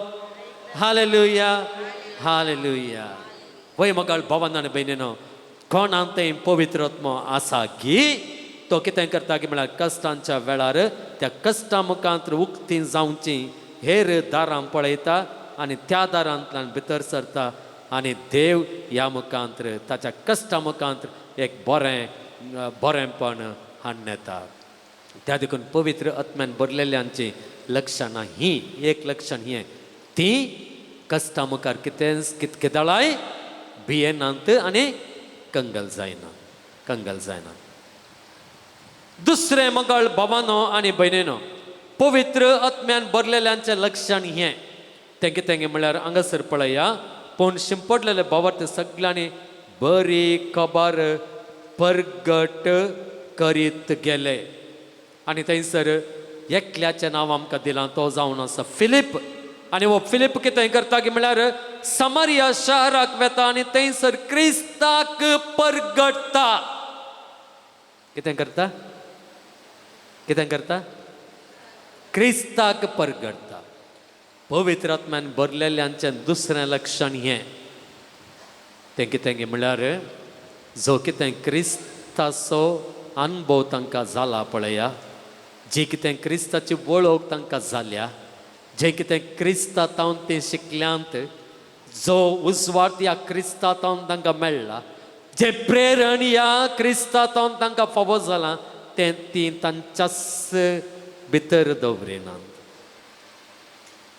hallelujah, hallelujah. वय मगाळ भावान आनी भयणीनो, कोणाक तें पवित्र आत्मो आसा की तो कितें करता की म्हळ्यार कश्टांच्या वेळार त्या कश्टां मुखांत उक्ती जावची हेर दारां पळयता आनी त्या दारांतल्यान भितर सरता आनी देव ह्या मुखांत, ताच्या कश्टा मुखांत एक बरें बरेंपण हाडून येता. त्या देखून पवित्र आत्म्यान भरलेल्यांची लक्षणां ही एक लक्षण हें, ती कश्टा मुखार कितें कितकेदाळाय भियेनात आनी कंगल जायना, कंगल जायना. दुसरें मगळ भावानो आनी भयणीनो, पवित्र आत्म्यान भरलेल्यांचें लक्षण हें, तें कितें म्हणल्यार हांगासर पळया, पूण शिंपडलेले भावार्थ सगळ्यांनी बरी खबर परगट करीत गेले. आनी थंयसर एकल्याचें नांव आमकां दिलां, तो जावन आसा फिलीप. आनी हो फिलीप कितें करता की म्हळ्यार समारिया शहराक वेता आनी थंयसर क्रिस्ताक परगटता. कितें करता? कितें करता? क्रिस्ताक परगटता. पवित्र आत्म्यान भरलेल्यांचें दुसरें लक्षण हें, तें कितें की म्हळ्यार जो कितें क्रिस्ताचो अनुभव तांकां जाला पळया, जी कितें क्रिस्ताची वळख तांकां जाल्या, जें कितें क्रिस्ता तावन तें शिकल्यांत, जो उजवाड ह्या क्रिस्ता तावन तांकां मेळ्ळा, जें प्रेरण ह्या क्रिस्ता तावन तांकां फावो जालां, तें तीं तांच्याच भितर दवरिनात,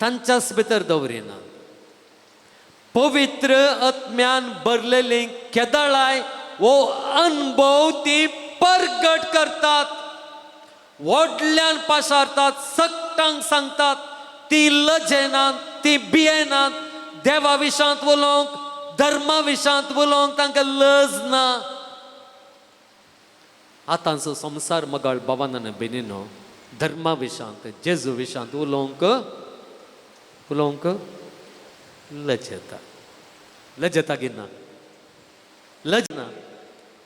तांच्याच भितर दवरिनात. पवित्र आत्म्यान भरलेली केदळाय हो अनुभव ती परगट करतात, व्हडल्यान पाशारतात, सगटांक सांगतात. ती लजेनात, ती भियेनात. देवा विशांत उलोवंक, धर्मा विशांत उलोवंक तांकां लज ना. आतांचो संवसार मगाळ बाबान बेनिनो धर्मा विशांत, जेजू विशांत उलोवंक उलोवंक लजेता. लजेता की ना? लज ना.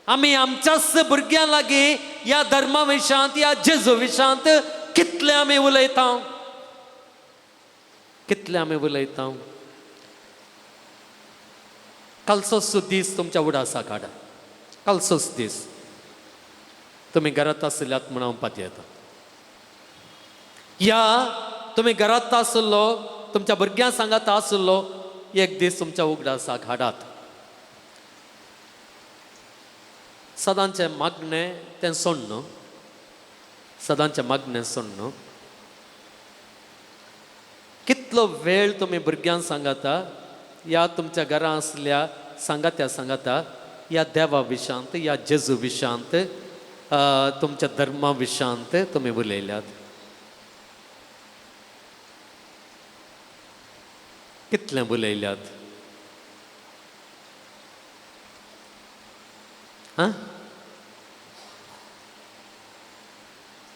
आमी आमच्याच भुरग्यां लागीं ह्या धर्मा विशांत, ह्या जेजू विशांत कितले आमी उलयता, कितले आमी उलयता. कालचोच दीस तुमच्या उडासा काडा, कालचोच दीस तुमी घरांत आशिल्ल्यात म्हूण हांव पातयेता. या तुमी घरांत आशिल्लो, तुमच्या भुरग्यां सांगात आशिल्लो, एक दीस तुमच्या उगडासाक हाडात. सदांचें मागणें तें सोडण, सदांचें मागणें सोडण. कितलो वेळ तुमी भुरग्यांक सांगाता, या तुमच्या घरां आसल्या सांगात्या सांगाता, या देवा विशांत, या जेजू विशांत, तुमच्या धर्मा विशांत तुमी उलयल्यात. कितलें उलयल्यात? आं,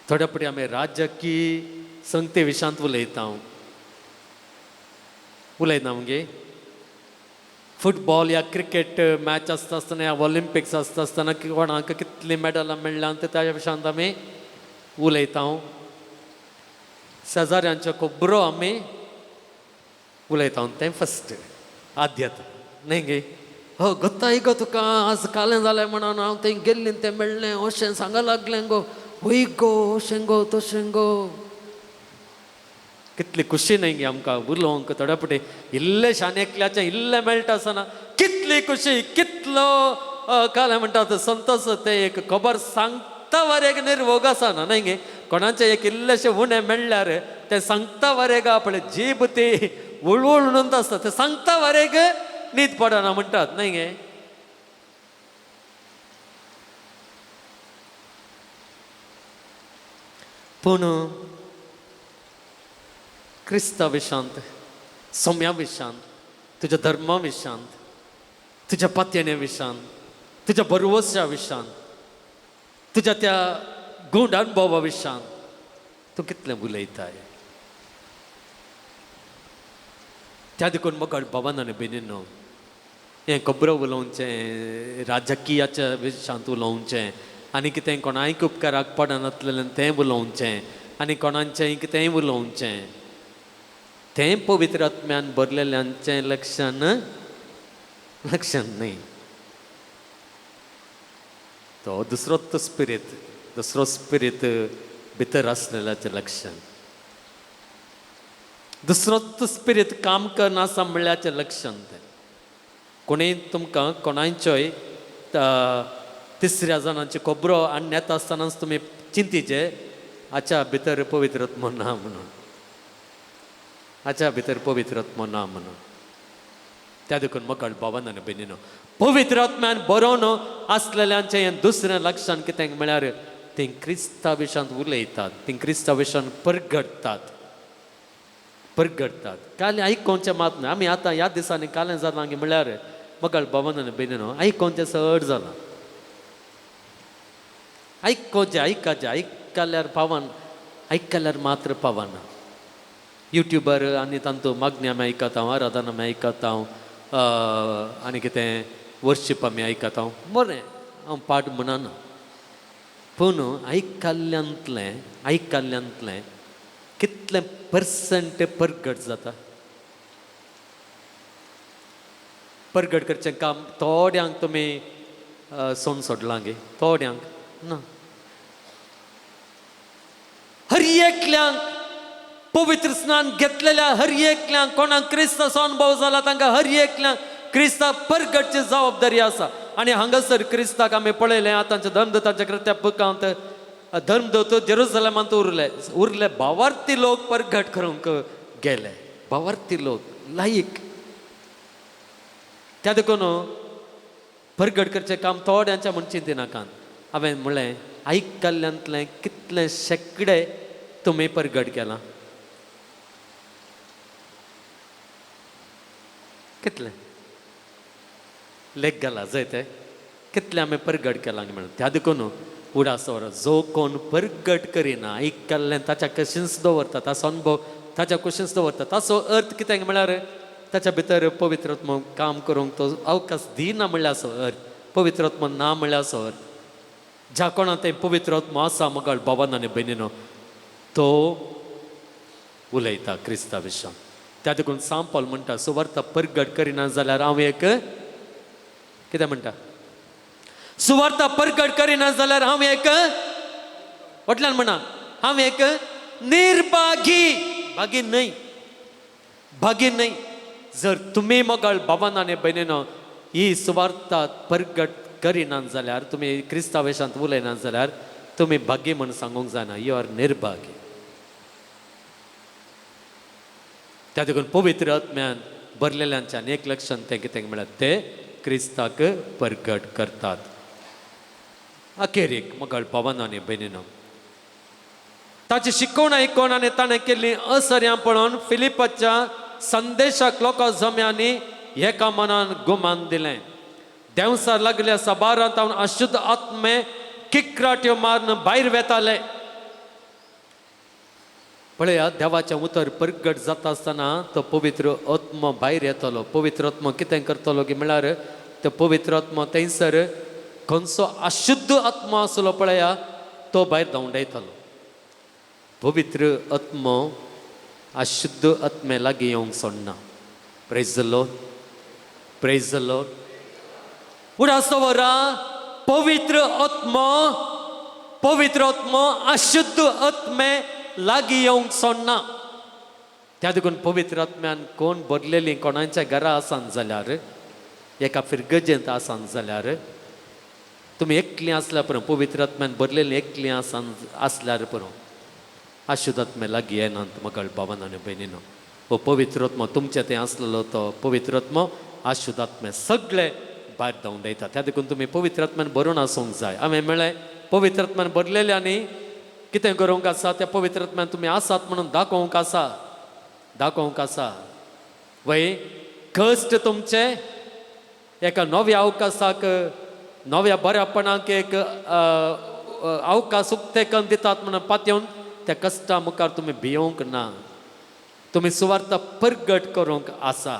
थोड्या फावटी आमी राजकीय संगते विशांत उलयता, उलयना मगे. फुटबॉल या क्रिकेट मॅच आसता आसतना, या ऑलिम्पिक्स आसता आसतना कोणाक कितलीं मेडलां मेळ्ळ्यां त्या विशांत आमी उलयता. शेजाऱ्यांच्यो खबरो आमी उलयता, तें फस्ट आद्यता न्ही गे. हो गोत्ताय गो तुका आज कालें जालें म्हणून हांव थंय गेल्लीं, तें मेळ्ळें, अशें सांगा लागलें गो, वय गो, अशें गो, तशें गो. कितली खुशी न्ही गे आमकां उलोवंक. थोड्या फावटी इल्लें शान एकल्याचें इल्लें मेळटा आसतना कितली खुशी, कितलो कालें म्हणटा संतोष. तें एक खबर सांगता वरेक निर्वोग आसना न्ही गे. कोणाचें एक इल्लेशें उणें मेळ्ळ्यार तें सांगता वरेक आपले जीब ती वळवळ म्हणून आसता, तें सांगता वरेक न्हीद पडना म्हणटात न्ही गे. पूण क्रिस्ता विशांत, सोम्या विशांत, तुज्या धर्मा विशांत, तुज्या पातयेण्या विशांत, तुज्या बरवस्या विशांत, तुज्या त्या गूण अनुभवा विशांत तूं कितलें उलयताय. त्या देखून मगळ बाबान आनी भयणींनो, हें खबरो उलोवचें, राजकीयाच्या विशांत उलोवचें, आनी कितें कोणायक उपकाराक पडनातलें तें उलोवचें, आनी कोणाचें कितेंय उलोवचें, तें पवित्र आत्म्यान भरलेल्यांचें लक्षण लक्षण न्ही. तो दुसरोच स्पिरीत, दुसरो स्पिरीत भितर आसलेल्याचें लक्षण, दुसरोच स्पिरीत काम करना आसा म्हणल्याचें लक्षण तें. कोणूय तुमकां कोणायचोय तिसऱ्या जाणांच्यो खबरो आनी येता आसतनाच तुमी चिंतीचे हाच्या भितर पवित्र आत्मो ना म्हणून, हाच्या भितर पवित्र आत्मो ना म्हणून. त्या देखून मकळ बाबान आनी भयणीनो, पवित्र आत्म्यान बरोवन आसलेल्यांचें हें दुसरें लक्षण कितें म्हळ्यार तीं क्रिस्ता विशांत उलयतात, तीं क्रिस्ता विशांत परगटतात, परगटतात. काल आयकोनचें मात न्हय, आमी आतां ह्या दिसांनी कालें जालां की म्हळ्यार मकळ बाबान आनी भयणीनो आयकोनचें चड जालां. आयकोचें आयकाचें, आयकल्यार पावन, आयकल्यार मात्र पावना. युट्युबार आनी तांतू मागणी आमी आयकता, आराधना आमी आयकता, आनी कितें वर्शीप आमी आयकता. बरें, हांव पाठ म्हणना, पूण आयकल्ल्यांतलें आयकल्ल्यांतलें कितलें पर्संट परगट जाता? परगट करचें काम थोड्यांक तुमी सोण सोडलां गे, थोड्यांक ना. हर एकल्यांक पवित्र स्नान घेतलेल्या हर एकल्यांक, कोणाक क्रिस्ताचो अणभव जाला तांकां हर एकल्यांक क्रिस्ता परगटची जबाबदारी आसा. आनी हांगासर क्रिस्ताक आमी पळयलें आतांच्या धर्मदूतांच्या कृत्या बुकांत, धर्मदूत जेरुजलेमांत उरले उरले भावार्थी लोक परगट करूंक गेले, भावार्थी लोक लायक. त्या देखून परगट करचें काम थोड्यांच्या म्हूण चिंतिनाकात. हांवें म्हणलें आयकल्ल्यांतलें कितले शेंकडे तुमी परगट केलां? कितलें लेख घाला जंय ते कितलें आमी परगट केलां म्हणून. त्या देखून उडास दवर, जो कोण परगट करिना आयकल्लें ताच्या कशींच दवरता, ताचो अणभव ताच्या कुशींच दवरता. ताचो अर्थ कितें म्हळ्यार ताच्या भितर पवित्र आत्मो काम करूंक तो अवकाश दिना म्हणल्यार असो अर्थ, पवित्र आत्मो ना म्हणल्यार असो अर्थ. ज्या कोणा तें पवित्र आत्मो आसा मगळ बाबान आनी भयणीनो, तो उलयता क्रिस्ता विशयान. त्या देखून सांपल म्हणटा सुवार्ता परगट करिना जाल्यार हांव एक कितें म्हणटा, सुवार्ता परगट करिना जाल्यार हांव एक व्हडल्यान म्हणा, हांव एक निर्भागी, भागी न्हय, भागी न्हय. जर तुमी मोगाळ बाबान आनी भयणीनो ही सुवार्ता परगट करिना जाल्यार, तुमी क्रिस्तांव वेशांत उलयना जाल्यार तुमी भागी म्हूण सांगूंक जायना, you are निर्भागी. त्या देखून पवित्र आत्म्यान भरलेल्यांच्यान एक लक्षण तें कितें म्हळ्यार ते क्रिस्ताक परगट करतात. अखेरीक मोगाळ बाबान आनी भयणीनो, ताची शिकवण आयकून आनी ताणें केल्ली असर्यां पळोवन फिलिपाच्या संदेशाक लोकां जम्यांनी एका मनान गुमान दिलें. देंवसार लागल्या सबारांत हांव अशुद्ध आत्मे किकराट्यो मारून भायर वेताले. पळया, देवाचें उतर परगट जाता आसतना तो पवित्र आत्मो भायर येतलो. पवित्र आत्मो कितें करतलो की म्हळ्यार तो पवित्र आत्मो थंयसर खंयचो अशुद्ध आत्मो आसलो पळया तो भायर धांवडायतलो. पवित्र आत्मो अशुद्ध आत्मे लागीं येवंक सोडना. Praise the Lord, praise the Lord. उडास दवरा, पवित्र आत्मो, पवित्र आत्मो अशुद्ध आत्मे लागीं येवंक सोडना. त्या देखून पवित्र आत्म्यान कोण भरलेली कोणाच्या घरा आसान जाल्यार, एका फिरगजेंत आसान जाल्यार, तुमी एकलीं आसल्यार पुरो, पवित्र आत्म्यान भरलेलीं एकलीं आसान आसल्यार पुरो, अशुद्ध आत्मे लागीं येनात. मगळ बाबान आनी भयणीनो, हो पवित्र आत्मो तुमचे थंय आसलेलो तो पवित्र आत्मो अशुद्ध आत्मे सगळे भायर धांवडायता. त्या देखून तुमी पवित्र आत्म्यान भरून आसूंक जाय. हांवें म्हळें पवित्र आत्म्यान भरलेले आनी कितें करूंक आसा, त्या पवित्र आत्म्यान तुमी आसात म्हणून दाखोवंक आसा, दाखोवंक आसा. वय कश्ट तुमचे एका नव्या अवकाशाक, नव्या बऱ्यापणाक एक अवकाश उक्ते करून दितात म्हणून पातयेवन त्या कश्टा मुखार तुमी भियोवंक ना. तुमी सुवार्ता परगट करूंक आसा.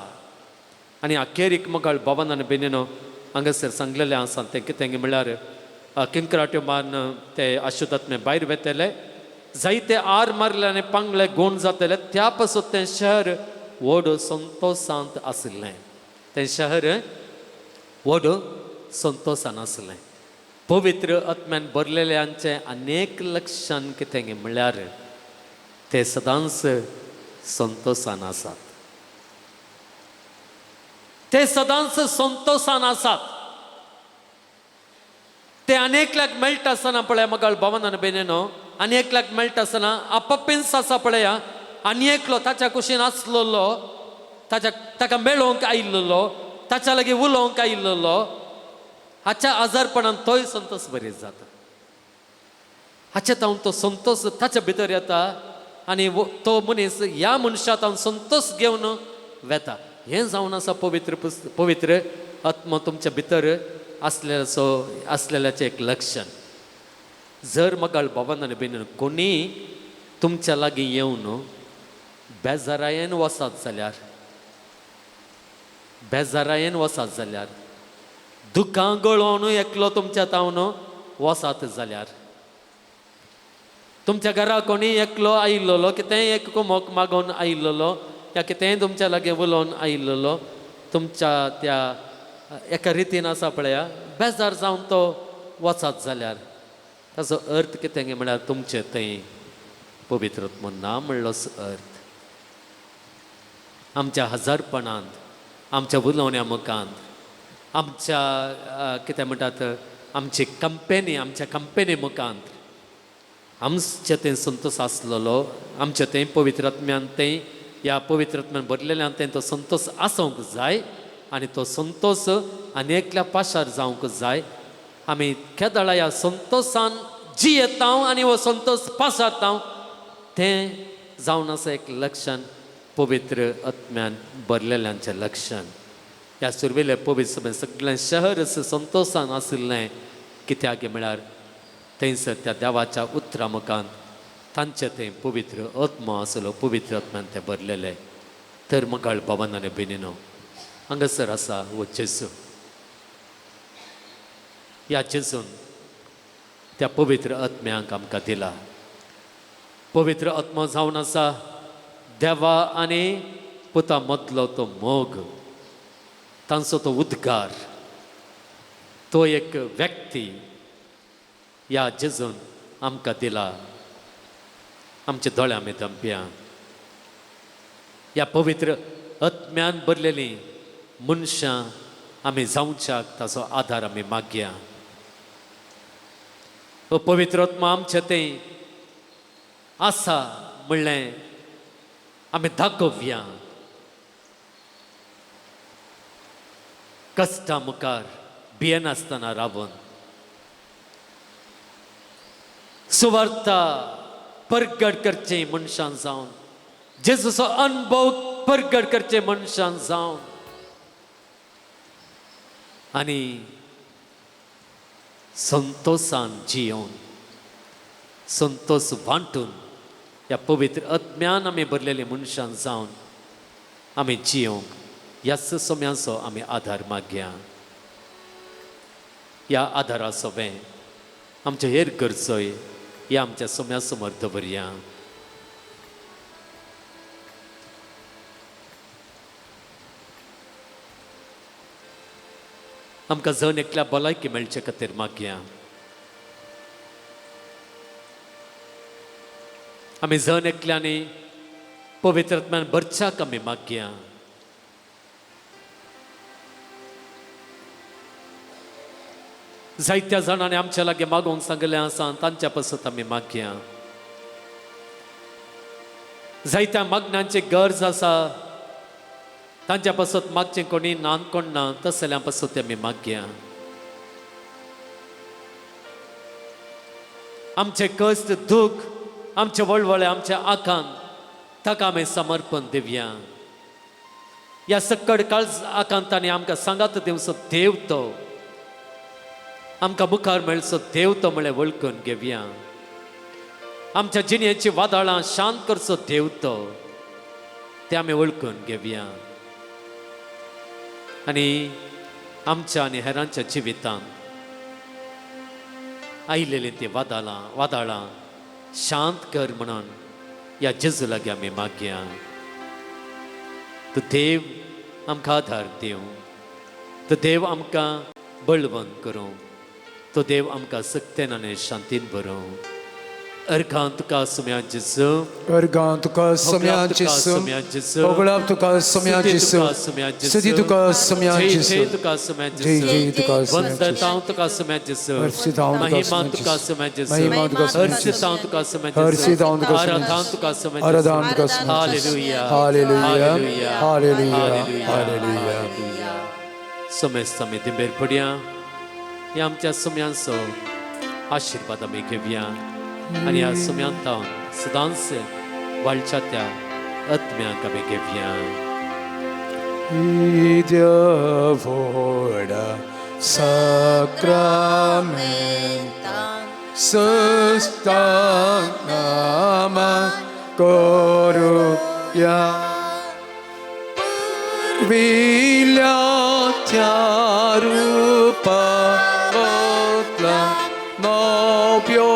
आनी अखेरीक मगळ बाबान आनी भयणीनो, हांगासर सांगलेलें आसा तें कितें म्हळ्यार किंक्राट्यो मारून ते अशुद्धात्मे भायर वेतले, जायते आर मारले आनी पांगळे गुण जातले. त्या पासून तें शहर व्हड संतोशांत आशिल्लें, तें शहर व्हड संतोशान आसलें. पवित्र आत्म्यान भरलेल्यांचें अनेक लक्षण कितें म्हळ्यार ते सदांच संतोशान आसात, ते सदांच संतोशान आसात. ते अनेकल्याक मेळटा आसतना पळया मगळ भवन आनी भयणीनो, आनी एकल्याक मेळटा आसतना आपप्पींच आसा पळया, आनी एकलो ताच्या कुशीन आसलेलो, ताच्या ताका मेळोवंक आयिल्लो, ताच्या लागीं उलोवंक आयिल्लो, हाच्या आजारपणान तोय संतोष बरी जाता. हाच्या तावन तो संतोष ताच्या भितर येता आनी तो मनीस ह्या मनशा तावन संतोष घेवन वेता. हें जावन आसा पवित्र पवित्र आत्मा तुमच्या भितर आसलेल्याचो आसलेल्याचें एक लक्षण. जर मगाळ बाबान आनी भयणीन कोणी तुमच्या लागीं येवन बेजारायेन वचत जाल्यार, बेजारायेन वचत जाल्यार, दुकां गळोवन एकलो तुमच्या तावन वचत जाल्यार, तुमच्या घरा कोणी एकलो आयिल्लो कितेंय एक कुमोक मागोवन आयिल्लो या कितेंय तुमच्या लागीं उलोवन आयिल्लो, तुमच्या त्या एका रितीन आसा पळया बेजार जावन तो वचत जाल्यार ताचो अर्थ कितें म्हळ्यार तुमचें थंय पवित्र आत्मो ना म्हणलोच अर्थ. आमच्या हजारपणांत, आमच्या उलोवण्या मुखांत, आमच्या कितें म्हणटात आमची कंपेनी, आमच्या कंपेनी मुखांत आमचें थंय संतोश आसलेलो, आमचें थंय पवित्र आत्म्यान थंय ह्या पवित्र आत्म्यान भरलेल्यान थंय तो संतोश आसूंक जाय आनी तो संतोश आनी एकल्या पाशार जावंक जाय. आमी केदळा ह्या संतोशान जियेता आनी हो संतोश पासारता तें जावन आसा एक लक्षण पवित्र आत्म्यान भरलेल्यांचें लक्षण. ह्या सुरवेले पवित्र सभेन सगळें शहर संतोशान आशिल्लें, कित्याक म्हळ्यार थंयसर त्या देवाच्या उतरा मुखान तांचे थंय पवित्र आत्मो आसलो, पवित्र आत्म्यान ते भरलेले. तर मगाळ बाबान आनी भयणीनो, हांगासर आसा हो जेजू. ह्या जेजून त्या पवित्र आत्म्यांक आमकां दिला. पवित्र आत्मो जावन आसा देवा आनी पुता मदलो तो मोग, तांचो तो उद्गार, तो एक व्यक्ती ह्या जेजून आमकां दिला. आमच्या दोळ्यां आमी दमप्यां ह्या पवित्र आत्म्यान भरलेलीं मनशां आमी जावच्याक ताचो आदार आमी मागया. हो पवित्र आत्मा आमचें तें आसा म्हणलें आमी दाखोवया. कश्टां मुखार भियेनासतना रावन सुवार्ता परगट करचें मनशान जावन, जेजूचो अनुभव परगट करचें मनशान जावन आनी संतोशान जियोवन, संतोश वांटून ह्या पवित्र आत्म्यान आमी भरलेले मनशान जावन आमी जियोंक ह्याच सम्याचो आमी आदार मागया. ह्या आदारा सोबें आमचे हेर गरजोय ह्या आमच्या सम्या समोर दवरया. आमकां जण एकल्या भलायकी मेळचे खातीर मागया. आमी जण एकल्यांनी पवित्र आत्म्यान भरच्याक आमी मागया. जायत्या जाणांनी आमच्या लागीं मागोवंक सांगिल्लें आसा, तांच्या पासत आमी मागया. जायत्या मागण्यांची गरज आसा, तांच्या पासत मागचें कोणी ना कोण ना, तसल्या पासत आमी मागया. आमचे कश्ट दुख, आमचे वळवळे, आमचे आकांत ताका आमी समर्पण दिवया. ह्या सक्कड काळज आकांतांनी आमकां सांगात दिवचो देव तो, आमकां मुखार मेळचो देव तो म्हळ्यार वळखून घेवया. आमच्या जिणेची वादळां शांत करचो देव तो, ते आमी वळखून घेवया. आनी आमच्या आनी हेरांच्या जिवितांत आयलेलीं ती वादळां शांत कर म्हणून ह्या जेजू लागीं आमी मागया. तो देव आमकां आदार दिवं, तो देव आमकां बळवंत करूं, तो देव आमकां सक्तेन आनी शांतीन भरूं. अर्घां तुका सुम्या जेजू, अर्घां तुका सुम्या जेजू, होगळाप तुका सुम्या जेजू, स्तुती तुका सुम्या जेजू, तुका सुम्या जय जय तुका सुम्या वंदतां तुका सुम्या जेजू, हर्षितां तुका महिमा तुका सुम्या जेजू, महिमा तुका सुम्या हर्षितां तुका सुम्या जेजू, हर्षितां तुका सुम्या आराधां तुका सुम्या जेजू. आराधां तुका सुम्या hallelujah, hallelujah, hallelujah, hallelujah, hallelujah. समेस्त आमी दिंबेर पडया. ह्या आमच्या सुम्यांचो आशिर्वाद आमी घेवया आनी ह्या सुम्यांत सदांच वाळच्या त्या आत्म्यांक आमी घेवया. व्हडा साक्रामेंतान सुस्तांग नामा करूया. पुर्विल्ल्या रुपा बदला नव्यो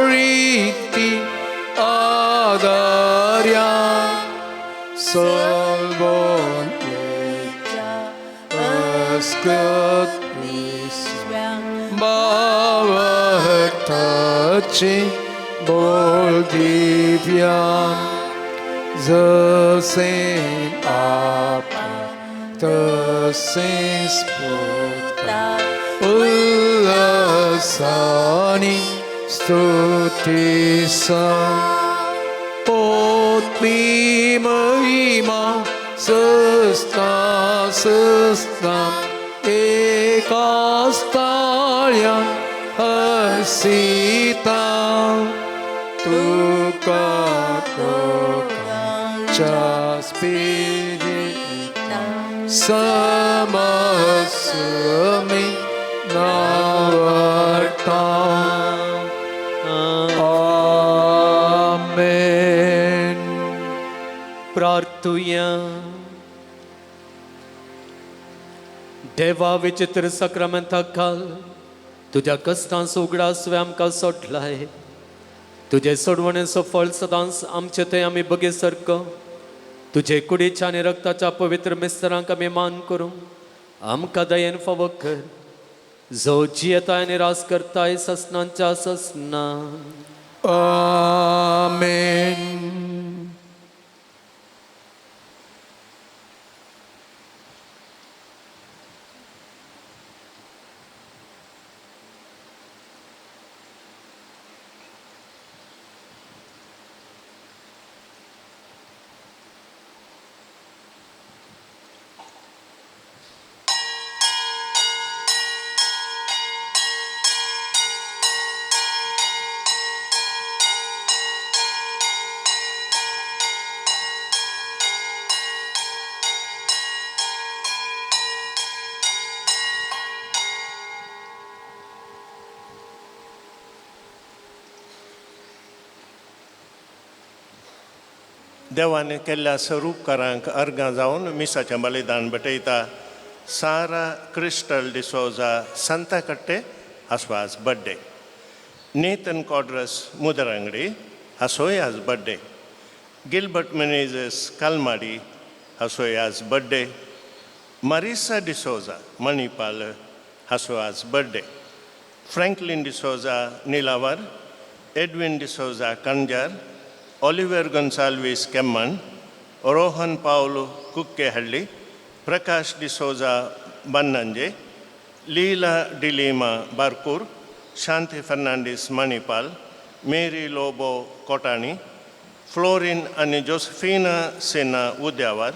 रिती आदार्या सलवोन अस्कत बावटाचे बोल दिव्या जसे आपा तसेच पुता उल्हासाने स्तुतीसा पोत्वी महिमा सस्ता सस्ता एकास्ताळ्या हसीता तुका तुका स्पिरिता समसमी नावडता. आमेन. प्रार्थुया. देवा विचित्र सक्रामेंता घाल तुज्या कश्टांचो उगडास तुवें आमकां सोडलाय. तुजे सोडवणेचो फळ सदांच आमचे थंय आमी बगे सारको तुजे कुडीच्या आनी रक्ताच्या पवित्र मिस्तरांक आमी मान करूं आमकां दयेन फावो कर, जो जियेताय आनी रास करताय ससनांच्या ससना. आमेन. देवान केल्ल्या स्वरूपकारांक अर्गां जावन मिसाचें बलिदान भेटयता. सारा क्रिस्टल डिसोजा सांताकट्टे हाचो आज बड्डे. नेथन कॉड्रस मुदरांगडी हाचोय आज बड्डे. गिलबर्ट मेनेजस कालमाडी हाचोय आज बड्डे. मारिसा डिसोजा मणिपाल हाचो आज birthday. Franklin D'Souza Nilavar, Edwin D'Souza Kanjar, Oliver Gonsalves Kemmannu, Rohan Paulo Kukkehalli, Prakash D'Souza Bannanje, Leela D'Lima Barkur, Shanti Fernandes Manipal, Mary Lobo Kotani, Florin आनी Josephina Sinha Udyavar,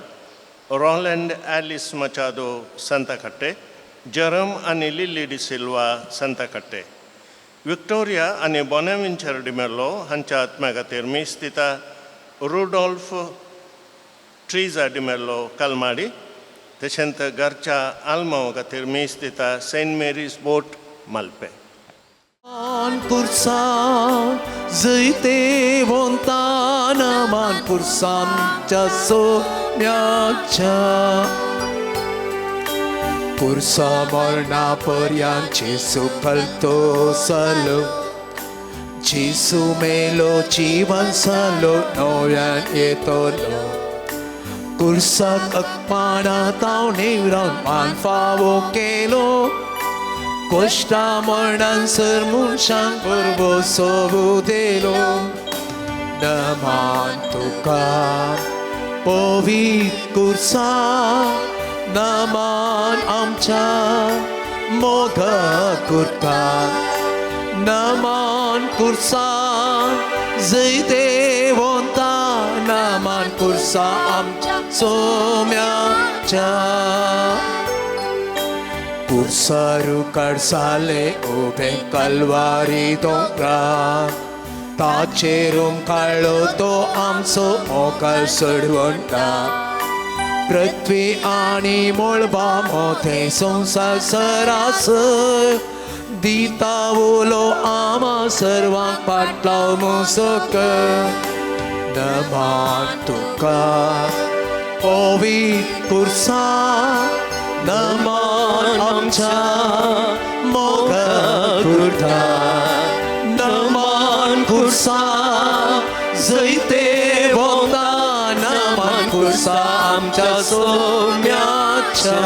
Roland Alice Machado Santhekatte, Jerome आनी लिल्ली डिसिल्वा संताकट्टे, विक्टोरिया आनी बोनाविंचर डिमेलो हांच्या आत्म्या खातीर मीस दिता. रुडोल्फ ट्रिजा डिमेलो कलमाडी, तशेंच घरच्या आल्मांव खातीर मीस दिता सेंट मेरीज बोट मालपे. मानपुरसान जैतेवंताना मानपुरसांच्या सोम्याच्या पुरसा मरणा पर्यंत जेसू कलतो सालो, जेसू मेलो जीवन सालो नव्यान येतलो. कुर्साक अकपाणा ताव निवरान मान फावो केलो, कश्टा मरणान सर मनशांक भरवसो दिलो. नमान तुका पवित्र कुर्सा, नमान आमच्या मोगा कुर्ता, नमान कुर्सा जैतेवंता, नमान कुर्सा आमच्या सोम्याच्या. कुर्सारू कडसाले उबे कलवारी दोंगरा, ताचेर काडलो तो आमचो मोगाळ सोडवंटा. पृथ्वी आनी मळबा मोठे संवसार सरासर दिता उलो आमा सर्वांक पाटलाव मुसक. नमान तुका पवित्र कुर्सा नमान आमच्या मोगा कुर्ता नमान कुर्सा जैते भोवता नमान कुर्सा आमच्या सोम्याच्या.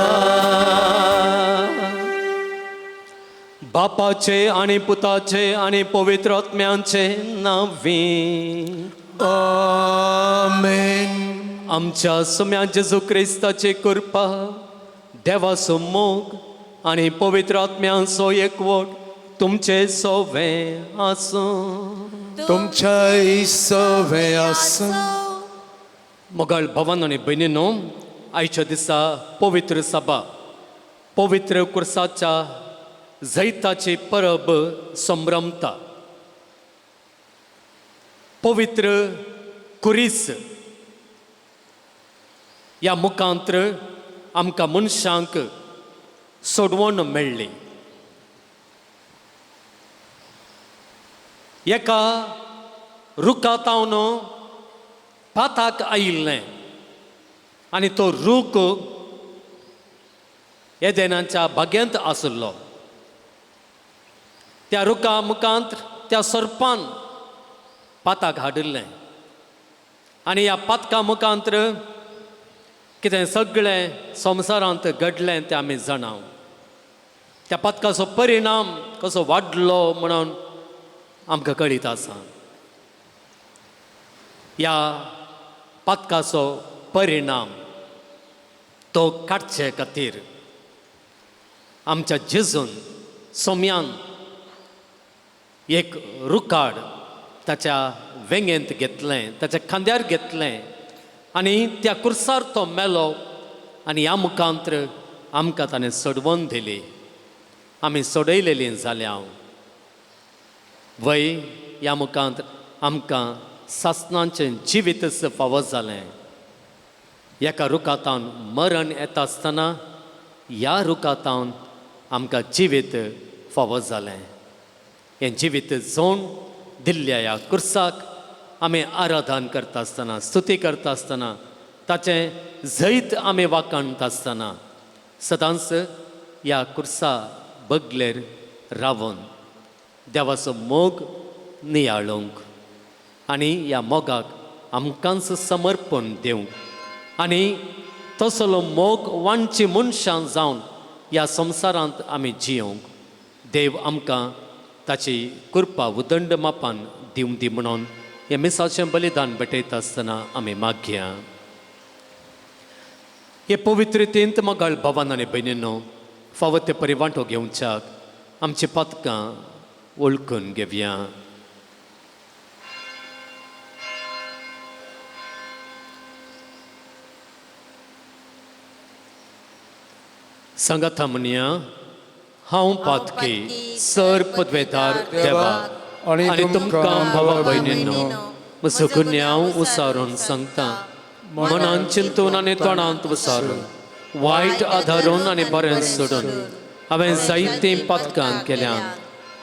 बापाचे आनी पुताचे आनी पवित्र आत्म्यांचे नांवी आमेन. आमच्या सोम्या जेजू क्रिस्ताची कृपा, देवाचो मोग आनी पवित्र आत्म्यांचो एकवट तुमचे सोवे आसूं. तुमच्याय सवे आसूं. मोगाळ भवन आनी भयणीनो, आयच्या दिसा पवित्र सभा पवित्र कुर्साच्या जैताची परब संभ्रमता. पवित्र कुरीस ह्या मुखांत्र आमकां मनशांक सोडवण मेळ्ळी. एका रुखा तावन पाताक आयिल्लें आनी तो रूख एदेनाच्या बागेंत आशिल्लो. त्या रुखा मुखांत त्या सर्पान पाताक हाडिल्लें आनी ह्या पातका मुखांत्र कितें सगळें संवसारांत घडलें तें आमी जाणाव. त्या पातकाचो परिणाम कसो वाडलो म्हणून आमकां कळीत आसा. ह्या पातकाचो परिणाम तो काडचे खातीर आमच्या जेजून सोम्यान एक रुखाड ताच्या वेंगेंत घेतलें, ताच्या खांद्यार घेतलें आनी त्या कुर्सार तो मेलो आनी ह्या मुखांत्र आमकां ताणें सोडवून दिली. आमी सोडयलेलीं जाल्या वय ह्या मुखांत आमकां सासणाचें जिवीतच फावो जालें. एका रुखातावन मरण येता आसतना ह्या रुखातावन आमकां जिवीत फावो जालें. हें जिवीत जोण दिल्ल्या ह्या कुर्साक आमी आराधन करता आसतना, स्तुती करता आसतना, ताचें जैत आमी वाखाणता आसतना सदांच ह्या कुर्सा बगलेर रावन देवाचो मोग नियाळूंक आनी ह्या मोगाक आमकांच समर्पण दिवंक आनी तसलो मोग वांटची मनशां जावन ह्या संवसारांत आमी जियोंक देव आमकां ताची कृपा उदंड मापान दिवं दी म्हणून हें मिसाचें बलिदान भेटयता आसतना आमी मागया. हे पवित्रतेंत मोगाळ भावान आनी भयणीनो, फावो ते परी वांटो घेवच्याक आमची पातकां वळखून घेवया. सांगाता म्हणया, हांव पातकी सर पदवेदार देवा आनी तुमकां भावा भयणीनो म्हजो गुन्यांव उसारून सांगता, मनान चिंतून आनी तोंडांत उसारून, वायट आदारून आनी बरें सोडून हांवें जायतीं पातकां केल्यात.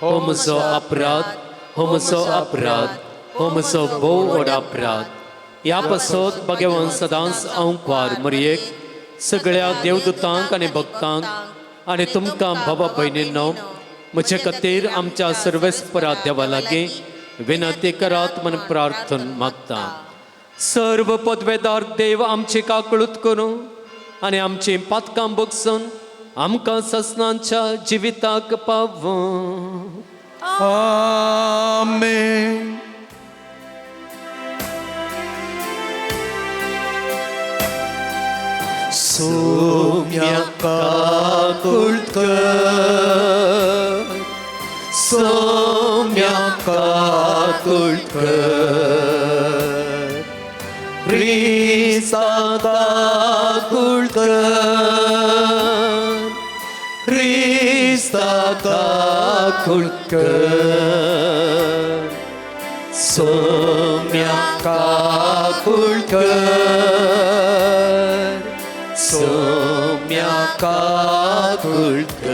हो म्हजो अपराध, हो म्हजो अपराध, हो म्हजो भोव व्हड अपराध. ह्या पासत भगवान सदांच हांव कुवार मरयेक सगळ्या देवदूतांक आनी भक्तांक आनी तुमकां भावा भयणींनो म्हजे खातीर आमच्या सर्वेस्परा देवा लागीं विनंती करात म्हण प्रार्थन मागता. सर्व पदवेदार देव आमची काकळूत करूं आनी आमची पातकां बगसून आमकां ससनांच्या जिविताक पावूं. आमेन. सोम्या काकुळकर, सोम्या काकुळकर, क्रिस्ता काकुळकर, क्रिस्ता काकुळकर, सोम्या काकुळकर, सोम्या काकुळकर.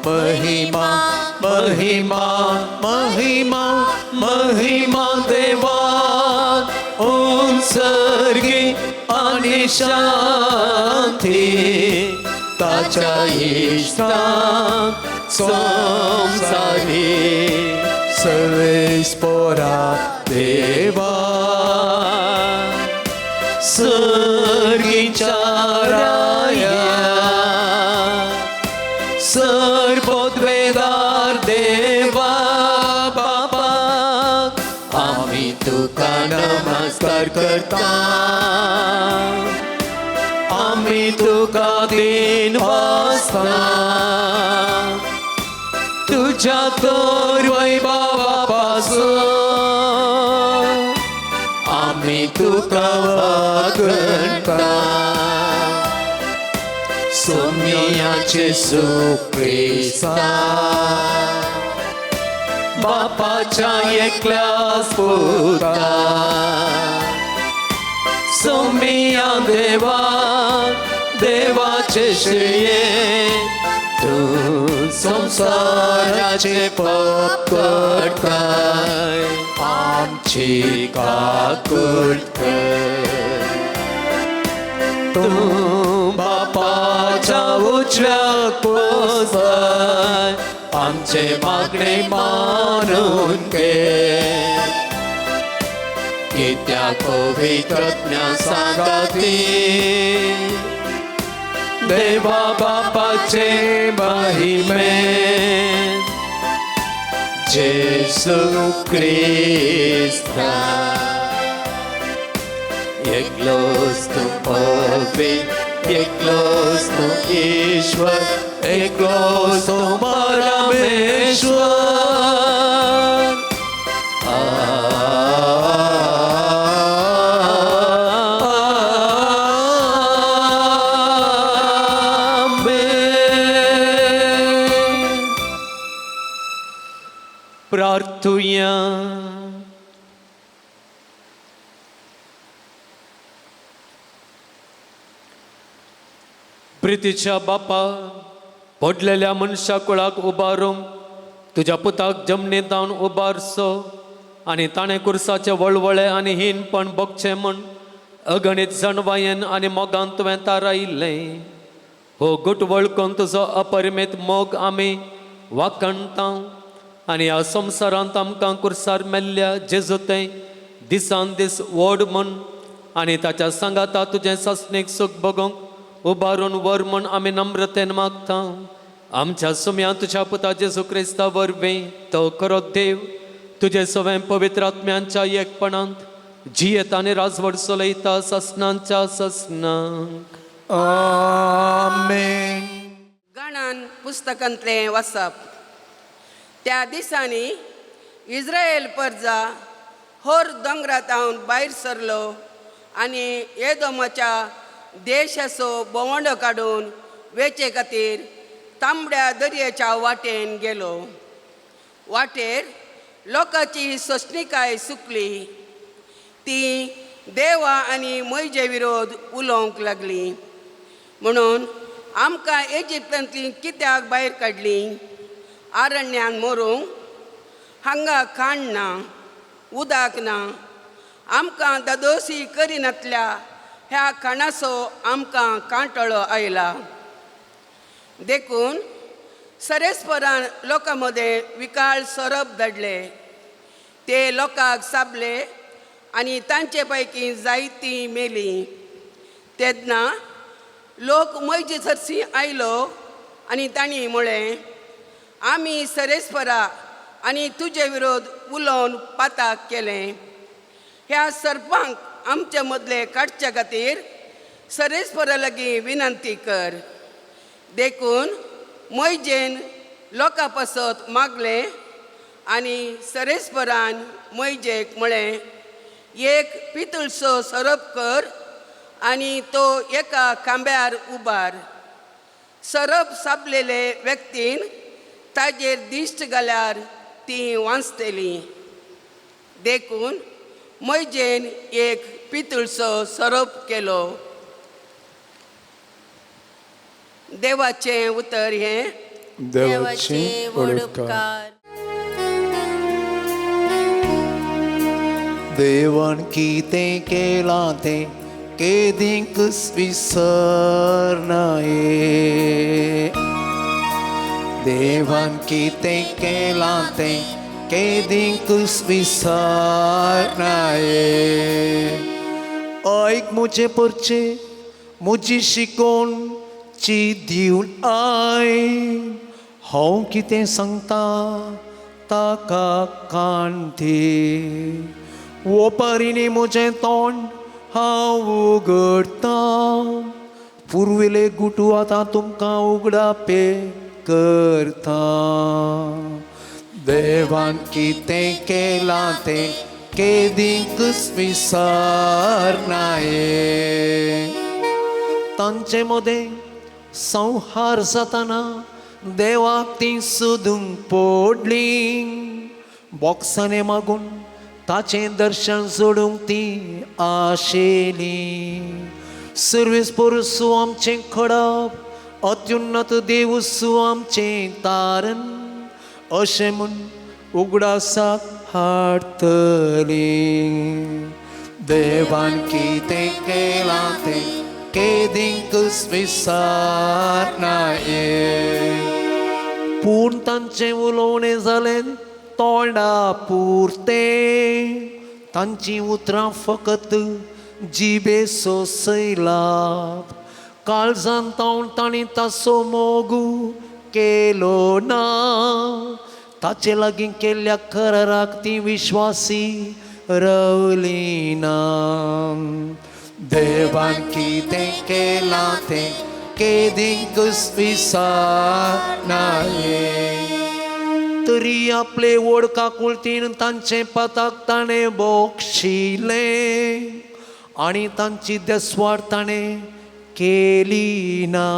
महिमा महिमा महिमा महिमा देवा उत्सर्गी आणि शांती ताच्या इश्टांक संवसारी सर्वेस्पोरा देवा सर्गीच्या राया सर्वोद्वेदार देवा बापा आम्ही तुका नमस्कार करता आम्ही तुका दिन वाचता तुझ्या तर वैभवापासून आम्ही तुका वागणता सोम्याचे सुक्रिस्ता बापाच्या एकल्याच पुता सोम्या देवा देवाचे श्रेये तू संसाराचे पाप करताय आमची काकुळट कर तू बापाच्या उजव्याक पोसाय आमचे मागणे मानून घे कित्याक पवित्रज्ञा सांगाती देवा बापाचे महिमे जेसू क्रिस्ता एकलोच तूं पवित्र एकलोच तूं ईश्वर एकलोच तूं परमेश्वर. आमेन. प्रार्थुया. प्रितीच्या बापा, पडलेल्या मनशा कुळाक उबारूंक तुज्या पुताक जमनीत धावन उबारचो आनी ताणें कुर्साचे वळवळे आनी हीनपण भोगचें म्हूण अगणीत जाणवायेन आनी मोगान तुवें तारायिल्लें. हो गुट वळखून तुजो अपरिमेत मोग आमी वाखणता आनी ह्या संवसारांत आमकां कुर्सार मेल्ल्या जेजू तें दिसान दीस व्हड म्हूण आनी ताच्या सांगाता तुजें सासणीक सूख भोगोवंक उबारून व्हर म्हूण आमी नम्रतेन मागता. आमच्या सुम्या तुज्या पुता जेजू क्रिस्ता वरवीं तो खरो देव तुजे सवें पवित्र आत्म्यांच्या एकपणांत जियेत आनी राजवट चलयता ससनांच्या ससनांक. आमेन. गणन पुस्तकांतलें वाचप. त्या दिसांनी इस्रायल परजा होर दोंगरांत भायर सरलो आनी येदोमाच्या देशाचो भोंवडो काडून वेचे खातीर तांबड्या दर्याच्या वाटेन गेलो. वाटेर लोकांची सोंसणिकाय सुकली. ती देवा आनी मोयजे विरोध उलोवंक लागली म्हणून आमकां इजिप्तांतली कित्याक भायर काडली आरण्यान मरूंक? हांगा खाण ना, उदक ना. आमकां दादोसी करिनातल्या ह्या खाणाचो आमकां कांटळो आयला. देखून सरेस्परान लोकां मदें विकाळ सोरोप धाडले. ते लोकांक साबले आनी तांचे पैकी जायतीं मेलीं. तेन्ना लोक मैजे सरशी आयलो आनी तांणी म्हळें, आमी सरेस्परा आनी तुजे विरोध उलोवन पाताक केलें. ह्या सर्पांक आमचे मदले काडच्या खातीर सरेस्परा लागीं विनंती कर. देखून मोयजेन लोकां पासत मागलें आनी सरेस्परान मोयजेक म्हळें, एक पितुळसो सोरोप कर आनी तो एका खांब्यार उबार. सोरोप सापलेले व्यक्तीन ताजेर दिश्ट घाल्यार ती वांचतली. देखून मोयजेन एक पितुळसो सोरोप केलो. देवाचें उतर हें देवाचे व्हड उपकार. देवान कितें केलां तें केदींकच विसरनाये. देवान कितें केलां तें केदींकच विसरनाये. ऐक म्हजें परचें म्हजी शिकोवन ची दिवन I, हांव कितें सांगता ताका कान दी. ओपारींनी म्हजें तोंड हांव उगडटां, पुर्विले गुटू आतां तुमकां उगडापे करता. देवान कितें केलां तें केदींकच विसरनाये. तांचे मदें संहार जातना देवाक तीं सोदूंक पडलीं, बॉक्सांनी मागून ताचें दर्शन जोडूंक तीं आशेलीं. सर्वेस पोरसू आमचें खडप, अत्युन्नत देवसू आमचें तारण, अशें म्हूण उगडासाक हाडटलीं. देवान कितें केलां तें केदींकच विसरनाये. पूण तांचें उलोवणें जालें तोंडा पुरतें, तांचीं उतरां फकत जिबे सोसयलाप. काळजान तावन तांणी ताचो मोग केलो ना, ताचे लागीं केल्ल्या कराराक तीं विश्वासी रावलीं ना. देवान कितें केलां तें केदींकच विसरनाये. तरी आपले व्हड काकुळतीन तांचें पाताक ताणें बक्षिलें आनी तांची देसवाड ताणें केली ना.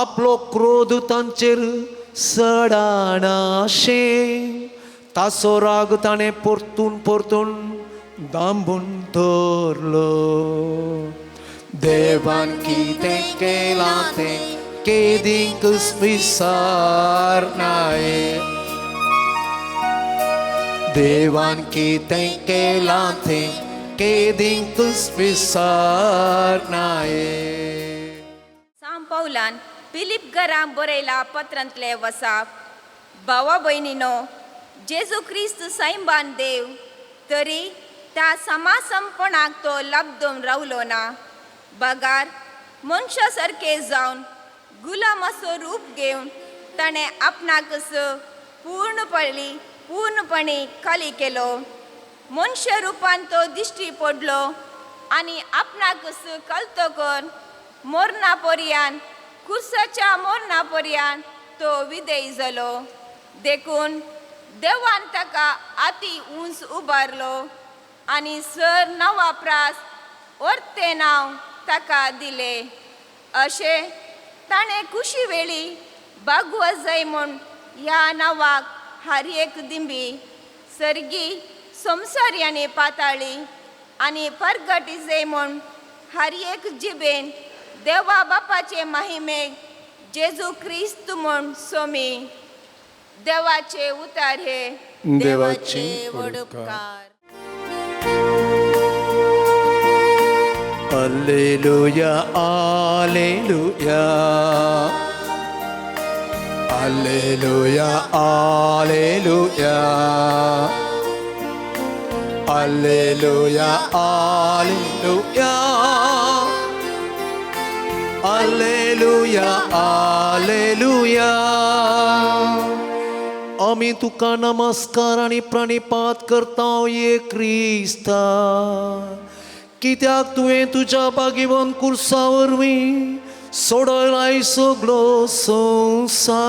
आपलो क्रोध तांचेर सडानाशें, ताचो राग ताणें परतून परतून दांबून दवरलो. देवान कितें केलां तें केदींकच विसरनाये. देवान कितें केलां तें केदींकच विसरनाये. सांव पावलान फिलीप घरां बरयला पत्रांतले वसाप. भावा भयणीनो, जेजू क्रिस्त सैंबान देव तरी त्या समासमपणाक तो लब्दून रावलो ना, बगार मनशा सारके जावन गुलामाचो रूप घेवन ताणें आपणाकच पूर्णपणी खाली केलो. मनशा रुपान तो दिश्टी पडलो आनी आपणाकच कलतो कर मोरना पर्यान कुर्साच्या मोरना पर्यान तो विदेय जालो. देखून देवान ताका आती उंच उबारलो आनी सर नवा प्रास वर्तें नांव ताका दिलें. अशें ताणें कुशी वेळी बागवत जाय म्हूण ह्या नांवाक हर एक दिंबी सर्गी संवसारी आनी पाताळी आनी परगटी जाय म्हूण हर एक जिबेन देवा बापाचे माहिमेक जेजू क्रिस्त म्हूण सोमी. देवाचे उतार हे देवाचे व्हड उपकार. Alleluia, alleluia, alleluia, alleluia, alleluia, alleluia, alleluia, alleluia. आमी तुका नमस्कार आनी प्रणिपात करता ये क्रिस्ता, कित्याक तुवें तुज्या भागीवन कुर्सा वरवीं सोडयलाय सगलो संवसार.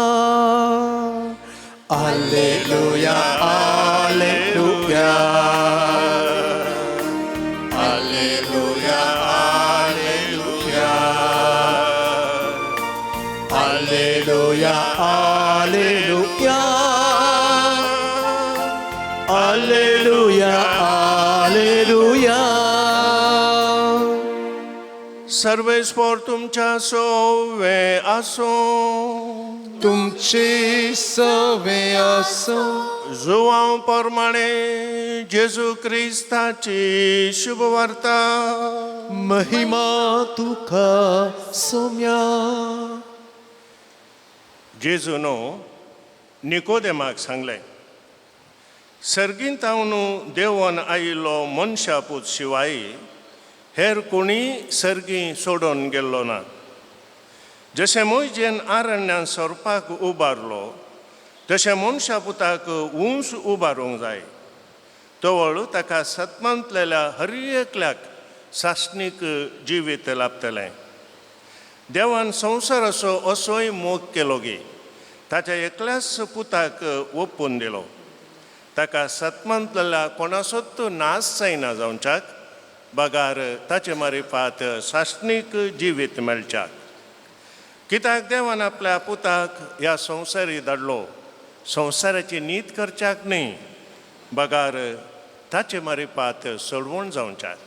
Alleluia, alleluia, alleluia, alleluia, alleluia, alleluia, alleluia, alleluia. सर्वेस्पोर तुमच्या सोवे आसूं. तुमचे सवे आसूं. जुवांव प्रमाणे जेजू क्रिस्ताची शुभवार्ता. महिमा तुका सोम्या. जेजूनो निकोदेमाक सांगलें, सर्गींतावन देवन आयिल्लो मनशापूत शिवाय हेर कोणीय सर्गी सोडून गेल्लो ना. जशें मोयजेन आरण्यान सोरपाक उबारलो तशें मनशा पुताक उंच उबारूंक जाय, तवळ ताका सतमांतलेल्या हर एकल्याक सासणीक जिवीत लाभतलें. देवान संवसाराचो असोय मोग केलो गी ताच्या एकल्याच पुताक ओपून दिलो, ताका सतमांतलेल्या कोणाचोच नाश जायना जावच्याक बगार ताचे मारिफात सासणीक जिवीत मेळच्याक. कित्याक देवान आपल्या पुताक ह्या संवसारी धाडलो संवसाराची नीत करच्याक न्हय बगार ताचे मारिफात सोडवण जावच्याक.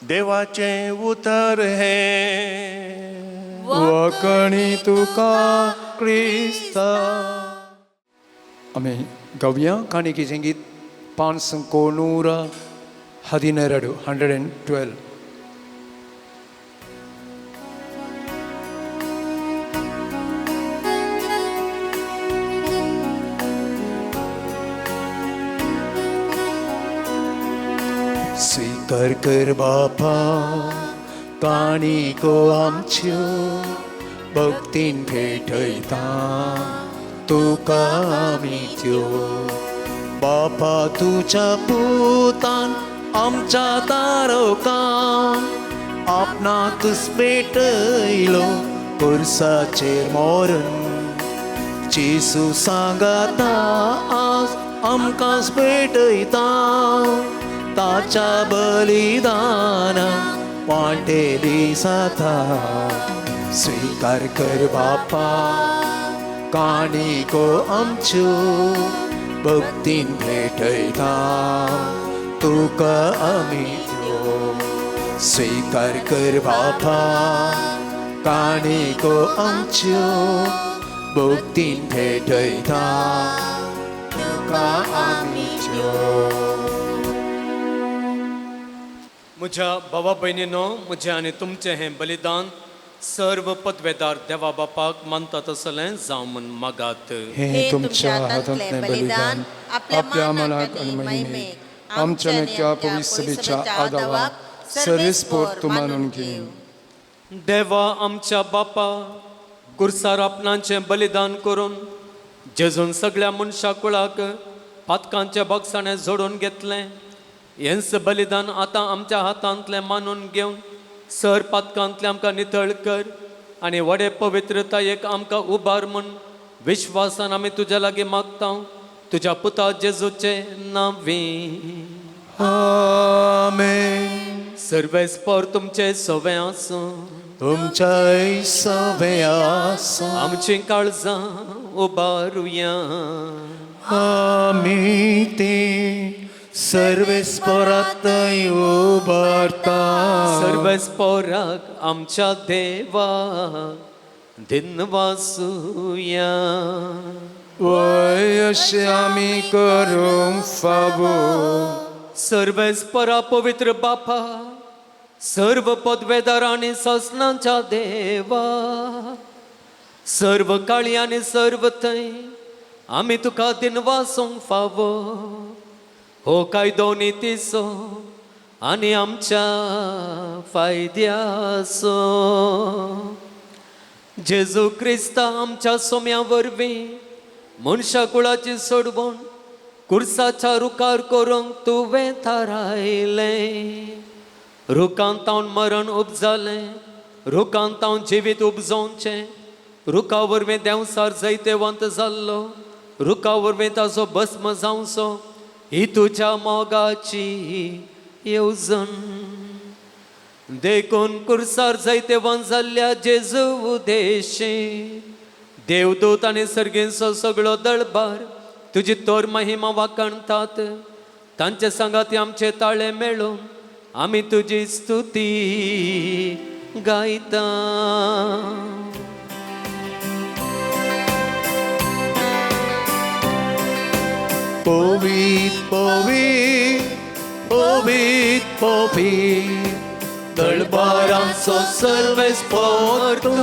देवाचें उतर हें. वकणी तुका क्रिस्ता. आमी गावया काणिकेचें गीत 512, 112. स्वीकार कर बापा काणिको आमच्यो भक्तीन भेटयता तुका आमी त्यो. बापा तुज्या पुतान आमच्या तारकान आपणाकच पेटयलो कुर्साचेर मरण. जेजू सांगाता आज आमकांच पेटयता ताच्या बलिदाना वांटेली जाता. स्वीकार कर बापा काणिको आमच्यो भक्तीन भेटयता तुका आमी त्यो. स्वीकार कर बापा काणिको आमच्यो भक्तीन भेटयता तुका आमी त्यो. म्हज्या भावा भयणीनो, म्हजें आनी तुमचें हें बलिदान सर्व पदवेदार देवा बापाक मानता तसलें जावं म्हूण मागात. हे तुमच्या हातांतलें बलिदान आपल्या मनाक आनी महिमेक आमच्या मेकट्या पवित्र सभेच्या आदावाक सर्वेस्पोर तूं मानून घेवन. देवा आमच्या बापा, कुर्सार आपणाचें बलिदान करून जेजून सगळ्या मनशा कुळाक पातकांच्या बक्षाणें जोडून घेतलें, हेंच बलिदान आतां आमच्या हातांतलें मानून घेवन सर पातकांतलें आमकां नितळ कर आनी व्हडे पवित्रतायेक आमकां उबार म्हूण विश्वासान आमी तुज्या लागीं मागता, तुज्या पुता जेजूचे नांवी. आमेन. सर्वेस्पोर तुमचे सवे आसूं. तुमच्याय सवे आसूं. आमचीं काळजां उबारुया. आमी ती सर्वेस्पोरांतय उबारता. सर्वेस्पोराक आमच्या देवा दिनवासुया. वय अशें आमी करूंक फावो. सर्वेस्परा पवित्र बापा, सर्व पदवेदार आनी ससनाच्या देवा, सर्व काळी आनी सर्व थंय आमी तुका दिनवासूंक फावो. हो कायदो नितीचो आनी आमच्या फायद्याचो. जेजू क्रिस्ता आमच्या सोम्या वरवीं मनशा कुळाची सोडवण कुर्साच्या रुखार करूंक तुवें थारायलें. रुखांतावन मरण उपजालें, रुखांतावन जिवीत उपजोवचें, रुखा वरवीं देंवसार जैतेवंत जाल्लो, रुखा वरवीं ताजो भस्म जावचो, ही तुज्या मोगाची येवजण. देखून कुर्सार जैतेवंत जाल्ल्या जेजू देशी देवदूत आनी सर्गेचो सगळो दळबार तुजी तोर महिमा वाखाणतात. तांचे सांगाती आमचे ताळे मेळून आमी तुजी स्तुती गायता. पवीत पवीत पवीत पवीत दळबारांचो सर्वेस्पर तूं,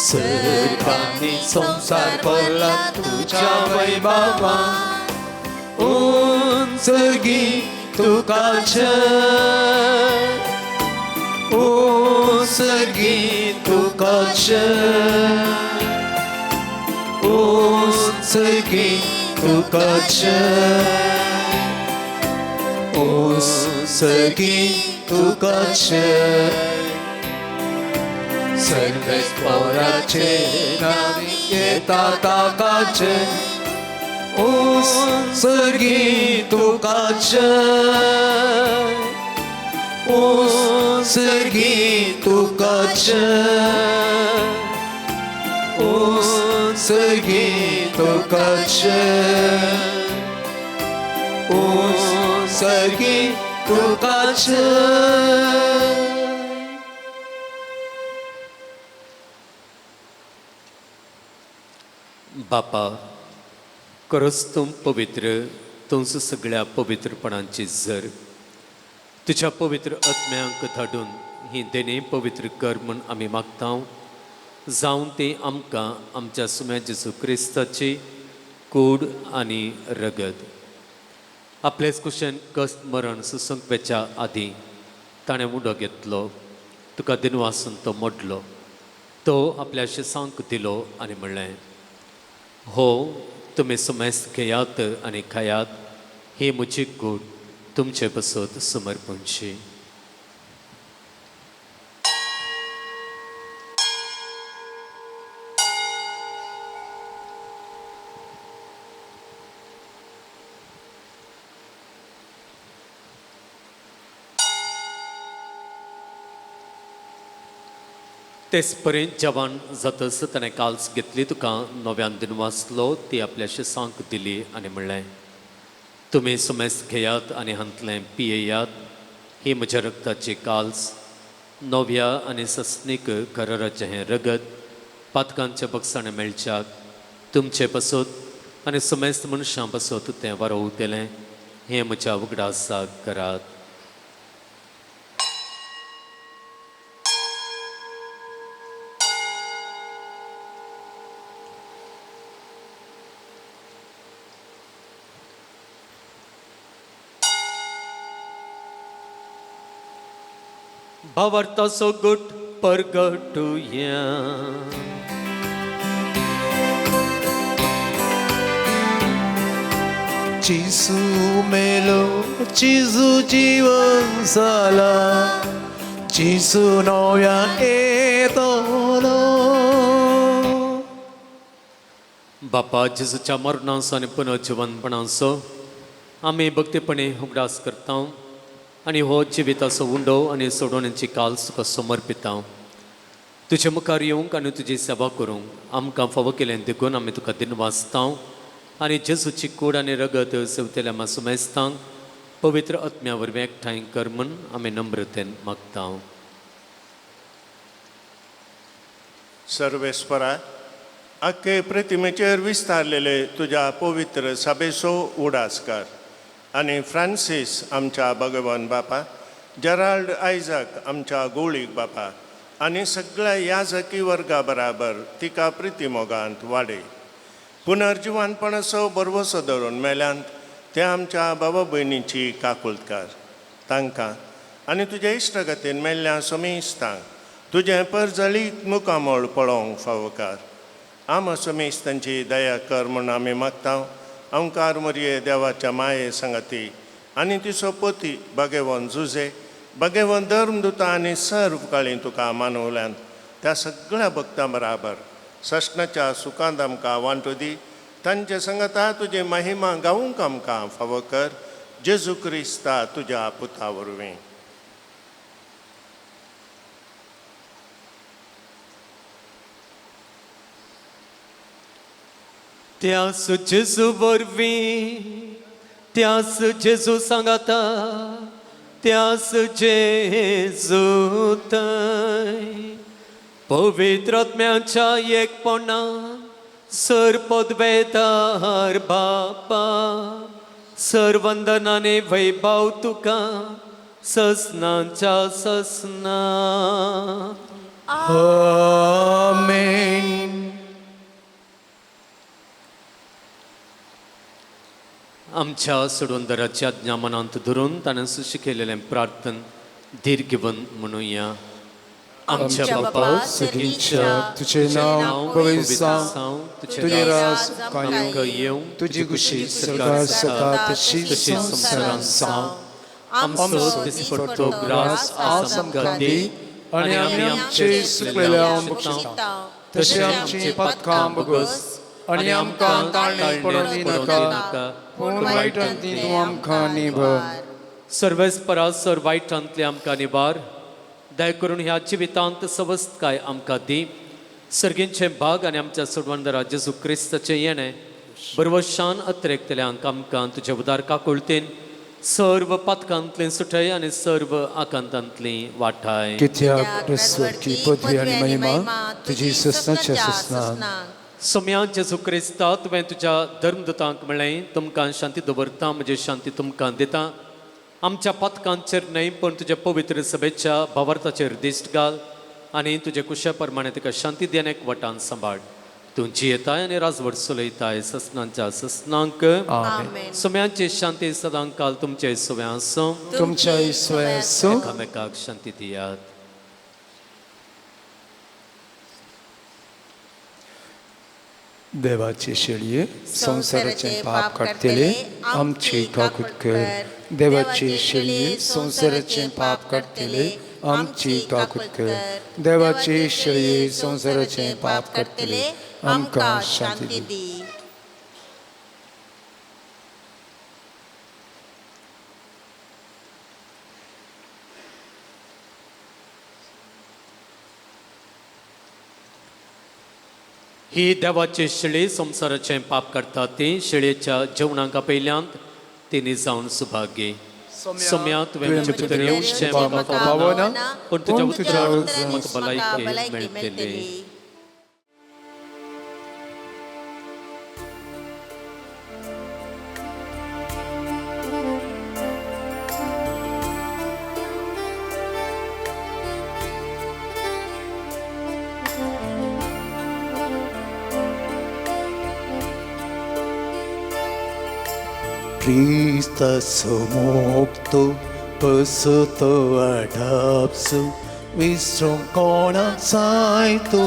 सर्गांनी संवसार भरला तुज्या वैभवान, उंचगी तुका जय, उंचगी तुका जय, उंचगी तुका जय, उंचगी तुका जय. सर्वेस्पराचे नांवी येता ताका जय, उंचगी तुका जय, उंचगी तुका जय, उंचगी तुका जय, उंचगी तुका जय. बापा, खरोच तूं पवित्र, तूंच सगळ्या पवित्रपणांची जर. तुज्या पवित्र आत्म्यांक धाडून ही देणी पवित्र कर म्हूण आमी मागता, जावन ती आमकां आमच्या सुम्या जेजू क्रिस्ताची कूड आनी रगत. आपलेच कुशेन कश्ट मरण सुसंकपेच्या आदीं ताणें उडो घेतलो, तुका दिनवासून तो मोडलो, तो आपल्या शिसांक दिलो आनी म्हणलें, हो तुमी सुमेस्त घेयात आनी खायात, ही म्हजी कूड तुमचे पसत समर्पणशी. तेच पर्यंत जवान जातच ताणें काल्स घेतली, तुका नव्यान दिन वाचलो, ती आपल्या शिसांक दिली आनी म्हणलें, तुमी सुमेस्त घेयात आनी हांतलें पियेयात, ही म्हज्या रक्ताची काल्स, नव्या आनी सस्नीक कराराचें हें रगत पातकांच्या बक्षाणें मेळच्याक तुमचे पसत आनी सुमेस्त मनशां पसत तें वारोवतलें, हें म्हज्या उगडासाक करात. भावार्थाचो गुट परगटुया. जेजू मेलो, जेजू जिवन जाला, जेजू नव्यान येतलो. बापा, जेजूच्या मरणाचो आनी पुनर्जिवनपणाचो आमी भक्तीपणे उगडास करता आनी हो जिविताचो उंडो आनी सोडवण्याची काल तुका समर्पिता. तुजे मुखार येवंक आनी तुजी सेवा करूंक आमकां फावो केलें देखून आमी तुका दिनवासता आनी जेजूची कूड आनी रगत सेवतेल्या मासुमेस्तांक पवित्र आत्म्या वरवीं एकठांय कर म्हूण आमी नम्रतेन मागता. सर्वेस्परा, आख्खे प्रतिमेचेर विस्तारलेले तुज्या पवित्र सभेचो उडास कर आनी फ्रांसीस आमच्या भगवान बापा, जेराल्ड आयजक आमच्या गोळीक बापा आनी सगळ्या याजकी वर्गा बराबर तिका प्रितीमोगांत वाडय. पुनर्जिवानपणाचो बरवसो धरून मेल्यांत ते आमच्या बाबा भयणीची काकुळकार, तांकां आनी तुज्या इश्टगतीन मेल्ल्या समेस्तांक तुजें परजळीत मुखामळ पळोवंक फावोकार. आमा समेस्तांची दया कर म्हूण आमी मागता. अंकार मरये देवाच्या माये संगती आनी तिचो पती भगेवन जुजे, भगेवन धर्मदुता आनी सर्व काळी तुका मानवल्यान त्या सगळ्या भक्तां बराबर सश्णाच्या सुखांत आमकां वांटो दी. तांचे संगता तुजी महिमा गावूंक आमकां फावो कर, जेजू क्रिस्ता तुज्या पुता वरवीं. त्यास जेजू वरवीं, त्यास जेजू सांगाता त्यास जेजू थंय पवित्र आत्म्याच्या एकपणान सर पदवेदार बापा सर वंदनाने वैभव तुका ससनाच्या ससना. आमेन. आमच्या सोडवंदराच्या आज्ञा मनांत धरून ताणें शिकयलेलें प्रार्थन धीर घेवन म्हणुया. आमच्या बापा सगळींच्या तुझे नांव पवित्र जावं, तुजें राज आमकां येवं, तुजी खुशी सरकार सता तशी तशी संवसारांत जावं. आमचो दिसपट्टो ग्रास आज आमकां दी आनी आमी आमचे सुकलेल्या बक्षिता तशें आमची पातकां बगस आनी आमकां ताळणे पडोवं दिनाका, पूण वायटांतली तूं आमकां निभार. सर्वेस्परा सर वायटांतले आमकां निभार, दया करून ह्या जिवितांत सवस्तकाय आमकां दी. सर्गींचे भाग आनी आमच्या सोडवणदारा जेजू क्रिस्ताचें येणें बरवशान अत्रेकतल्यांक आमकां तुजे उदार काकुळतेन सर्व पातकांतली सुटय आनी सर्व आकांतांतली वाठाय. कित्याक रस्वरची पदवी आनी महिमा तुजी ससनाच्या ससनान. सोम्या जेजू क्रिस्ता, तुवें तुज्या धर्मदूतांक म्हणलें, तुमकां शांती दवरता, म्हजी शांती तुमकां दिता. आमच्या पातकांचेर न्हय पण तुज्या पवित्र सभेच्या भावार्थाचेर दिश्ट घाल आनी तुजे कुशा प्रमाणे तुका शांती दी आनी एकवटान सांबाळ. तूं जियेताय आनी राजवट चलयताय ससनांच्या ससनांक. आमेन. सोम्यांची शांती सदां काल तुमचे सव्या आसूं. तुमच्या इसवय आसूं. एकामेकाक शांती दियात. देवाचे शेळये संवसाराचें पाप काडटले आमची काकूत कर. देवाचे शेळये संवसाराचें पाप काडटले आमची काकूत कर. देवाचे शेळये संवसाराचें पाप काडटले आमकां शांती दी. ही देवाची शेळी संवसाराचें पाप करता ती शेळयेच्या जेवणाक आपयल्यांत तिणी जावन सुभागी. सोम्या तुवें म्हजे भितर येवचें म्हाका फावना, पूण तुज्या उतरान म्हाका भलायकी मेळटली. क्रिस्ताचो मोगतो कसो तो आडापसो विसरूंक कोणाक जाय तो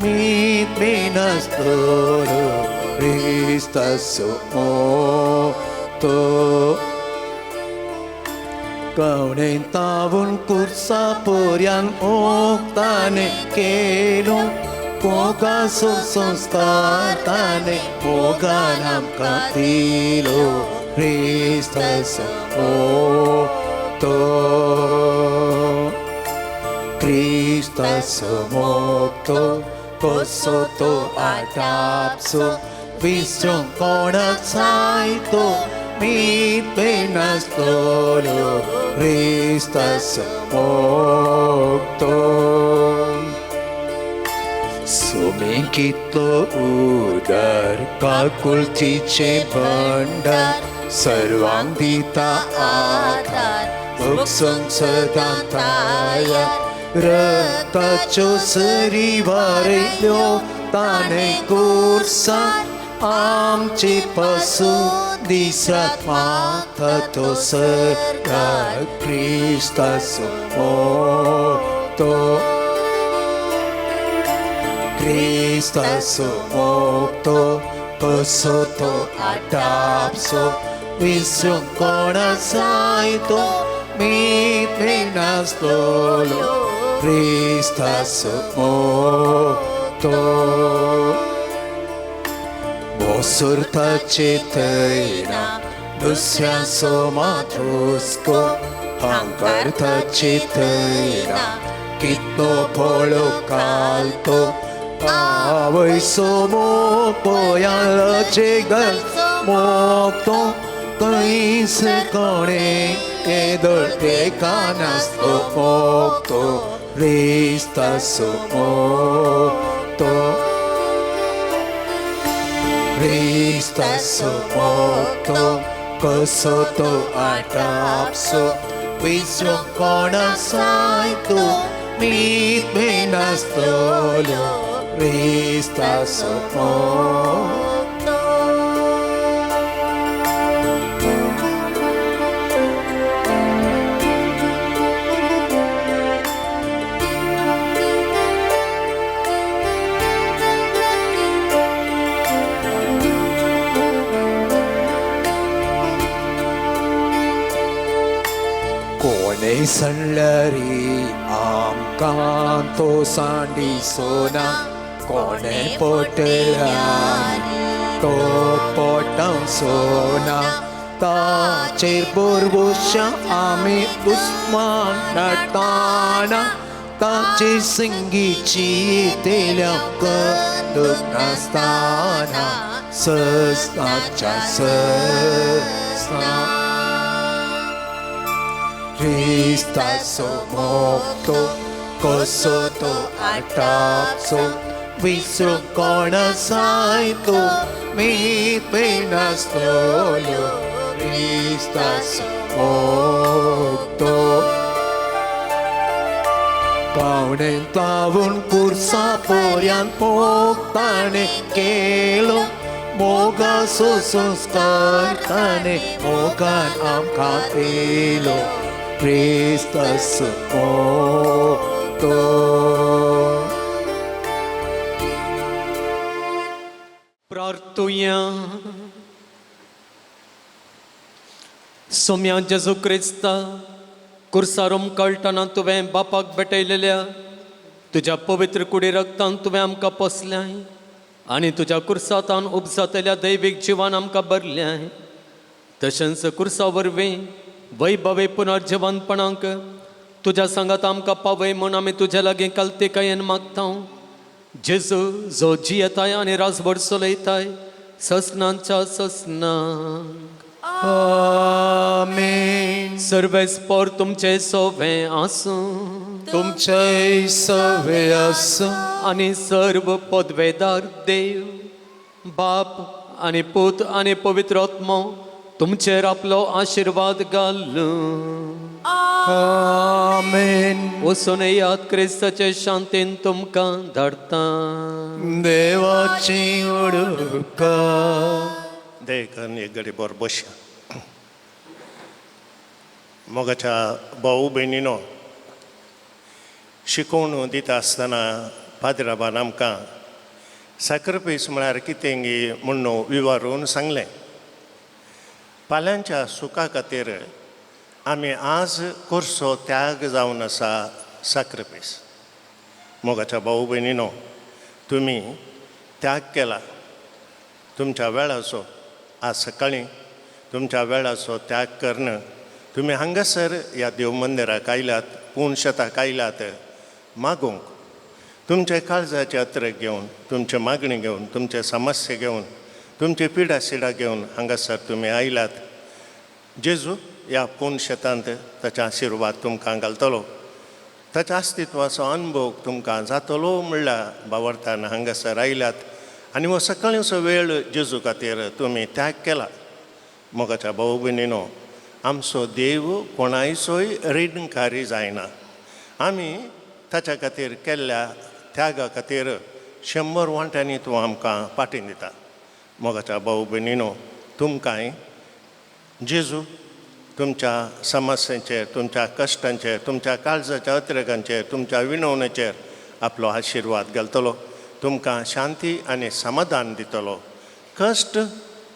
मीत बीन आसतलो. क्रिस्ताचो मोगतो कवणेन तावून कुर्सा पोऱ्यान ओगताने केलो मोगाचो संस्कार ताणें मोगान आमकां दिलो. क्रिस्ताचो मोगतो क्रिस्ताचो मोगतो कसो तो आटापसो विसरूंक कोणाक जाय तो मीत बीन आसतलो. क्रिस्ताचो मोगतो सुमी कितलो उदार काकुळतीचें भंडार सर्वांक दिता आधार भोगसूंक सदां तयार. रक्ताच्यो सरी वारयल्यो ताणें कुर्सान आमचे पासून दिसरात मागता तो सरकार. क्रिस्ताचो मोगतो क्रिस्ताचो मोगतो कसो तो आटापसो विसरूंक कोणाक जाय तो मीत बीन आसतलो. क्रिस्ताचो मोगतो मोसुरताचे थंयना दुसऱ्यांचो मात हुस्को हांकारताचे थंयना कितलो पळो घालतो. आवयचो मोग पळयाचे गल मोगतो थंयसर कोणें येदोळ देखानासलो मोग तो क्रिस्ताचो मोग तो क्रिस्ताचो मोग तो कसो तो आटापसो विसरूंक कोणासाय तूं मीत मेनासतलो क्रिस्ताचो मोग तो. कोणे सणल्यारी आमकां तो सांडिसोना कोणे पोटल्यारी तो पोटावचोना ताचेर बोरगोशा आमी दुस्मान नाडताना ताचे संगीची तेल्या कंदूक नासतना सस्नाच्या सस्ना क्रिस्ताचो मोग तो कसो तो आटापचो विसरूंक कोणासाय तूं मीत मेनासतलो क्रिस्ताचो मोग तो. पावणे तावून कुर्सा पोऱ्यान मोग ताणें केलो मोगाचो संस्कार ताणें मोगान आमकां दिलो क्रिस्ताचो मोग तो. प्रार्थुया. सोम्या जेजू क्रिस्ता कुर्सार कळटना तुवें बापाक भेटयलेल्या तुज्या पवित्र कुडी रक्तान तुवें आमकां पोसल्याय आनी तुज्या कुर्सातान उपजातल्या दैवीक जिवान आमकां भरल्याय. तशेंच कुर्सा वरवीं वैभवे पुनर्जिवनपणाक तुज्या सांगात आमकां पावय म्हूण आमी तुज्या लागीं कालतेकायेन मागता. जेजू जो जियेताय आनी राजवट चलयताय ससनांच्या ससनांक. आमेन. सर्वेस्पोर तुमचे सोवे आसूं तुमचे सवे आसूं आनी सर्व पदवेदार देव बाप आनी पूत आनी पवित्र आत्मो तुमचेर आपलो आशिर्वाद घालूं. आमेन. वचून येयात क्रिस्ताचे शांतीन तुमकां धाडटा. देवाची उडका देखून एक घडी बरो बसया. मोगाच्या भाऊ भयणीनो, शिकोवन दिता आसतना पाद्राबान आमकां साकरपीस म्हळ्यार कितें गी म्हूण विवारून सांगलें. पाल्यांच्या सुखा खातीर आमी आज करचो त्याग जावन आसा साकरपीस. मोगाच्या भाऊ भयणीनो, तुमी त्याग केला तुमच्या वेळाचो. आज सकाळीं तुमच्या वेळाचो त्याग करून तुमी हांगासर ह्या देव मंदिराक आयल्यात, पूण शेताक आयल्यात मागूंक. तुमचे काळजाचे अत्रक घेवन, तुमचे मागणी घेवन, तुमचे समस्या घेवन, तुमचे पिडा सिडा घेवन हांगासर तुमी आयल्यात. जेजू ह्या पूण शेतांत ताचे आशिर्वाद तुमकां घालतलो, ताच्या अस्तित्वाचो अनुभव तुमकां जातलो म्हणल्यार बावडतान हांगासर आयल्यात आनी हो सकाळींचो वेळ जेजू खातीर तुमी त्याग केला. मोगाच्या भाऊ भयणीनो, आमचो देव कोणायचोय रिणकारी जायना. आमी ताच्या खातीर केल्ल्या त्यागा खातीर 100 वांट्यांनी तूं आमकां पाटी दिता. मोगाच्या भाऊ भयणीनो, तुमकांय जेजू तुमच्या समस्यांचेर, तुमच्या कश्टांचेर, तुमच्या काळजाच्या अत्रेकांचेर, तुमच्या विनवणेचेर आपलो आशिर्वाद घालतलो, तुमकां शांती आनी समाधान दितलो. कश्ट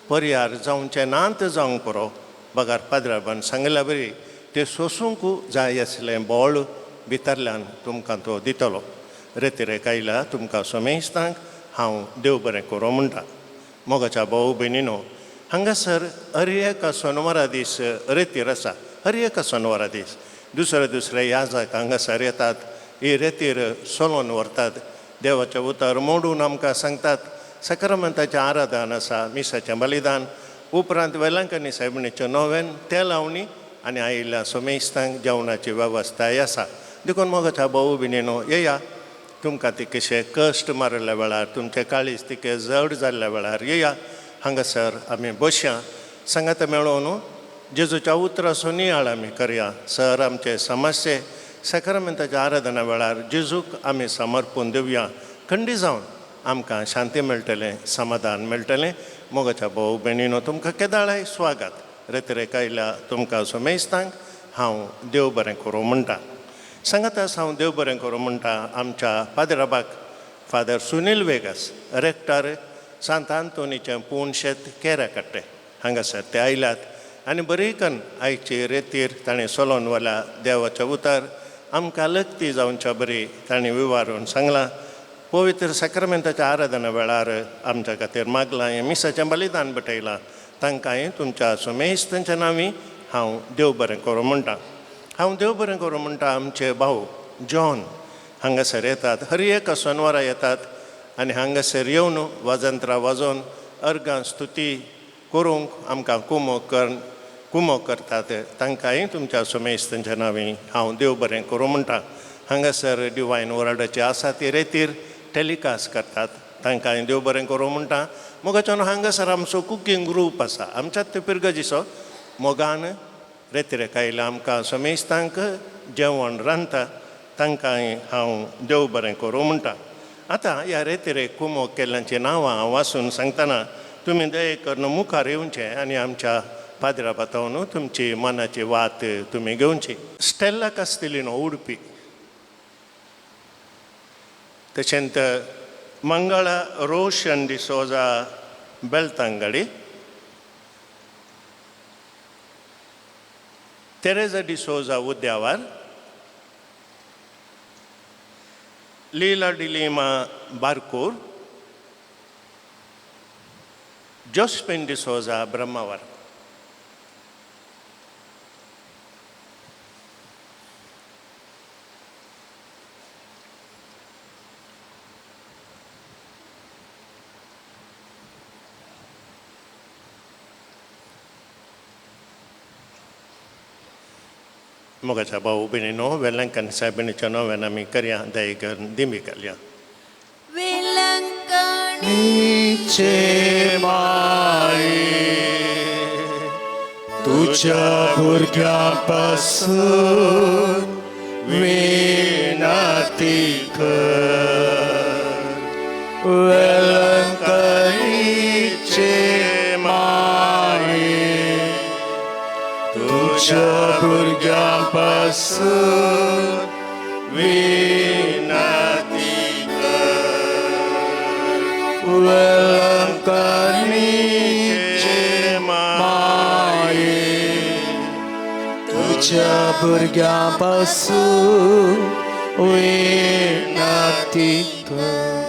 पर्यार जावचे नात जावंक पुरो, बगार पाद्राबान सांगल्या बरी ते सोसूंक जाय आसलें बळ भितरल्यान तुमकां तो दितलो. रेतिरेक आयल्या तुमकां समेस्तांक हांव देव बरें करूं म्हणटा. मोगाच्या भाऊ भयणीनो, हांगासर हर एका सोनवारा दीस रेतीर आसा. हर एका सोनवारा दीस दुसरे दुसरे याजक हांगासर येतात, ही रेतीर सोलोन व्हरतात, देवाचें उतर मोडून आमकां सांगतात. सक्रमंताचें आराधन आसा, मिसाचें बलिदान, उपरांत वेलांकनी सायबिणीचें नोवेन, तेलावणी आनी आयिल्ल्या सोमेस्तांक जेवणाची वेवस्थाय आसा. देखून मोगाच्या भाऊ भयणीनो येया, तुमकां तिकेशे कश्ट मारिल्ल्या वेळार, तुमचें काळीज तिके जड जाल्ल्या वेळार येया हांगासर आमी बसया, सांगात मेळोवन जेजूच्या उतराचो नियाळ आमी करया. सर आमचे समस्ये सॅक्रामेंताच्या आराधना वेळार जेजूक आमी समर्पून दिवया. खंडी जावन आमकां शांती मेळटलें, समाधान मेळटलें. मोगाच्या भाऊ भयणीनो तुमकां केदाळाय स्वागत. रेतरेक आयल्या तुमकां सोमेस्तांक हांव देव बरें करूं म्हणटा. सांगातास हांव देव बरें करूं म्हणटा आमच्या पाद्राबाक फादर सुनील वेगस, रेक्टर सांत आंतोनीचें पूण शेत केऱ्याकट्टे हांगासर ते आयल्यात आनी बरी कन्न आयचे रेतीर ताणें सोलोन वल्या देवाचें उतर आमकां लकती जावच्या बरी ताणें विवारून सांगलां. पवित्र सॅक्रामेंताच्या आराधना वेळार आमच्या खातीर मागलां, हें मिसाचें बलिदान भेटयलां. तांकांय तुमच्या सुमेस्तांच्या नांवी हांव देव बरें करूं म्हणटा. हांव देव बरें करूं म्हणटा आमचे भाऊ जॉन हांगासर येतात, हर एका सोनवारा येतात आनी हांगासर येवन वाजंत्रां वाजोवन अर्गां स्तुती करूंक आमकां कुमोक करतात. तांकांय तुमच्या सुमेस्तांच्या नांवी हांव देव बरें करूं म्हणटा. हांगासर डिवायन वर्डाची आसा ती रेतीर टेलिकास्ट करतात, तांकांय देव बरें करूं म्हणटा. मोगाच्यान हांगासर आमचो कुकींग ग्रूप आसा आमच्यात ते पिरगजीचो मोगान रेतिरेक आयल्या आमकां समेस्तांक जेवण रांदता, तांकांय हांव देव बरें करूं म्हणटा. आतां ह्या रेतिरेक कुमोक केल्ल्यांची नांवां हांव वाचून सांगतना तुमी दये करून मुखार येवचें आनी आमच्या पाद्रा पातोवन तुमची मनाची वात तुमी घेवची. स्टेल्ला कास्तिलिनो उडपी, तशेंच मंगळा रोशन डिसोजा बेलतांगडी, तेरेजा डिसोजा उद्यावर, लीला डिलिमा बारकूर, जोस्पिन डिसोजा ब्रह्मावर. मोगाच्या भाऊ भयणीनो वेलंकन सायबिणीच्या नव्यान आमी करया दये दिमी घालया. वेलंकणीचे माये तुझ्या भुरग्यांपासून विनंती कर. वेलंकणीचे माये तुझ्या भुरग्यांपासून विनंती कर. वेलंकणीचे माये तुझ्या भुरग्यांपासून विनंती कर.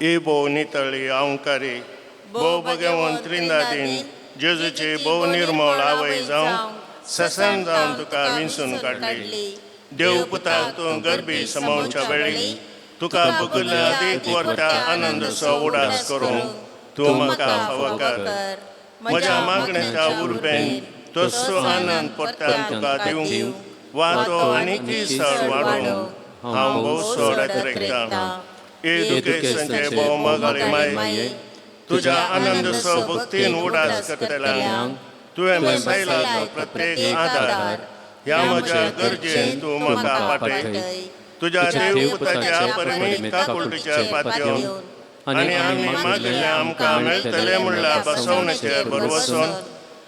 ए भोव नितळी अहंकारी भोव भगवंत त्रिंदादीन जेजूची भोव निर्मळ आवय जावं ससन जावन तुका विंचून काडली. देव पुताक तूं गरबी समावच्या वेळी तुका बगुल्या अदीक वर्ता आनंदसो उडास करूंक तूं म्हाका फावो कर. म्हज्या मागण्याच्या उर्बेन तसो आनंद परत्यान तुका दिवंक वा तो आनीकय सळ वाडोवंक हांव भोव रेखता. ए दुखेसांचे भोव मगाळी माय तुज्या आनंदसो भक्तीन उडास करतल्यांक तुवें बसयला तो प्रत्येक आदार ह्या म्हज्या गरजेन तूं म्हाका पाठय. तुज्या देवपुताच्या परमीत काकुळटीच्या पातयेवन आनी आमी मागिल्लें आमकां मेळटलें म्हणल्यार बसवणेचेर भरवसून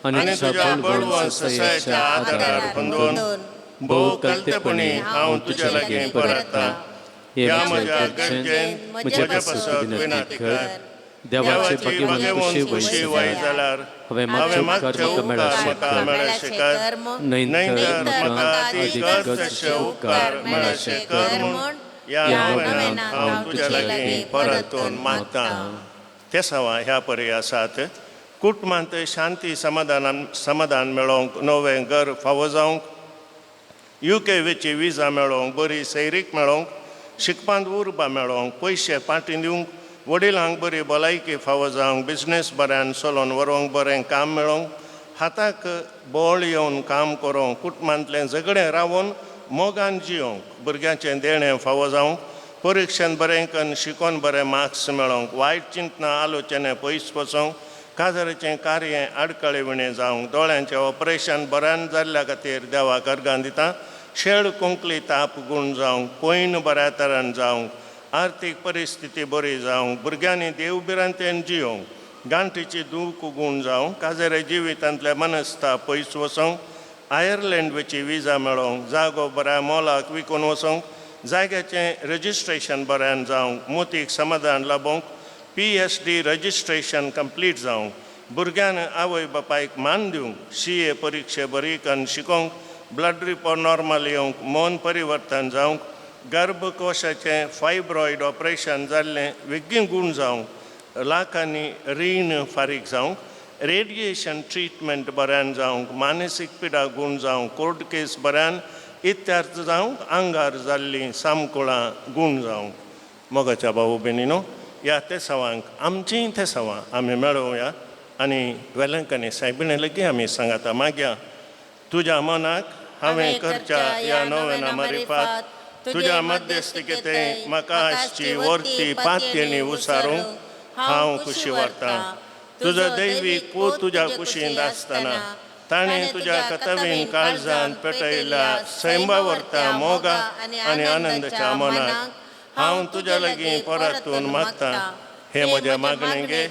आनी तुज्या बळवंत ससायच्या आदारार बंदून भोव कलतेपणी हांव तुज्या लागीं परतता. ह्या म्हज्या गरजेन म्हज्या पासत विनंती कर. देवाची भगवंत खुशी वय जाल्यार हांवें मागचे उपकार म्हाका मेळशे कर, न्हय तर म्हाका ती गरजेचे उपकार मेळशे कर म्हूण ह्या नव्यान हांव तुज्या लागीं परतून मागतां. ते सवा ह्या परी आसात. कुटुंबांत शांती समाधान समाधान मेळोवंक, नवें घर फावो जावंक, युके वेची विजा मेळोवंक, बरी सैरीक मेळोवंक, शिकपांत उर्बा मेळोवंक, पयशे पाटी दिवंक, वडिलांक बरी भलायकी फावो जावंक, बिजनेस बऱ्यान चलोवन व्हरूंक, बरें काम मेळोवंक, हाताक बळ येवन काम करूंक, कुटुंबांतलें झगडें रावोन मोगान जियोंक, भुरग्यांचें देणें फावो जावंक, परिक्षेन बरें कन्न शिकोन बरें मार्क्स मेळोवंक, वायट चिंतना आलोचने पयस वचोंक, काजाराचें कार्य आडखळे विणें जावंक, दोळ्यांचें ऑपरेशन बऱ्यान जाल्ल्या खातीर देवाक अर्गां दिता, शेळ कोंकली ताप गूण जावंक, पयण बऱ्या तरान जावंक, आर्थीक परिस्थिती बरी जावंक, भुरग्यांनी देव भिरांतेन जियोंक, गांठीची दूख गूण जावंक, काजारे जिवितांतले मनस्ताप पयस वचोंक, आयर्लंडची विजा मेळोवंक, जागो बऱ्या मोलाक विकून वचोंक, जाग्याचें रजिस्ट्रेशन बऱ्यान जावंक, मोतीक समाधान लाबोवंक, PhD registration complete जावंक, भुरग्यान आवय बापायक मान दिवंक, CA परिक्षे बरी कन्न शिकोवंक, ब्लड रिपोर्ट नॉर्मल येवंक, मन परिवर्तन जावंक, गर्भकोशाचें फायब्रॉयड ऑपरेशन जाल्लें वेगीं गूण जावंक, लाखांनी रीण फारीक जावंक, रेडिएशन ट्रिटमेंट बऱ्यान जावंक, मानसीक पिडा गूण जावंक, कोर्ट केस बऱ्यान इत्यार्थ जावंक, आंगार जाल्लीं सामकुळां गूण जावंक. मोगाच्या भाऊ भयणीनो, ह्या तेसावांक आमचींय तेसावां आमी मेळोवया आनी वेलंकनी सायबिणे लागीं आमी सांगाता मागया. तुज्या मनाक हांवें करच्या ह्या नव्याना मारिफात तुज्या मध्यस्थिकेते म्हाका आसची वर्ती पातयेणी उसारूंक हांव खुशी व्हरतां. तुजो दैवीक पूत तुज्या कुशींत आसतना ताणें तुज्या कतवीन काळजान पेटयल्ल्या सैमा व्हरता मोगा आनी आनंदाच्या मनाक हांव तुज्या लागीं परतून मागतां. हे म्हज्या मागणें घे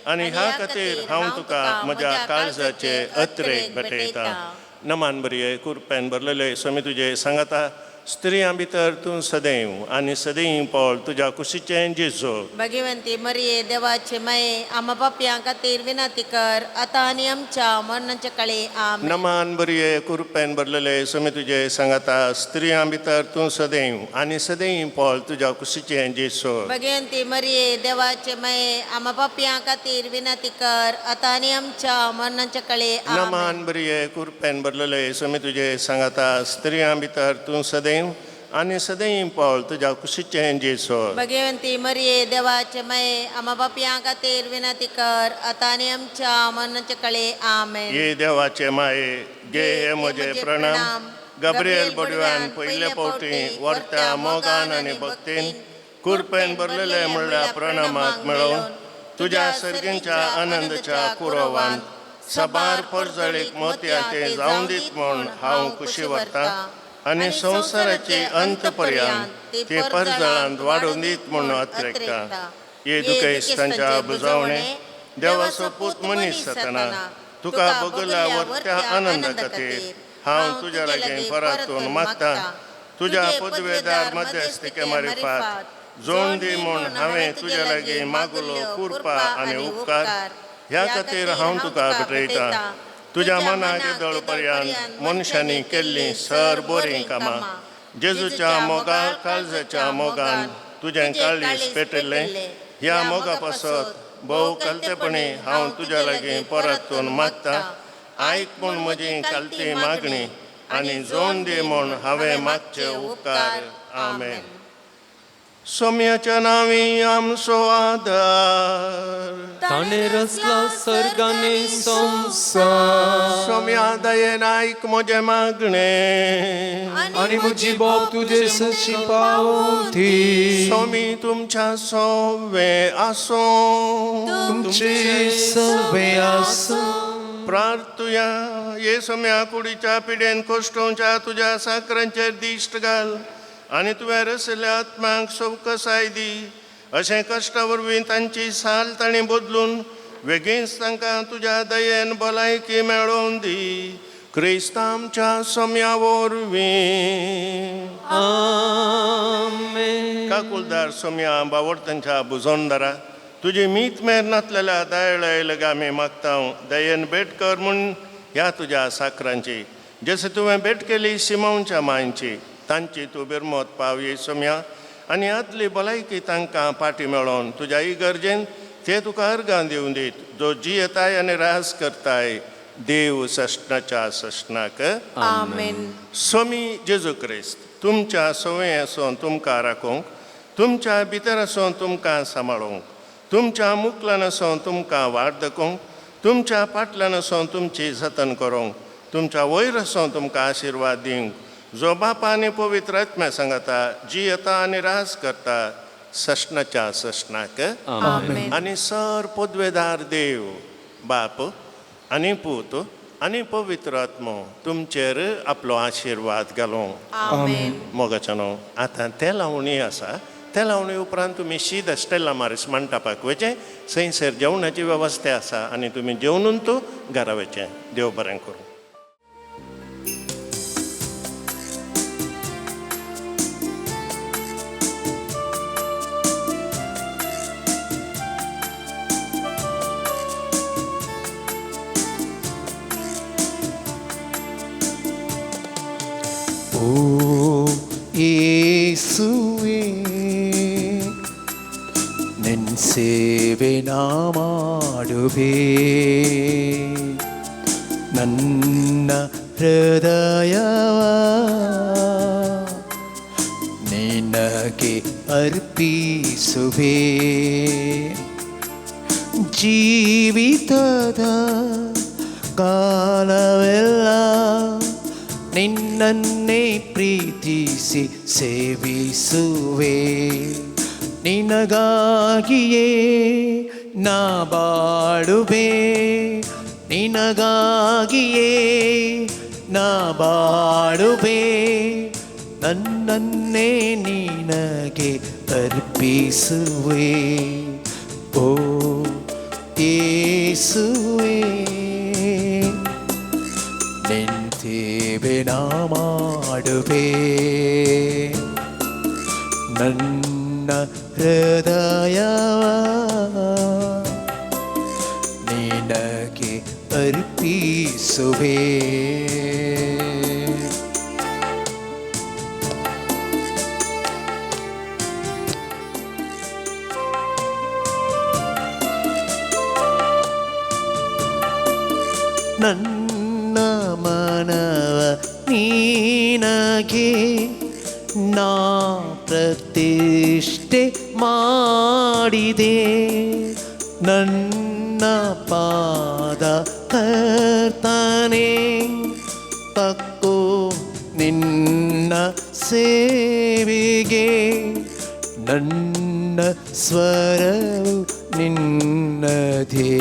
आनी ह्या खातीर हांव तुका म्हज्या काळजाचे अत्रेक भेटयतां. नमान बरये, कुरपेन भरलेले, स्वामी तुजे सांगाता. स्त्रियां भितर तूं सदैव आनी सदैव पळ तुज्या कुशीचें जेजू. भगवंती मरिये, देवाचे माये, आम्हा पापयां खातीर विनंती कर, आता आनी आमच्या मरणाच्या काळी. आमेन. नमान बरये, कुरपेन भरलेले, स्वामी तुजे सांगाता. स्त्रियां भितर तूं सदैव आनी सदैव पळ तुज्या कुशीचें जेजू. भगवंती मरिये, देवाचे माये, आम्हा पापयां खातीर विनंती कर, आता आनी आमच्या मरणाच्या काळी. आमेन. नमान बरये, कुरपेन भरलेले, स्वामी तुजे सांगाता. स्त्रियां भितर तूं सदैव आनी सदैव पळ तुज्या कुशीचें जेजू. भगवंती मरिये, देवाचे माये, आम्हा पापयां खातीर विनंती कर, आता आनी आमच्या मरणाच्या काळी. आमेन. ये देवाचे माये, घे हे म्हजे प्रणाम. गब्रियल बडव्यान पयले फावटी वर्त्या मोगान आनी भक्तीन कुरपेन भरलेले म्हणल्या प्रणामाक मेळोवन तुज्या सर्गींच्या आनंदाच्या कुरोवान सबार परजळीक मोतयाचे जावन दीत म्हूण हांव खुशी व्हरतां आनी संवसाराची अंत पर्यंत ते परजळांत वाडून दीत म्हूण अत्रेकता. ये दुखेस्तांच्या बुजवणे, देवाचो पूत मनीस जातना तुका बगल्या वर्त्या आनंदा खातीर हांव तुज्या लागीं परतून मागतां. तुज्या पदवेदार मध्यस्थिके मारिफात जोड दी म्हूण हांवें तुज्या लागीं मागलो कुरपा आनी उपकार ह्या खातीर हांव तुका भेटयतां. तुज्या मनाक येदोळ पर्यंत मनशांनी केल्लीं सर बरीं कामां जेजूच्या मोगा काळजाच्या मोगान तुजें काळीज पेटिल्लें. ह्या मोगा पासत भोव कलतेपणी हांव तुज्या लागीं परतून मागतां. आयक म्हूण म्हजी कालती मागणी आनी जोड दी म्हूण हांवें मागचे उपकार. आमेन. सोम्याच्या नांवी आमचो आदार. ताणें रचला सर्ग आनी संवसार. सोम्या दयेन आयक म्हजें मागणें आनी म्हजी बोब तुजे सशी पावती. सोमी तुमच्या सोवे आसूं. तुमचे सवे आसूं. प्रार्थुया. ये सोम्या, कुडीच्या पिडेन कोश्टोवच्या तुज्या साकरांचेर दिश्ट घाल आनी तुवें रसल्या आत्म्यांक सवकसाय दी. अशें कश्टा वरवीं तांची साल तांणी बदलून वेगींच तांकां तुज्या दयेन भलायकी मेळोवन दी, क्रिस्त आमच्या सोम्या वरवीं. आमेन. काकुलदार सोम्या, बावडतांच्या बुजोनदारा, तुजी मीत मेर नातलेल्या दयाळाय आमी मागता. दयेन भेट कर म्हूण ह्या तुज्या साकरांची, जशें तुवें भेट केली सिमांवच्या मांयची. तांची तूं बिरमत पावये सोम्या आनी आदली भलायकी तांकां पाटी मेळोवन तुज्या इगर्जेन ते तुका अर्गां दिवन दीत, जो जियेताय आनी राज करताय देव सश्णाच्या सश्णाक. आमेन. स्वामी जेजू क्रिस्त तुमच्या संवय आसून तुमकां राखूंक, तुमच्या भितर आसून तुमकां सांबाळूंक, तुमच्या मुकलान आसून तुमकां वाट दाखोवंक, तुमच्या फाटल्यान वचोन तुमची जतन करूंक, तुमच्या वयर वचोन तुमकां आशिर्वाद दिवंक, जो बापा आनी पवित्र आत्म्या सांगता जियेता आनी राज करता सश्णाच्या सश्णाक. आनी सर पदवेदार देव बाप आनी पूत आनी पवित्र आत्मो तुमचेर आपलो आशिर्वाद घालूं. मोगाच्या न्हू, आतां ते लावणी आसा, ते लावणी उपरांत तुमी शीद स्टेला मारिस मंटपाक वचें, थंयसर जेवणाची वेवस्था आसा आनी तुमी जेवणून तूं घरा वचें. देव बरें करूं. ಓ ಯೇಸುವೇ ನಿನ್ ಸೇವೆ ನಾ ಮಾಡುವೆ, ನನ್ನ ಹೃದಯವ ನಿನಗೆ ಅರ್ಪಿಸುವೆ, ಜೀವಿತದ ಕಾಲವೆಲ್ಲ ನಿನ್ನನ್ನೇ ಪ್ರೀತಿಸಿ ಸೇವಿಸುವೆ, ನಿನಗಾಗಿಯೇ ನಾ ಬಾಳುವೆ, ನಿನಗಾಗಿಯೇ ನಾ ಬಾಳುವೆ, ನನ್ನನ್ನೇ ನಿನಗೆ ಅರ್ಪಿಸುವೆ. ಓ ಯೇಸುವೇ ನಿನ್ ಸೇವೆ ನಾ ಮಾಡುವೆ, ನನ್ನ ಹೃದಯವ ನಿನಗೆ ಅರ್ಪಿಸುವೆ. ನನ್ನ ಮನವ ನಿನಗೆ ನಾ ಪ್ರತಿಷ್ಠೆ ಮಾಡಿದೆ, ನನ್ನ ಪಾದ ಕರ್ತನೆ ತಕ್ಕೋ ನಿನ್ನ ಸೇವೆಗೆ, ನನ್ನ ಸ್ವರವು ನಿನ್ನದೇ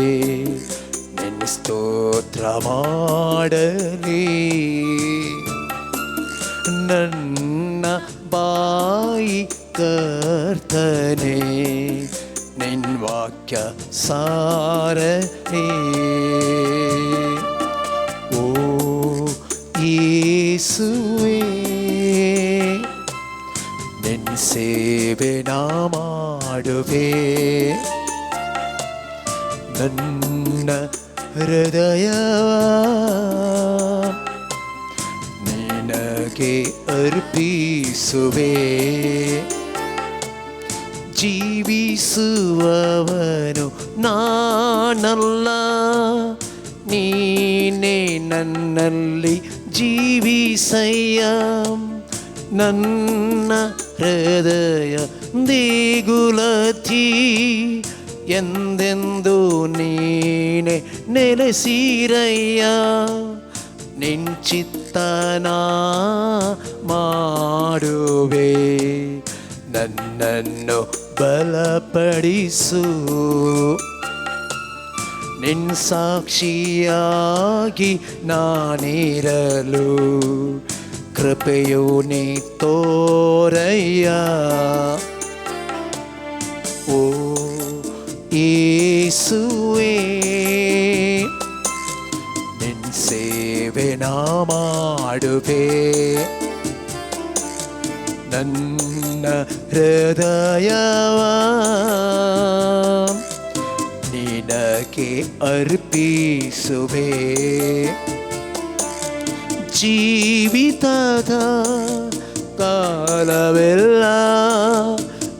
ನಿನ್ನ ಸ್ತೋತ್ರ ಮಾಡಲಿ, ನನ್ನ ಬಾಯಿ ಕರ್ತನೆ ನಿನ್ ವಾಕ್ಯ ಸಾರಲಿ. ಓ ಯೇಸುವೇ ನಿನ್ ಸೇವೆ ನಾ ಮಾಡುವೆ, ನನ್ನ ಹೃದಯವ ನಿನಗೆ ಅರ್ಪಿಸುವೆ, ಜೀವಿಸುವವನು ನಾನಲ್ಲ ನೀನೇ ನನ್ನಲ್ಲಿ ಜೀವಿಸಯ್ಯ, ನನ್ನ ಹೃದಯ ದೇಗುಲತಿ ಎಂದೆಂದು ನೀನೆ ನೆಲೆಸಿರಯ್ಯ, ನಿನ್ ಚಿತ್ತನ ಮಾಡುವೆ, ನನ್ನನ್ನು ಬಲಪಡಿಸು, ನಿನ್ ಸಾಕ್ಷಿಯಾಗಿ ನಾನಿರಲು ಕೃಪೆಯು ನೀ ತೋರಯ್ಯ. ಓ ಯೇಸುವೇ ನಿನ್ ಸೇವೆ ನಾ ಮಾಡುವೆ, ನನ್ನ ಹೃದಯವ ನಿನಗೆ ಅರ್ಪಿಸುವೆ, ಜೀವಿತದ ಕಾಲವೆಲ್ಲ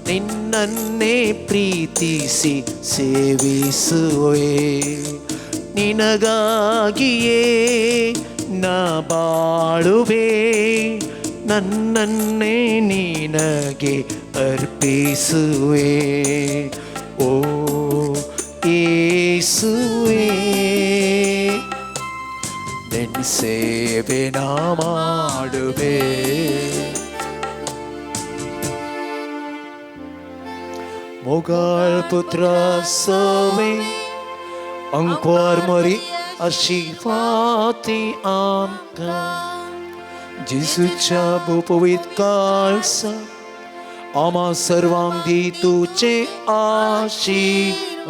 ನಿನ್ನನ್ನೇ ಪ್ರೀತಿಸಿ ಸೇವಿಸುವೆ, ನಿನಗಾಗಿಯೇ ನಾ ಬಾಳುವೆ, ನನ್ನನ್ನೇ ನಿನಗೆ ಅರ್ಪಿಸುವೆ. ಓ ಯೇಸುವೇ ಸೇವೆ ನಾ ಮಾಡುವೆ. मोगाळ पुत्रा सवे अंकवार मरी अशी फाती आमकां जेजूच्या भोपवीत काळसा आम्हा सर्वांक दी तुचे आशिर्वाद.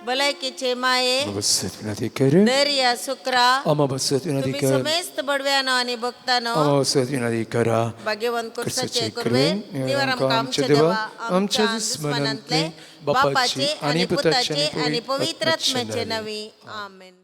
भलायकीचे माये बसत विनंती कर दर्या सुक्रा आम्हा बसत विनंती तुम्ही कर समेस्त बडव्यानो आणि भक्तानो आम्हा बसत विनंती करा. भाग्यवंत क्रिस्ताचे कुर्साचे कृपेन कृपेन निवार आमकां आमच्या देवा आमच्या दुस्मनांतले बापाचे आणि पुताचे आणि पवित्र आत्म्याचे नावी आमेन.